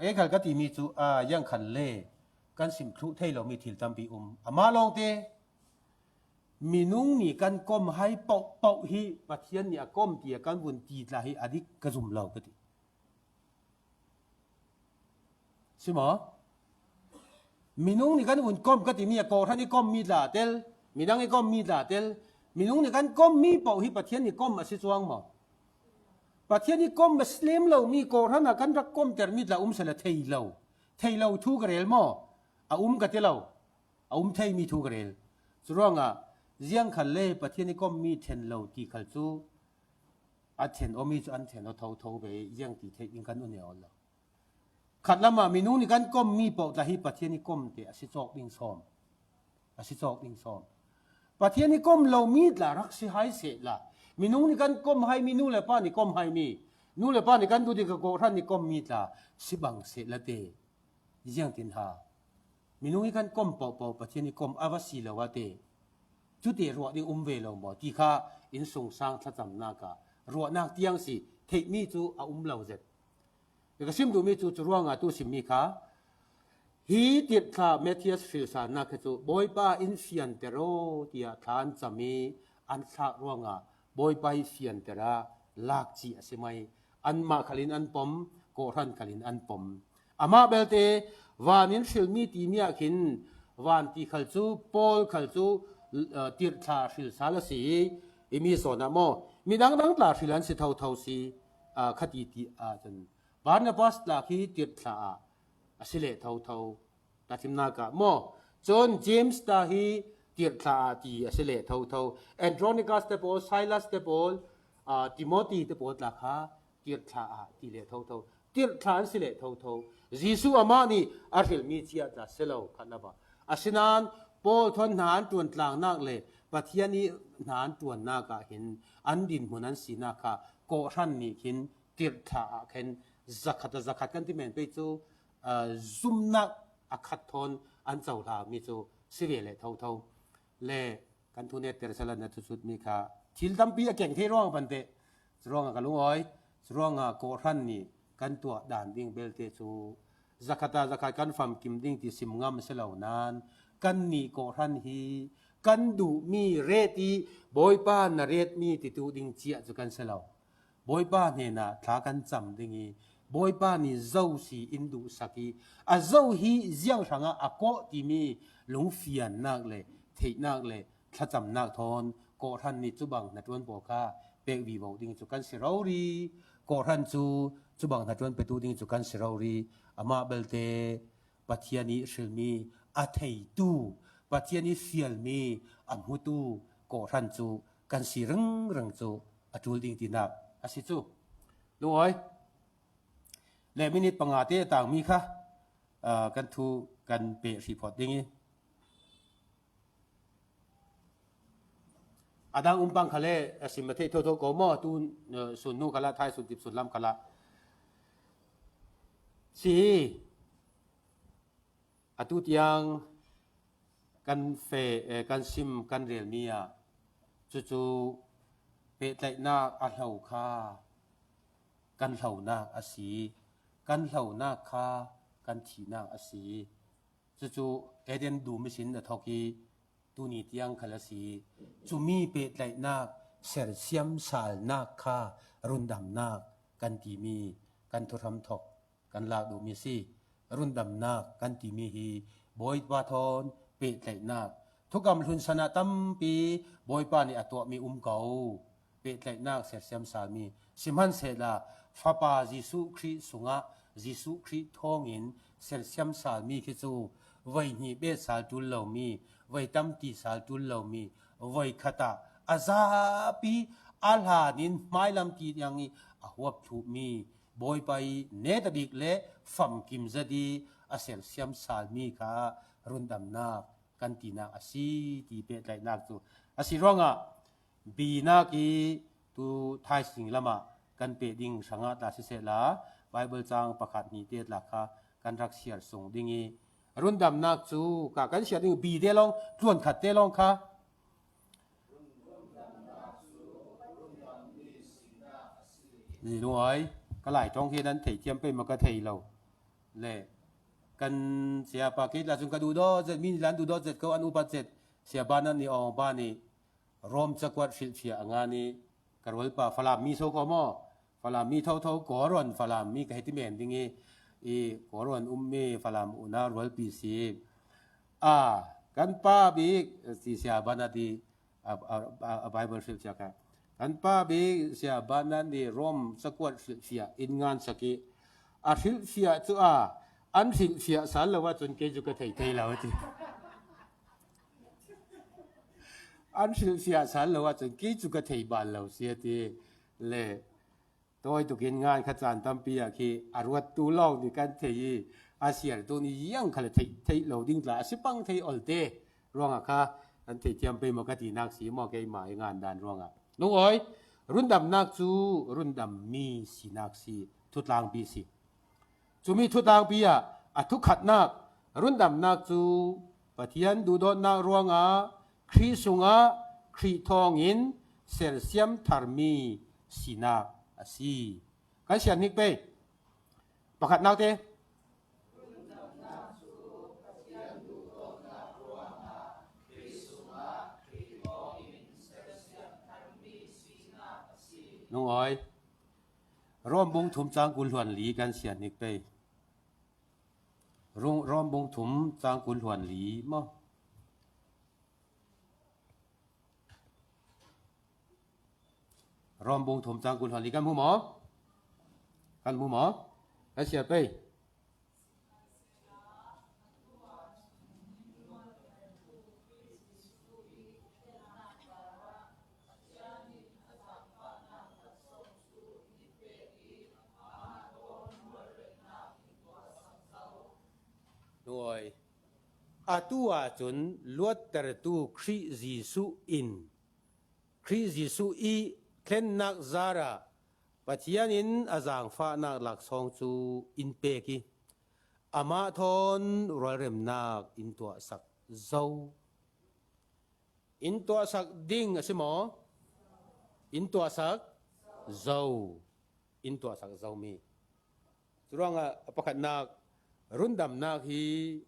Ei khal ka timi cu, aa, ziang khan le kan sim thluh thei lomi thil tampi um. Amah lawngte minung nih kan kom hai paohpaoh hi Pathian nih a kom ti a kan vun ti tla hi a dik ka zum lo ka ti. Si maw? Minung nih kan vun kom ka timi a kawhhran i kommi tla tel, midang i kommi tla tel, Minung nih kan kom mi paoh hi Pathian nih kom a si cuang maw? Pathian nih kom a si lem lo mi kawhran ah kan rak komter mi tla um seh la thei lo. Thei lo thu ka rel maw? A um ka ti lo. A um thei mi thu ka rel. Curuangah ziang khal le Pathian nih kom mi ṭhen lo ti khal cu a ṭhen aw mi cu an ṭhen aw thotho ve, ziang ti theih ding kan um aw lo. Khat lamah minung nih kan kom mi paoh tla hi Pathian nih kom te a si cawk ding sawm. A si cawk ding sawm. Pathian nih kom lo mi tla rak si hai seh la. Minung nih kan kom hai mi, nu le pa nih kom hai mi, nu le pa nih kan duh ding ka kawhran nih kom mi tla si bang seh la te. Ziangtin ha. Minung hi kan kom paohpaoh Pathian hi kom a va si lo a te. Cute ruah ding um ve lo maw? Ti kha innsungsang thlacamnak ah ruahnak tiang si theihmi cu a um lo zet. Ka sim duhmi cu curuangah tu simmi kha hi tirhthlah Matthias hrilhsannak kha cu Bawipa in fianter aw tiah thla an cam i an thlak ruangah Bawipa hi fianter ah lak cih a si mai. Anmah khalin an pom, kawhhran khalin an pom. Amah belte van in hrilmi timi ah khin van ti khal cu Paul khal cu, uh, tirhthlah hril sal a si i, i mi sawn ah maw midang dang tla hril an si thotho si, uh, khati ti ah cun Barnabas tla khi tirhthlah ah a si leh thotho. Tahṭhimnak ah maw? Cun James tla hi tirhthlah ah ti a si leh thotho. Andronicus te pawl, Silas te pawl, aa, Timothy te pawl tla kha tirhthlah ah ti leh thotho. Tirhthlah an si leh thotho. Jesuh amah nih a hrilmi cia tla si lo khat lo ah. Asinain Paul thawn hna an ṭuan tlangnak le Pathian ih hna an ṭuannak ah hin an dinhmun an sinak kha kawhhran nih khin tirhthlah ah khin zakhat a zakhat kan ti men pei cu, aa, zumnak a khat thawn an cohlami cu si ve leh thotho. Le kan thu netter sal an a thuchutmi kha thil tampi a keng thei ruang a pante. Curuangah ka lungawi, curuangah kawhhran nih kan tuah dan ding belte cu zakhat ah zakhat kan famkim ding ti sim ngam si lo nain kannih kawhhran hi kan duhmi ret i Bawipa na retmi titu ding cia cu kan si lo. Bawipa hnenah thla kan cam ding i Bawipa nih zo si in duhsak i a zo hi ziang hrangah a kawh timi lungfiannak le theihnak le thlacamnak thawn kawhhran nih cubang hnaṭuan pawl kha pek vivo ding cu kan si rori. Kawhhran cu cubang hnaṭuan petu ding cu kan si rori. Amah belte Pathian ih hrilmi a theitu, Pathian ih fialmi a hmutu kawhhran cu kan si ringring cu a ṭul ding tinak a si cu. Lungawi, le minit panga te a tangmi kha, aa, kan thu kan peh hrih phawt ding i, a dang um pang khal le a sim a theih thotho ko maw? Tu, aa, sun hnu khal ah, thai sun tip sun lam khal ah si hi. Atu tiang kan fe, eh, kan sim kan relmi ah cucu pehtlaihnak a hlo kha kan hlonak a si. Kan hlonak kha kan thihnak a si. Cucu Eden dum ihsin a thok i tuni tiang khal a si. Cumi pehtlaihnak sersiam salnak kha rundamnak kan timi kan thuhram thok kan lak duhmi a si. Rundamnak kan timi hi Bawipa thawn pehtlaihnak, thukam hlunsan ah tampi Bawipa nih a tuahmi um ko. Pehtlaihnak sersiam salmi sihmanhsehla Fapa Jesuh Khrih sungah Jesuh Khrih thawngin sersiam salmi khi cu voi hnih bet sal ṭul lomi, voi tam ti sal ṭul lomi, voi khat ah a zapi a hlan in hmailam ti tiang i a huap thluhmi Bawipa i netabik le famkim zat i a sersiam salmi kha rundamnak kan tinak a si ti pehtlaihnak cu a si ruangah binak i tu thaising lamah kan peh ding hrangah tla sisehla Baibal cang pakhat hnih te tla kha kan rak siar sung ding i rundamnak cu ka kan siar ding bi te lawng tluan khat te lawng kha Ni lungawi, ka Lai ṭawng hi nan thei thiam pei maw ka thei lo. Le kan Siapa kei tla cun ka duhdawt zet, mi nih tla an duhdawt zet ko, an upat zet. Sia Banat nih awng pa nih Rom cakuat hrilhfiah a ngan i ka rualpa Falam mi so ko maw? Falam mi thotho Kawlrawn Falam mi ka hei ti men ding i, i Kawlrawn ummi Falam unau rualpi si. A, kan pa bik, si Sia Banat i a, a, a, a Bible hrilhfiah kha. Kan pa bik sia banah ni Rom cakuat hrilhfiah in ngansak i a hrilhfiah cu a an hrilhfiah sal lo ahcun kei cu ka thei thei lo a ti. An hrilhfiah sal lo ahcun kei cu ka thei ban lo si a ti. Le tawi tukin ngan kha caan tampi ah khi a ruattu lawng nih kan thei i a siartu nih ziang khal theih, theih lo ding tla a si pang thei olte ruangah kha an thei thiam pei maw ka tinak si maw keimah i ngan dan ruangah. Lungawi, rundamnak cu rundammi sinak si, thutlangpi si. Cumi thutlangpi ah a thukhatnak rundamnak cu Pathian duhdawtnak ruangah Khrih sungah Khrih thawngin sersiam tharmi sinak a si. Kan sian hnik pei. Pakhatnak te. Lungawi. Rom bung thum cang kul hluan li kan sian hnik pei. Rom bung thum cang kul hluan li maw? Rom bung thum cang kul hluan li kan hmu maw? Kan hmu maw? Kan siar pei. Nuai. Atu ahcun luattertu Khrih Jesuh in, Khrih Jesuh i thlennak zarah Pathian in a zaangfahnak laksawng cu in pek i, amah thawn rualremnak in tuahsak zo. In tuahsak ding a si maw? In tuahsak zo. In tuahsak zomi. Curuangah a pakhatnak rundamnak hi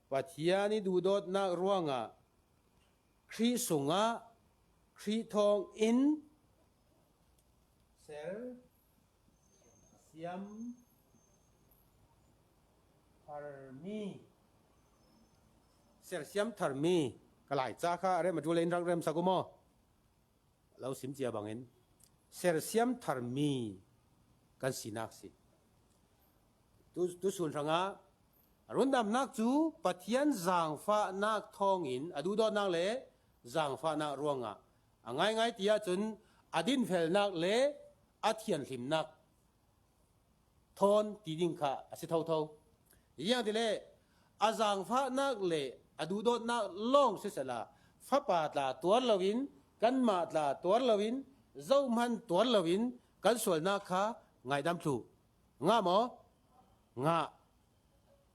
Pathian i duhdawtnak ruangah Khrih sungah Khrih thawngin ser siam tharmi, sersiam tharmi, ka Lai ca kha a rem a ṭul in rak remsak u maw? Lo sim cia bangin sersiam tharmi kan sinak si. Tu, tu sun hrangah rundamnak cu Pathian zaangfahnak thawngin a duhdawtnak le zaangfahnak ruangah a ngaingai ti ahcun a dinfelnak le a thianhlimnak thawn ti ding kha a si thotho. Ziangtile a zaangfahnak le a duhdawtnak lawng sisehla, Fapa tla tuar loin, kanmah tla tuar loin, zohman tuar loin kan sualnak kha ngaihdam thluh. Ngah maw? Ngah.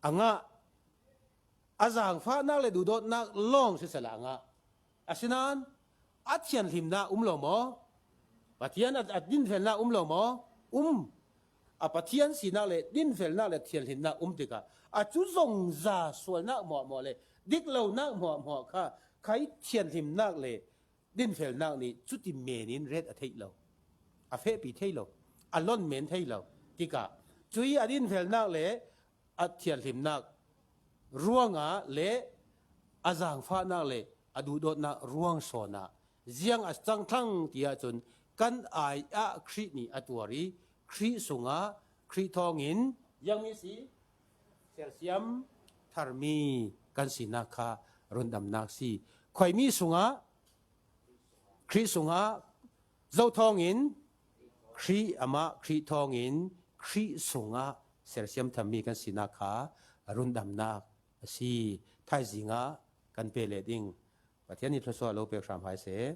A ngah. A zaangfahnak le duhdawtnak lawng sisehla a ngah. Asinain a thianhlimnak um lo maw? Pathian a, a dinfelnak um lo maw? Um. A Pathian sinak le dinfelnak le thianhlimnak um tikah a cu zongza sualnak hmuahhmuah le diklonak hmuahhmuah kha khai thianhlimnak le dinfelnak nih cuti men in ret a theih lo, a fehpi thei lo, a lon men thei lo. Tikah cui a dinfelnak le a thianhlimnak ruangah le a zaangfahnak le a duhdawtnak ruang sawnah ziang a cang thlang ti ahcun kan ai ah Khrih nih a tuar i Khrih sungah Khrih thawngin ziangmi si, sersiam tharmi kan sinak kha rundamnak si. Khuaimi sungah Khrih sungah zo thawngin Khrih amah Khrih thawngin Khrih sungah sersiam tharmi kan sinak kha rundamnak a si. Thaizing ah kan pe leh ding. Pathian nih thluasuah lo pek hram hai seh.